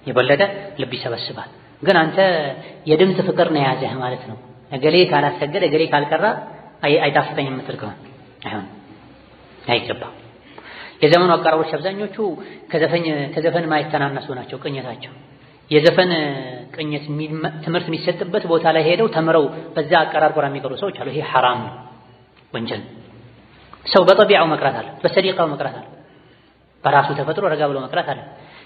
የበለጠ ልብ ይሰበስባል። ግን አንተ የድምፅ ፍቅር ነው የያዘህ ማለት ነው። እገሌ ካላሰገደ እገሌ ካልቀራ አይጣፍጠኝም የምትል ከሆነ አይሆንም፣ አይገባም። የዘመኑ አቀራሮች አብዛኞቹ ከዘፈን ማይተናነሱ ናቸው። ቅኝታቸው የዘፈን ቅኝት ትምህርት የሚሰጥበት ቦታ ላይ ሄደው ተምረው በዛ አቀራር ቁርአን የሚቀሩ ሰዎች አሉ። ይሄ ሐራም ነው፣ ወንጀል። ሰው በጠቢዓው መቅራት አለ፣ በሰዲቃው መቅራት አለ፣ በራሱ ተፈጥሮ ረጋ ብሎ መቅራት አለ።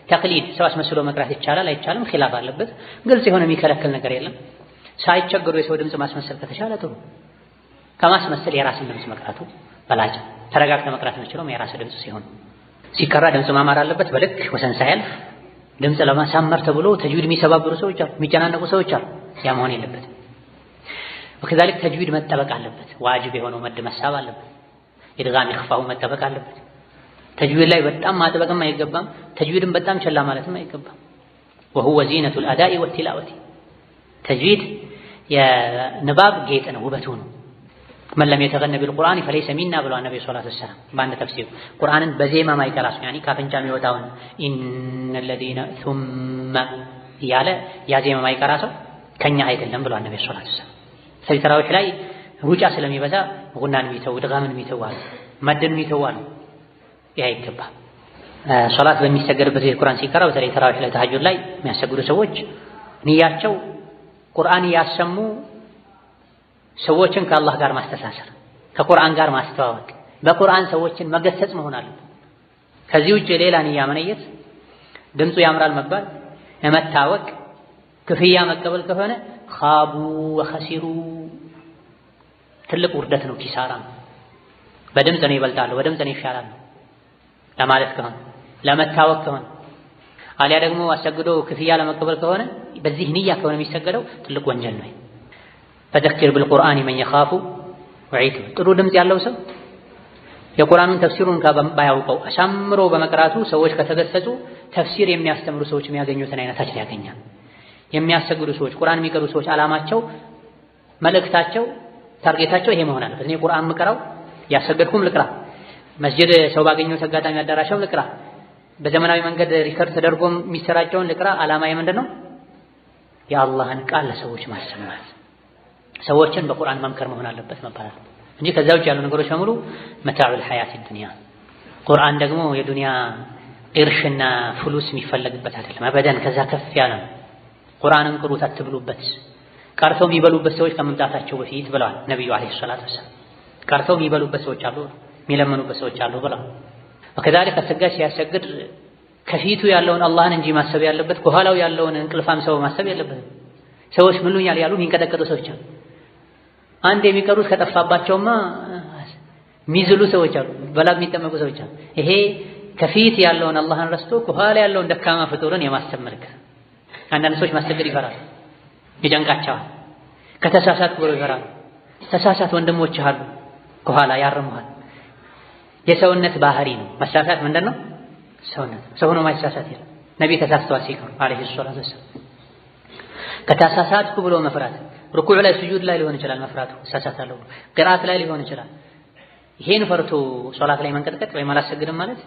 ተቅሊድ ሰው አስመስሎ መቅራት ይቻላል አይቻልም፣ ኺላፍ አለበት። ግልጽ የሆነ የሚከለክል ነገር የለም። ሳይቸገሩ የሰው ድምፅ ማስመሰል ከተቻለ ጥሩ፣ ከማስመሰል የራስን ድምፅ መቅራቱ በላጭ። ተረጋግተህ መቅራት የምችለው የራስ ድምፅ ሲሆን፣ ሲቀራ ድምፅ ማማር አለበት በልክ ወሰን ሳያልፍ። ድምፅ ለማሳመር ተብሎ ተጅዊድ የሚሰባብሩ ሰዎች አሉ፣ የሚጨናነቁ ሰዎች አሉ። ያ መሆን የለበትም። وكذلك ተጅዊድ መጠበቅ አለበት። ዋጅብ የሆነው መድ መሳብ አለበት። ኢድጋም ኢኽፋኡ መጠበቅ አለበት። ተጅዊድ ላይ በጣም ማጥበቅም አይገባም። ተጅዊድን በጣም ቸላ ማለትም አይገባም። وهو زينة الأداء والتلاوة፣ ተጅዊድ የንባብ ጌጥ ነው፣ ውበቱ ነው። من لم يتغن بالقرآن فليس منا ብለዋል ነብዩ صلى الله عليه وسلم በአንድ ተፍሲር። ቁርአንን በዜማ ማይቀራ ሰው يعني ካፍንጫ የሚወጣውን إن الذين ثم እያለ ያ ዜማ ማይቀራ ሰው ከኛ አይደለም ብለዋል ነብዩ صلى الله عليه وسلم። ስለዚህ ተራዊህ ላይ ሩጫ ስለሚበዛ ጉናን የሚተው ኢድጋምን የሚተው አሉ፣ መድን የሚተው አሉ። ይህ አይገባም። ሶላት በሚሰገድበት ጊዜ ቁርአን ሲቀራ በተለይ ተራዊህ ላይ ተሐጁድ ላይ የሚያሰግዱ ሰዎች ንያቸው ቁርአን እያሰሙ ሰዎችን ከአላህ ጋር ማስተሳሰር፣ ከቁርአን ጋር ማስተዋወቅ፣ በቁርአን ሰዎችን መገሰጽ መሆን አለበት። ከዚህ ውጭ ሌላ ንያ መነየት፣ ድምፁ ያምራል መባል፣ መታወቅ፣ ክፍያ መቀበል ከሆነ خابوا وخسروا ትልቅ ውርደት ነው፣ ኪሳራ ነው። በድምፅ ነው ይበልጣሉ፣ በድምፅ ነው ይሻላል ለማለት ከሆነ ለመታወቅ ከሆነ አሊያ ደግሞ አሰግዶ ክፍያ ለመቀበል ከሆነ በዚህ ንያ ከሆነ የሚሰገደው ትልቅ ወንጀል ነው። فذكر بالقرآن من يخاف وعيد። ጥሩ ድምፅ ያለው ሰው የቁርአኑን ተፍሲሩን ባያውቀው አሳምሮ በመቅራቱ ሰዎች ከተገሰጹ ተፍሲር የሚያስተምሩ ሰዎች የሚያገኙትን አይነት አጅር ያገኛል። የሚያሰግዱ ሰዎች፣ ቁርአን የሚቀሩ ሰዎች ዓላማቸው፣ መልእክታቸው፣ target ኣቸው ይሄ መሆን አለበት። እኔ ቁርአን ምቀራው ያሰገድኩም ልቅራ፣ መስጂድ ሰው ባገኘሁት አጋጣሚ አዳራሽም ልቅራ፣ በዘመናዊ መንገድ record ተደርጎም የሚሰራጨውን ልቅራ። ዓላማዬ ምንድን ነው? የአላህን ቃል ለሰዎች ማሰማት፣ ሰዎችን በቁርአን መምከር መሆን አለበት መባል አለበት እንጂ ከዛ ውጭ ያሉ ነገሮች በሙሉ متاع الحياة الدنيا። ቁርአን ደግሞ የዱንያ ቅርሽና فلوس የሚፈለግበት አይደለም። አበደን ከዛ ከፍ ያለ ነው። ቁርአንን ቅሩት አትብሉበት፣ ቀርተው የሚበሉበት ሰዎች ከመምጣታቸው በፊት ብለዋል ነቢዩ عليه الصلاة والسلام። ቀርተው የሚበሉበት ሰዎች አሉ፣ የሚለመኑበት ሰዎች አሉ ብለዋል። وكذلك አሰጋጅ ሲያሰግድ ከፊቱ ያለውን አላህን እንጂ ማሰብ ያለበት ከኋላው ያለውን እንቅልፋም ሰው ማሰብ የለበትም። ሰዎች ምን ይሉኛል ያሉ የሚንቀጠቀጡ ሰዎች አሉ። አንድ የሚቀሩት ከጠፋባቸውማ ሚዝሉ ሰዎች አሉ፣ በላብ የሚጠመቁ ሰዎች አሉ። ይሄ ከፊት ያለውን አላህን ረስቶ ከኋላ ያለውን ደካማ ፍጡርን የማሰብ ምልክት። አንዳንድ ሰዎች ማሰገድ ይፈራሉ፣ ይጨንቃቸዋል። ከተሳሳትኩ ብለው ይፈራሉ። ተሳሳት ወንድሞችህ አሉ ከኋላ ያርሙሃል። የሰውነት ባህሪ ነው መሳሳት። ምንድን ነው ሰውነት? ሰው ሆኖ ማይሳሳት የለም። ነቢ ተሳስተዋል ሲቀሩ عليه الصلاة والسلام። ከተሳሳትኩ ብሎ መፍራት ርኩዕ ላይ ስጁድ ላይ ሊሆን ይችላል መፍራቱ፣ እሳሳታለሁ ብሎ ቅርአት ላይ ሊሆን ይችላል። ይሄን ፈርቶ ሶላት ላይ መንቀጥቀጥ ወይም አላሰግድም ማለት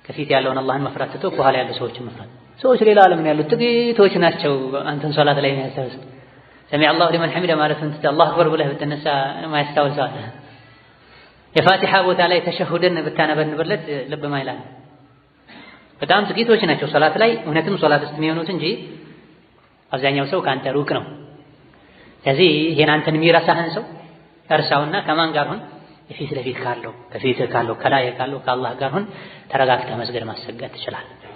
ከፊት ያለውን አላህን መፍራት ትቶ ከኋላ ያሉ ሰዎችን መፍራት። ሰዎች ሌላ ዓለም ነው ያሉት፣ ጥቂቶች ናቸው አንተን ሶላት ላይ የሚያስታውሱ። سمع الله لمن حمده ማለትን ትተህ الله أكبر ብለህ ብትነሳ የማያስታውስ ሰው አለ። የፋቲሓ ቦታ ላይ ተሸሁድን ብታነበንብለት ልብ ማይላል። በጣም ጥቂቶች ናቸው ሶላት ላይ እውነትም ሶላት ውስጥ የሚሆኑት እንጂ አብዛኛው ሰው ከአንተ ሩቅ ነው። ስለዚህ ይሄን አንተን የሚረሳህን ሰው እርሳውና ከማን ጋር ሁን? የፊት ለፊት ካለው ከፊትህ ካለው ከላይ ካለው ከአላህ ጋር ሁን። ተረጋግተህ መስገድ ማሰገድ ትችላለህ።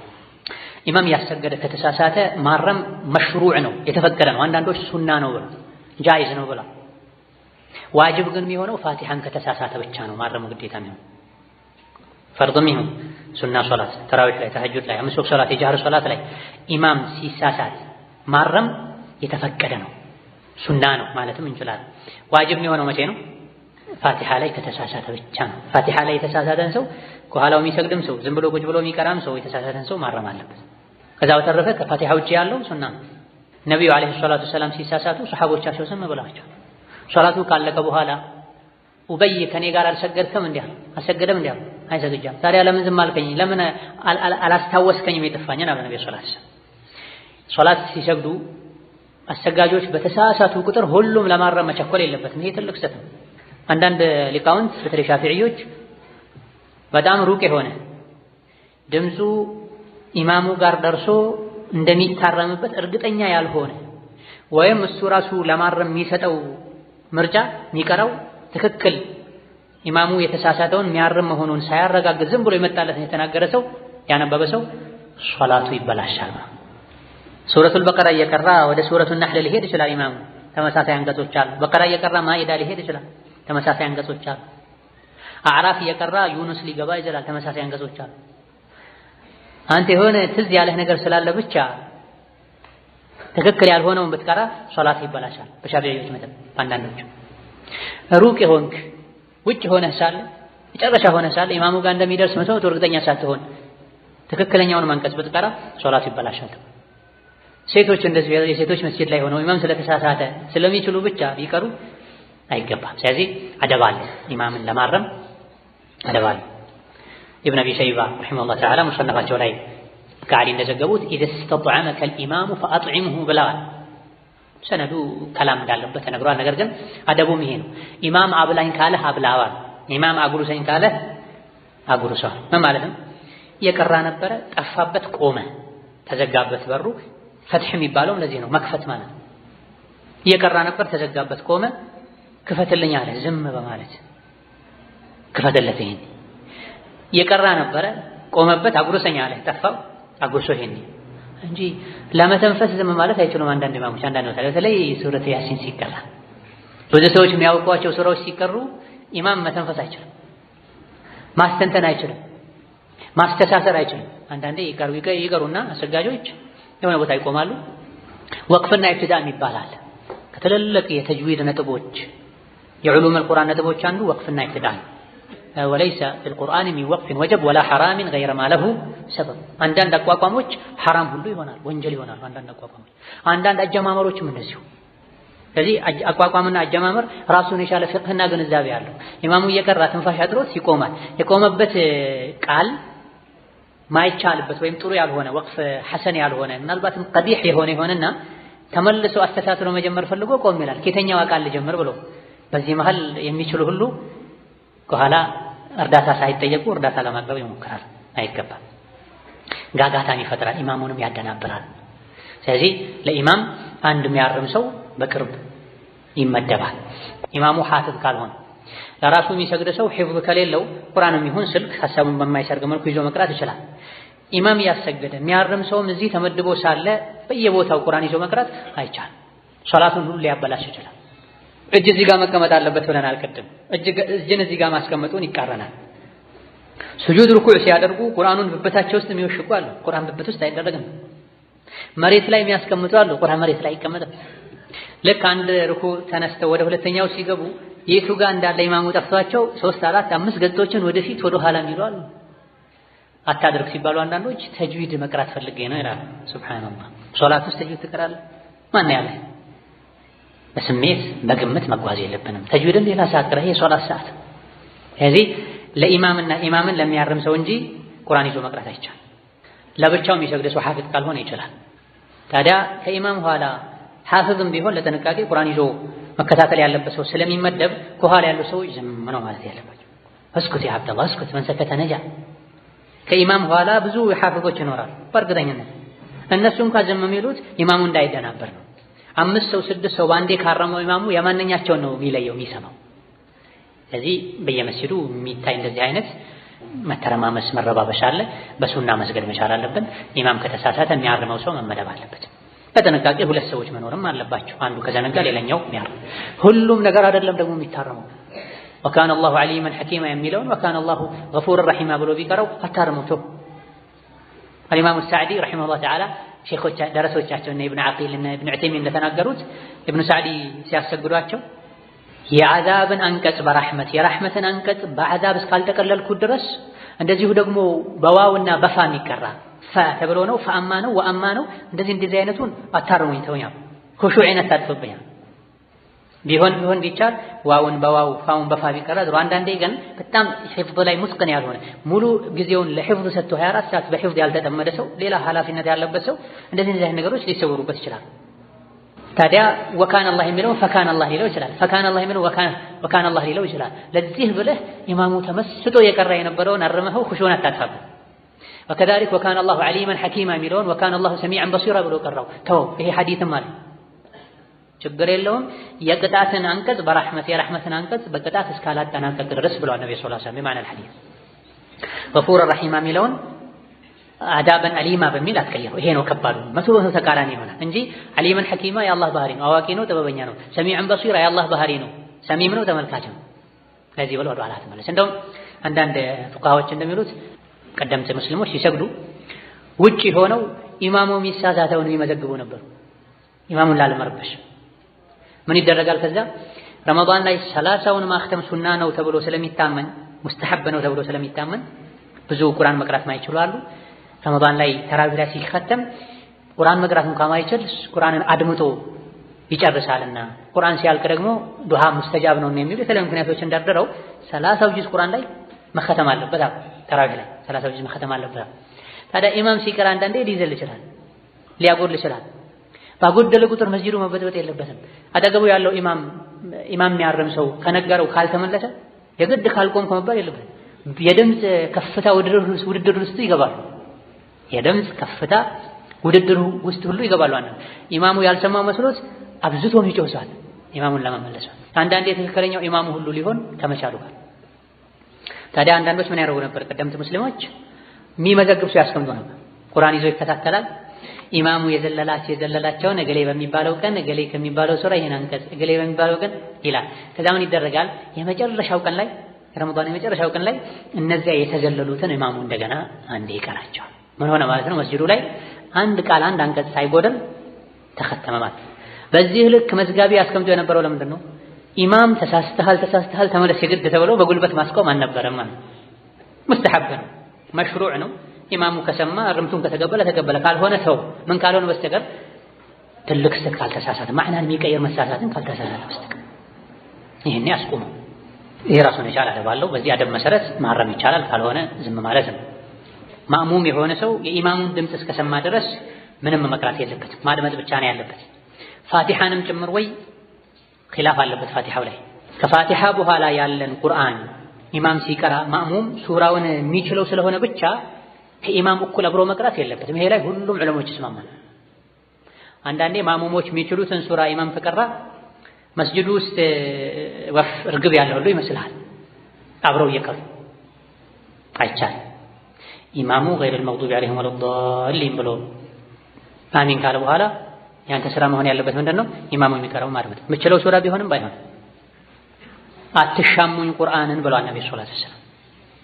ኢማም ያሰገደ ከተሳሳተ ማረም مشروع ነው፣ የተፈቀደ ነው። አንዳንዶች ሱና ነው ብለው جائز ነው ብለው፣ ዋጅብ ግን የሚሆነው ፋቲሐን ከተሳሳተ ብቻ ነው ማረሙ ግዴታ የሚሆነው። ፈርድም ይሁን ሱና ሶላት፣ ተራዊሕ ላይ፣ ተሐጁድ ላይ፣ አምስት ወቅት ሶላት፣ የጃህር ሶላት ላይ ኢማም ሲሳሳት ማረም የተፈቀደ ነው፣ ሱና ነው ማለትም እንችላለን። ዋጅብ የሚሆነው መቼ ነው? ፋቲሓ ላይ ከተሳሳተ ብቻ ነው። ፋቲሓ ላይ የተሳሳተን ሰው ከኋላው የሚሰግድም ሰው ዝም ብሎ ቁጭ ብሎ የሚቀራም ሰው የተሳሳተን ሰው ማረም አለበት። ከዛ በተረፈ ከፋቲሓ ውጭ ያለው ሱና ነው። ነቢዩ عليه الصلاة والسلام ሲሳሳቱ ሰሓቦቻቸው ዝም ብለዋቸው ሶላቱ ካለቀ በኋላ ኡበይ ከኔ ጋር አልሰገድክም እንዲህ አለ። አልሰገደም እንዲህ አለ። አይሰግጃም። ታዲያ ለምን ዝም አልከኝ? ለምን አላስታወስከኝም የጠፋኝን አለ ነብዩ صلى الله عليه وسلم። ሶላት ሲሰግዱ አሰጋጆች በተሳሳቱ ቁጥር ሁሉም ለማረም መቸኮል የለበትም። ይሄ ትልቅ ስህተት ነው። አንዳንድ ሊቃውንት በተለይ ሻፊዒዮች በጣም ሩቅ የሆነ ድምፁ ኢማሙ ጋር ደርሶ እንደሚታረምበት እርግጠኛ ያልሆነ ወይም እሱ ራሱ ለማረም የሚሰጠው ምርጫ የሚቀረው ትክክል ኢማሙ የተሳሳተውን የሚያርም መሆኑን ሳያረጋግጥ ዝም ብሎ የመጣለትን የተናገረ ሰው ያነበበ ሰው ሶላቱ ይበላሻል። ሱረቱል በቀራ እየቀራ ወደ ሱረቱ ነህል ሊሄድ ይችላል ኢማሙ። ተመሳሳይ አንቀጾች አሉ። በቀራ እየቀራ ማኢዳ ሊሄድ ይችላል። ተመሳሳይ አንቀጾች አሉ። አዕራፍ እየቀራ ዩኑስ ሊገባ ይችላል። ተመሳሳይ አንቀጾች አሉ። አንተ የሆነ ትዝ ያለህ ነገር ስላለ ብቻ ትክክል ያልሆነውን ብትቀራ ሶላት ይበላሻል። በሻፊዒዎች መተብ በአንዳንዶቹ ሩቅ የሆንክ ውጭ ሆነህ ሳለ መጨረሻ ሆነህ ሳለ ኢማሙ ጋር እንደሚደርስ መቶ እርግጠኛ ሳትሆን ትክክለኛውን አንቀጽ ብትቀራ ሶላቱ ይበላሻል። ሴቶች እንደዚህ የሴቶች መስጂድ ላይ ሆነው ኢማም ስለተሳሳተ ስለሚችሉ ብቻ ቢቀሩ አይገባም። ስለዚህ አደብ አለ፣ ኢማምን ለማረም አደብ አለ። ኢብን አቢ ሸይባ رحمه الله تعالى ሙሰነፋቸው ላይ ከዓሊ እንደዘገቡት إذا استطعمك الإمام فأطعمه ብለዋል። ሰነዱ ከላም እንዳለበት ተነግሯል። ነገር ግን አደቡም ይሄ ነው። ኢማም አብላኝ ካለህ አብላዋል። ኢማም አጉርሰኝ ካለህ አጉርሰዋል። ምን ማለት ነው? እየቀራ ነበረ፣ ጠፋበት፣ ቆመ፣ ተዘጋበት በሩ። ፈትሕ የሚባለውም ለዚህ ነው፣ መክፈት ማለት ነው። እየቀራ ነበር፣ ተዘጋበት፣ ቆመ። ክፈትልኝ አለ፣ ዝም በማለት ክፈትለት። ይሄን እየቀራ ነበረ፣ ቆመበት፣ አጉርሰኝ አለ፣ ጠፋው፣ አጉርሶ ይሄን እንጂ ለመተንፈስ ዝም ማለት አይችሉም። አንዳንድ ኢማሞች አንዳንድ ቦታ በተለይ ሱረት ያሲን ሲቀራ ብዙ ሰዎች የሚያውቋቸው ሱራዎች ሲቀሩ ኢማም መተንፈስ አይችልም፣ ማስተንተን አይችልም፣ ማስተሳሰር አይችልም። አንዳንዴ ይቀሩና አሰጋጆች የሆነ ቦታ ይቆማሉ። ወቅፍና ኢብትዳ የሚባል አለ። ከትልልቅ የተጅዊድ ነጥቦች የ علوم القرآن ነጥቦች አንዱ ወቅፍና ኢብትዳ ነው። وليس في القرآن من وقف وجب ولا حرام غير ما له سبب። አንዳንድ አቋቋሞች ሐራም ሁሉ ይሆናል፣ ወንጀል ይሆናል። አንዳንድ አቋቋሞች፣ አንዳንድ አጀማመሮችም እንደዚሁ። ስለዚህ አቋቋምና አጀማመር ራሱን የቻለ ፍቅህና ግንዛቤ አለው። ኢማሙ እየቀራ ትንፋሽ አጥሮት ይቆማል። የቆመበት ቃል ማይቻልበት ወይም ጥሩ ያልሆነ ወቅፍ ሐሰን ያልሆነ ምናልባትም ቀቢሕ የሆነ ይሆንና ተመልሶ አስተሳስሮ መጀመር ፈልጎ ቆም ይላል። ከየትኛው ቃል ልጀምር ብሎ በዚህ መሃል የሚችሉ ሁሉ ከኋላ እርዳታ ሳይጠየቁ እርዳታ ለማቅረብ ይሞክራል። አይገባም። ጋጋታን ይፈጥራል፣ ኢማሙንም ያደናብራል። ስለዚህ ለኢማም አንድ የሚያርም ሰው በቅርብ ይመደባል። ኢማሙ ሐፊዝ ካልሆነ ለራሱ የሚሰግድ ሰው ሒፍዝ ከሌለው ቁርአንም ይሁን ስልክ ሐሳቡን በማይሰርግ መልኩ ይዞ መቅራት ይችላል። ኢማም እያሰገደ የሚያርም ሰውም እዚህ ተመድቦ ሳለ በየቦታው ቁርአን ይዞ መቅራት አይቻልም። ሶላቱን ሁሉ ሊያበላሽ ይችላል። እጅ እዚህ ጋር መቀመጥ አለበት ብለናል ቅድም። እጅን እዚህ ጋር ማስቀመጡን ይቃረናል። ስጁድ ሩኩዕ ሲያደርጉ ቁርአኑን ብብታቸው ውስጥ የሚወሽቁ አሉ። ቁርአን ብብት ውስጥ አይደረግም። መሬት ላይ የሚያስቀምጡ አሉ። ቁርአን መሬት ላይ አይቀመጥም። ልክ አንድ ሩኩዕ ተነስተው ወደ ሁለተኛው ሲገቡ የቱ ጋር እንዳለ ኢማሙ ጠፍቷቸው 3 4 5 ገጾችን ወደፊት ወደ ኋላ የሚሉ አሉ። አታድርግ ሲባሉ አንዳንዶች ተጅዊድ መቅራት ፈልጌ ነው ይላሉ። ሱብሃንአላህ፣ ሶላት ውስጥ ተጅዊድ ትቀራለህ? ማን ያለ? በስሜት በግምት መጓዝ የለብንም። ተጅዊድን ሌላ ሰዓት ቅራ፣ ይሄ ሶላት ሰዓት። ስለዚህ ለኢማምና ኢማምን ለሚያርም ሰው እንጂ ቁርአን ይዞ መቅራት አይቻልም። ለብቻው የሚሰግድ ሰው ሐፊዝ ካልሆነ ይችላል። ታዲያ ከኢማም ኋላ ሐፊዝም ቢሆን ለጥንቃቄ ቁርአን ይዞ መከታተል ያለበት ሰው ስለሚመደብ ከኋላ ያሉ ሰዎች ዝም ነው ማለት ያለባቸው። እስኩት ያ አብደላህ እስኩት፣ መን ሰከተ ነጃ። ከኢማም ኋላ ብዙ ሐፊዞች ይኖራል በእርግጠኝነት። እነሱ እንኳን ዝም የሚሉት ኢማሙ እንዳይደናበር ነው። 5 ሰው 6 ሰው ባንዴ ካረመው ኢማሙ የማንኛቸውን ነው የሚለየው የሚሰማው? ስለዚህ በየመስጂዱ የሚታይ እንደዚህ አይነት መተረማመስ መረባበሽ አለ። በሱና መስገድ መቻል አለብን። ኢማም ከተሳሳተ የሚያርመው ሰው መመደብ አለበት። በጥንቃቄ ሁለት ሰዎች መኖርም አለባቸው። አንዱ ከዘነጋ ሌላኛው የሚያርም። ሁሉም ነገር አይደለም ደግሞ የሚታረመው። ወካነ አላሁ ዐሊመን ሐኪማ የሚለውን ወካነ አላሁ ገፉረን ረሒማ ብሎ ቢቀረው አታርመው ተው። አልኢማሙ ሳዕዲ ረሒመሁላህ ተዓላ ሼኾች ደረሶቻቸው እነ ኢብኑ ዓቂል እና ኢብኑ ዑተይሚን እንደተናገሩት ኢብኑ ሳዕዲ ሲያሰግዷቸው የዓዛብን አንቀጽ በራህመት የራህመትን አንቀጽ በዓዛብ እስካልጠቀለልኩት ድረስ እንደዚሁ ደግሞ በዋውና በፋ የሚቀራ ፈ ተብሎ ነው፣ ፈአማ ነው፣ ወአማ ነው። እንደዚህ እንደዚህ አይነቱን አታርሙኝ ተውኛል፣ ኹሹዕን አታጥፉብኛል። ቢሆን ቢሆን ቢቻል ዋውን በዋው ፋውን በፋ ቢቀራ ጥሩ። አንዳንዴ ግን በጣም ሒፍዝ ላይ ሙትቅን ያልሆነ ሙሉ ጊዜውን ለሒፍዝ ሰጥቶ 24 ሰዓት በሒፍዝ ያልተጠመደ ሰው፣ ሌላ ኃላፊነት ያለበት ሰው እንደዚህ እንደዚህ አይነት ነገሮች ሊሰወሩበት ይችላል። ታዲያ ወካን አላህ የሚለው ፈካን አላህ ሊለው ይችላል። ፈካን አላህ የሚለው ወካን አላህ ሊለው ይችላል። ለዚህ ብለህ ኢማሙ ተመስጦ የቀራ የነበረውን አርመኸው ኹሹዕን አታጥፋበት። ወከዛሊክ ወካን አላሁ ዐሊመን ሐኪማ የሚለውን ወካን አላሁ ሰሚዐን በሲራ ብሎ ቀራው። ተወው፣ ይሄ ሐዲስም አለ ችግር የለውም። የቅጣትን አንቀጽ በራህመት የራህመትን አንቀጽ በቅጣት እስካላጠናቀቅ ድረስ ብለዋል ነብዩ ሰለላሁ ዐለይሂ ወሰለም። በማዕና ሐዲስ ገፉር ረሒማ የሚለውን አዳበን አሊማ በሚል አትቀይረው። ይሄ ነው ከባዱ፣ 100% ተቃራኒ ይሆናል እንጂ አሊመን ሐኪማ የአላህ ባህሪ ነው፣ አዋቂ ነው፣ ጥበበኛ ነው። ሰሚዐን በሲራ የአላህ ባህሪ ነው፣ ሰሚም ነው፣ ተመልካች ነው። ለዚህ ብሎ ወደ ኋላ ተመለስ። እንደውም አንዳንድ ፉቃሃዎች እንደሚሉት ቀደምት ሙስሊሞች ሲሰግዱ ውጪ ሆነው ኢማሙ የሚሳሳተውን የሚመዘግቡ ነበሩ፣ ኢማሙን ላለመረበሽ። ምን ይደረጋል? ከዛ ረመዳን ላይ 30ውን ማክተም ሱና ነው ተብሎ ስለሚታመን ሙስተሐብ ነው ተብሎ ስለሚታመን ብዙ ቁርአን መቅራት ማይችሉ አሉ። ረመዳን ላይ ተራዊህ ላይ ሲከተም ቁርአን መቅራት እንኳን ማይችል ቁርአንን አድምጦ ይጨርሳልና ቁርአን ሲያልቅ ደግሞ ዱዓ ሙስተጃብ ነው የሚሉ የተለያዩ ምክንያቶች እንደርድረው 30 ጁዝ ቁርአን ላይ መከተም አለበት። ተራዊህ ላይ 30 ጁዝ መከተም አለበት። ታዲያ ኢማም ሲቀራ አንዳንዴ ሊዘል ይችላል፣ ሊያጎድል ይችላል። ባጎደለ ቁጥር መስጂዱ መበጥበጥ የለበትም። አጠገቡ ያለው ኢማም የሚያርም ሰው ከነገረው ካልተመለሰ የግድ ካልቆምኩ መባል የለበትም። የድምጽ ከፍታ ውድድር ውስጥ ይገባሉ። የድምጽ ከፍታ ውድድር ውስጥ ሁሉ ይገባሉ። አንዳንድ ኢማሙ ያልሰማው መስሎት አብዝቶ የሚጮህ ሰው አለ፣ ኢማሙን ለመመለስ። አንዳንዴ ትክክለኛው ኢማሙ ሁሉ ሊሆን ከመቻሉ ጋር። ታዲያ አንዳንዶች ምን ያደርጉ ነበር? ቀደምት ሙስሊሞች የሚመዘግብ ሰው ያስቀምጡ ነበር። ቁርአን ይዞ ይከታተላል። ኢማሙ የዘለላቸውን እገሌ በሚባለው ቀን እገሌ ከሚባለው ሱራ ይሄን አንቀጽ እገሌ በሚባለው ቀን ይላል። ከዛ ምን ይደረጋል? የመጨረሻው ቀን ላይ ረመዳን የመጨረሻው ቀን ላይ እነዚያ የተዘለሉትን ኢማሙ እንደገና አንዴ ይቀራቸዋል። ምን ሆነ ማለት ነው? መስጂዱ ላይ አንድ ቃል አንድ አንቀጽ ሳይጎድል ተከተመ ማለት። በዚህ ልክ መዝጋቢ አስቀምጦ የነበረው ለምንድን ነው? ኢማም ተሳስተሃል ተሳስተሃል ተመለስ የግድ ተብሎ በጉልበት ማስቆም አልነበረም ማለት። ሙስተሐብ ነው፣ መሽሩዕ ነው። ኢማሙ ከሰማ እርምቱን ከተቀበለ ተቀበለ፣ ካልሆነ ተው። ምን ካልሆነ በስተቀር ትልቅ ስህተት ካልተሳሳተ፣ ማዕናን የሚቀይር መሳሳትን ካልተሳሳተ በስተቀር ይሄን ያስቆመው። ይሄ ራሱን የቻለ አደብ አለው። በዚህ አደብ መሰረት ማረም ይቻላል፣ ካልሆነ ዝም ማለት ነው። ማእሙም የሆነ ሰው የኢማሙን ድምፅ እስከሰማ ድረስ ምንም መቅራት የለበትም፣ ማድመጥ ብቻ ነው ያለበት። ፋቲሃንም ጭምር ወይ ኺላፍ አለበት ፋቲሃው ላይ። ከፋቲሃ በኋላ ያለን ቁርአን ኢማም ሲቀራ ማእሙም ሱራውን የሚችለው ስለሆነ ብቻ ከኢማም እኩል አብሮ መቅራት የለበትም። ይሄ ላይ ሁሉም ዑለሞች ይስማማሉ። አንዳንዴ ማእሙሞች የሚችሉትን ሱራ ኢማም ከቀራ መስጂዱ ውስጥ ወፍ እርግብ ያለ ሁሉ ይመስልሃል፣ አብረው እየቀሩ አይቻልም። ኢማሙ ገይረል መግዱቢ ዐለይሂም ወለዳሊን ብሎ አሚን ካለ በኋላ ያንተ ስራ መሆን ያለበት ምንድነው? ኢማሙ የሚቀራው ማድመጥ። የምችለው ሱራ ቢሆንም ባይሆን አትሻሙኝ ቁርአንን ብለዋል ነብዩ صلى الله عليه وسلم።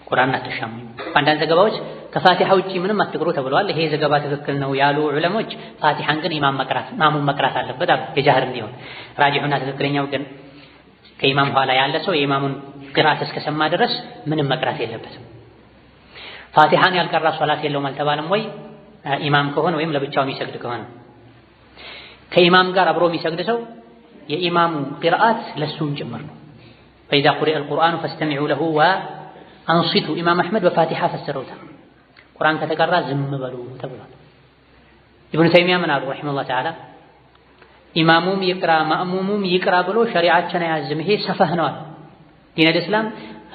ቁርአንን አትሻሙኝ። አንዳንድ ዘገባዎች ከፋቲሃ ውጪ ምንም አትቅሩ ተብለዋል። ይሄ ዘገባ ትክክል ነው ያሉ ዑለሞች ፋቲሃን ግን ኢማም መቅራት ማሙም መቅራት አለበት አሉ፣ የጃህር እንዲሆን። ራጂሑና ትክክለኛው ግን ከኢማም ኋላ ያለ ሰው የኢማሙን ቅራት እስከሰማ ድረስ ምንም መቅራት የለበትም። ፋቲሃን ያልቀራ ሶላት የለውም አልተባለም ወይ? ኢማም ከሆነ ወይም ለብቻው የሚሰግድ ከሆነ ከኢማም ጋር አብሮ የሚሰግድ ሰው የኢማሙ ቅርአት ለሱም ጭምር ነው። فإذا قرئ القرآن فاستمعوا له وأنصتوا። ኢማም አሕመድ በፋቲሃ ፈስረውታል። ቁርአን ከተቀራ ዝም በሉ ተብሏል። ኢብኑ ተይሚያ ምን አሉ رحمه الله تعالى? ኢማሙም ይቅራ ማእሙሙም ይቅራ ብሎ ሸሪዓችን አያዝም፣ ይሄ ሰፈህ ነው አሉ። ዲነል እስላም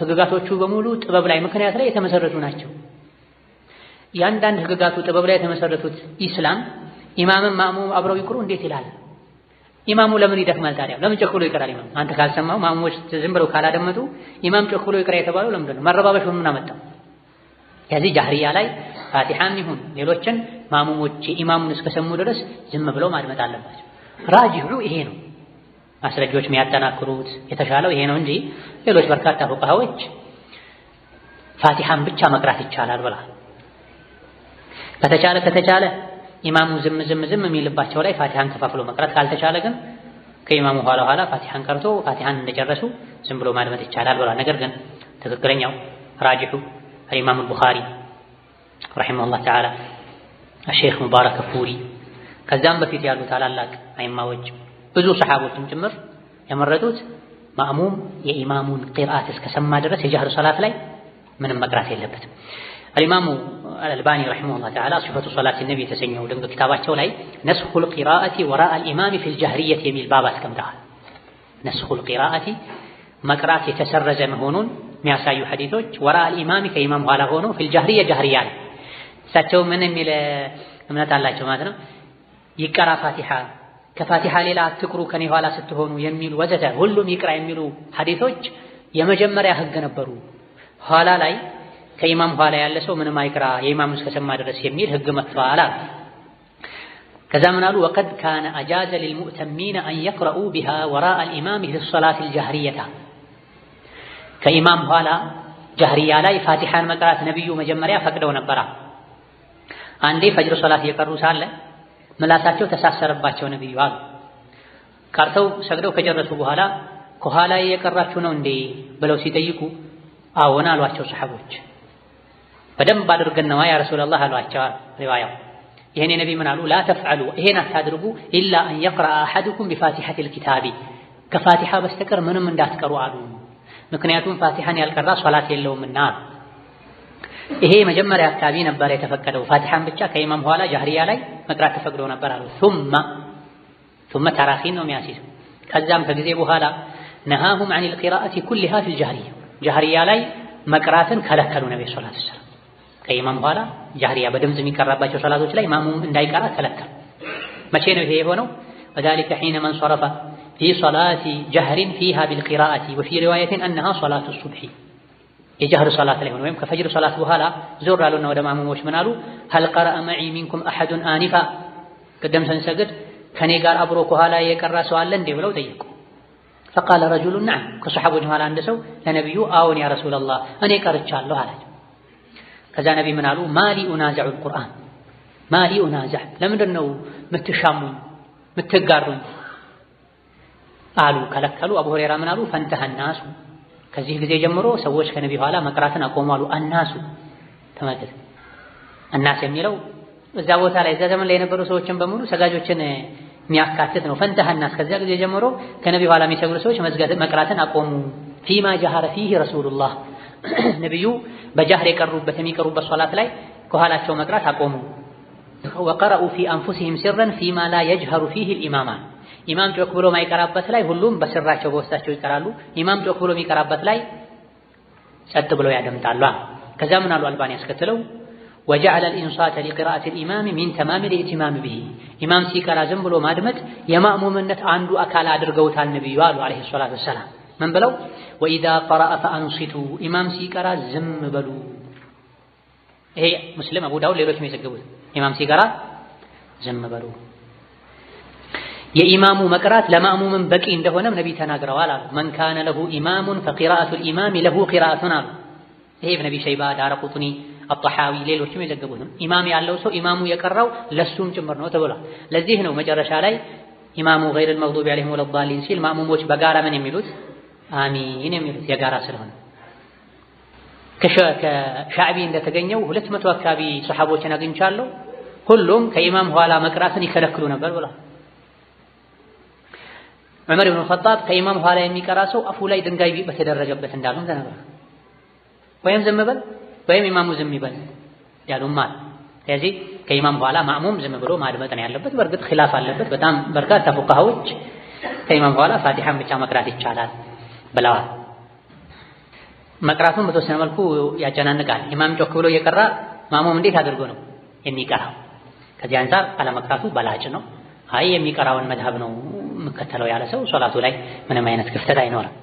ህግጋቶቹ በሙሉ ጥበብ ላይ ምክንያት ላይ የተመሰረቱ ናቸው። የአንዳንድ ህግጋቱ ጥበብ ላይ የተመሰረቱት ኢስላም ኢማምም ማእሙም አብረው ይቅሩ እንዴት ይላል? ኢማሙ ለምን ይደክማል ታዲያ? ለምን ጮክ ብሎ ይቀራል ኢማም? አንተ ካልሰማው ማእሙሞች ዝም ብለው ካላደመጡ ኢማም ጮክ ብሎ ይቅራ የተባለው ለምንድን ነው? መረባበሽ ምን አመጣው? ከዚህ ጃህሪያ ላይ ፋቲሃም ይሁን ሌሎችን ማእሙሞች ኢማሙን እስከሰሙ ድረስ ዝም ብለው ማድመጥ አለባቸው። ራጂሑ ይሄ ነው። ማስረጃዎች የሚያጠናክሩት የተሻለው ይሄ ነው እንጂ ሌሎች በርካታ ፉቃሃዎች ፋቲሃን ብቻ መቅራት ይቻላል ብለዋል። ከተቻለ ኢማሙ ዝም ዝም ዝም የሚልባቸው ላይ ፋቲሃን ከፋፍሎ መቅራት ካልተቻለ ግን ከኢማሙ ኋላ ኋላ ፋቲሃን ቀርቶ ፋቲሃን እንደጨረሱ ዝም ብሎ ማድመጥ ይቻላል ብለዋል። ነገር ግን ትክክለኛው ራጂሑ አልኢማሙ አልቡኻሪ رحمه الله تعالى፣ ሼኽ ሙባረክ ፉሪ ከዛም በፊት ያሉ ታላላቅ አይማዎች ብዙ ሰሓቦችም ጭምር የመረጡት ማእሙም የኢማሙን ቂርአት እስከሰማ ድረስ የጃህር ሰላት ላይ ምንም መቅራት የለበትም። አልኢማሙ አልአልባኒ رحمه الله تعالى صفة صلاة النبي የተሰኘው ድንቅ ኪታባቸው ላይ نسخ القراءة وراء الإمام في الجهرية የሚል ባብ አስቀምጠዋል። نسخ القراءة መቅራት የተሰረዘ መሆኑን የሚያሳዩ ሐዲሶች وراء الإمام ከኢማም ኋላ ሆኖ في الجهرية ጃህሪያ ላይ እሳቸው ምን የሚል እምነት አላቸው ማለት ነው? ይቀራ ፋቲሃ ከፋቲሃ ሌላ አትቅሩ ከኔ ኋላ ስትሆኑ የሚሉ ወዘተ ሁሉም ይቅራ የሚሉ ሐዲሶች የመጀመሪያ ህግ ነበሩ። ኋላ ላይ ከኢማም ኋላ ያለ ሰው ምንም አይቅራ የኢማሙ እስከሰማ ድረስ የሚል ህግ መጥቷል አሉ። ከዛ ምን አሉ? وقد كان أجاز للمؤتمين أن يقرؤوا بها وراء الإمام في الصلاة الجهرية። ከኢማም ኋላ ጃህሪያ ላይ ፋቲሃን መቅራት ነብዩ መጀመሪያ ፈቅደው ነበራ። አንዴ ፈጅር ሶላት እየቀሩ ሳለ ምላሳቸው ተሳሰረባቸው ነብዩ አሉ። ቀርተው ሰግደው ከጨረሱ በኋላ ከኋላ እየቀራችሁ ነው እንዴ ብለው ሲጠይቁ አዎን አሏቸው ሰሐቦች። በደንብ አድርገን ነዋ يا رسول الله አሏቸው። ሪዋያው ይሄኔ ነቢ ምን አሉ? لا تفعلوا ይሄን አታድርጉ إلا أن يقرأ أحدكم بفاتحة الكتاب ከፋቲሃ በስተቀር ምንም እንዳትቀሩ አሉ። ምክንያቱም ፋቲሃን ያልቀራ ሶላት የለውምና። ይሄ መጀመሪያ አካባቢ ነበር የተፈቀደው። ፋቲሃን ብቻ ከኢማም ኋላ ጃህሪያ ላይ መቅራት ተፈቅዶ ነበር አሉ። ثم ተራኺን ነው የሚያስይዘው። ከዛም ከጊዜ በኋላ نهاهم عن القراءة كلها في الجهرية ጃህሪያ ላይ መቅራትን ከለከሉ ነብዩ صلى الله عليه وسلم። ከኢማም ኋላ ጃህሪያ በድምጽ የሚቀራባቸው ሶላቶች ላይ ማሙም እንዳይቀራ ከለከሉ። መቼ ነው ይሄ የሆነው? وذلك حينما انصرف في صلاة جهر فيها بالقراءة وفي رواية أنها صلاة الصبح የጃህር ሶላት ላይ ሆነ ወይም ከፈጅር ሶላት በኋላ ዞር አሉና ወደ ማሙሞች ምን አሉ? هل قرأ معي منكم أحد آنفا ቅድም ስንሰግድ ከኔ ጋር አብሮ ከኋላ የቀራ ሰው አለ እንዴ ብለው ጠየቁ። فقال رجل نعم ከሰሐቦች መሃል አንድ ሰው ለነቢዩ አዎን يا رسول الله እኔ ቀርቻለሁ አላቸው። ከዛ ነቢ ምን አሉ? ما لي أنازع القرآن ما لي أنازع ለምንድን ነው ምትሻሙኝ ምትጋሩኝ አሉ፣ ከለከሉ። አቡ ሁረይራ ምን አሉ? فانتهى الناس ከዚህ ጊዜ ጀምሮ ሰዎች ከነቢ ኋላ መቅራትን አቆሙ አሉ። الناس ተመልከት፣ الناس የሚለው እዛ ቦታ ላይ እዛ ዘመን ላይ የነበሩ ሰዎችን በሙሉ ሰጋጆችን የሚያካትት ነው። فانتهى الناس ከዚያ ጊዜ ጀምሮ ከነቢ ኋላ የሚሰግዱ ሰዎች መቅራትን አቆሙ። فيما جهر فيه رسول الله ነቢዩ በጃህር የቀሩበት የሚቀሩበት ሶላት ላይ ከኋላቸው መቅራት አቆሙ። وقرءوا في أنفسهم سرا فيما لا يجهر فيه الإمام ኢማም ጮክ ብሎ ማይቀራበት ላይ ሁሉም በስራቸው በውስጣቸው ይቀራሉ። ኢማም ጮክ ብሎ የሚቀራበት ላይ ጸጥ ብለው ያደምጣሉ። ከዛ ምን አሉ አልባኒ ያስከትለው وجعل الإنصات لقراءة الإمام من تمام الائتمام به ኢማም ሲቀራ ዝም ብሎ ማድመጥ የማእሙምነት አንዱ አካል አድርገውታል ነቢዩ አሉ عليه الصلاة والسلام። ምን ብለው وإذا قرأ فأنصتوا ኢማም ሲቀራ ዝም በሉ። ይሄ ሙስሊም፣ አቡ ዳውድ ሌሎችም የዘገቡት ኢማም ሲቀራ ዝም በሉ። የኢማሙ መቅራት ለማእሙምም በቂ እንደሆነም ነቢ ተናግረዋል አሉ። من كان له إمام فقراءة الإمام له قراءة አሉ። ይሄ ኢብን አቢ ሸይባ፣ ዳረቁጥኒ፣ አጠሓዊ ሌሎችም የዘገቡት ነው። ኢማም ያለው ሰው ኢማሙ የቀራው ለሱም ጭምር ነው ተብሏል። ለዚህ ነው መጨረሻ ላይ ኢማሙ غير المغضوب عليهم ولا الضالين ሲል ማእሙሞች በጋራ ምን የሚሉት አሚን የሚሉት የጋራ ስለሆነ። ከሻዕቢ እንደተገኘው 200 አካባቢ ሰሓቦችን አግኝቻለሁ። ሁሉም ከኢማም ኋላ መቅራትን ይከለክሉ ነበር ብሏል። ዑመር ኢብኑ ኸጣብ ከኢማም ኋላ የሚቀራ ሰው አፉ ላይ ድንጋይ በተደረገበት እንዳሉም ተነግሯል። ወይም ዝም በል ወይም ኢማሙ ዝም ይበል ያሉም አሉ። ስለዚህ ከኢማም በኋላ ማእሙም ዝም ብሎ ማድመጥ ነው ያለበት። በእርግጥ ኺላፍ አለበት። በጣም በርካታ ፉቃሃዎች ከኢማም በኋላ ፋቲሐን ብቻ መቅራት ይቻላል ብለዋል። መቅራቱን በተወሰነ መልኩ ያጨናንቃል። ኢማም ጮክ ብሎ እየቀራ ማእሙም እንዴት አድርጎ ነው የሚቀራው? ከዚህ አንፃር አለመቅራቱ በላጭ ነው። አይ የሚቀራውን መዝሀብ ነው የምከተለው ያለ ሰው ሶላቱ ላይ ምንም አይነት ክፍተት አይኖርም።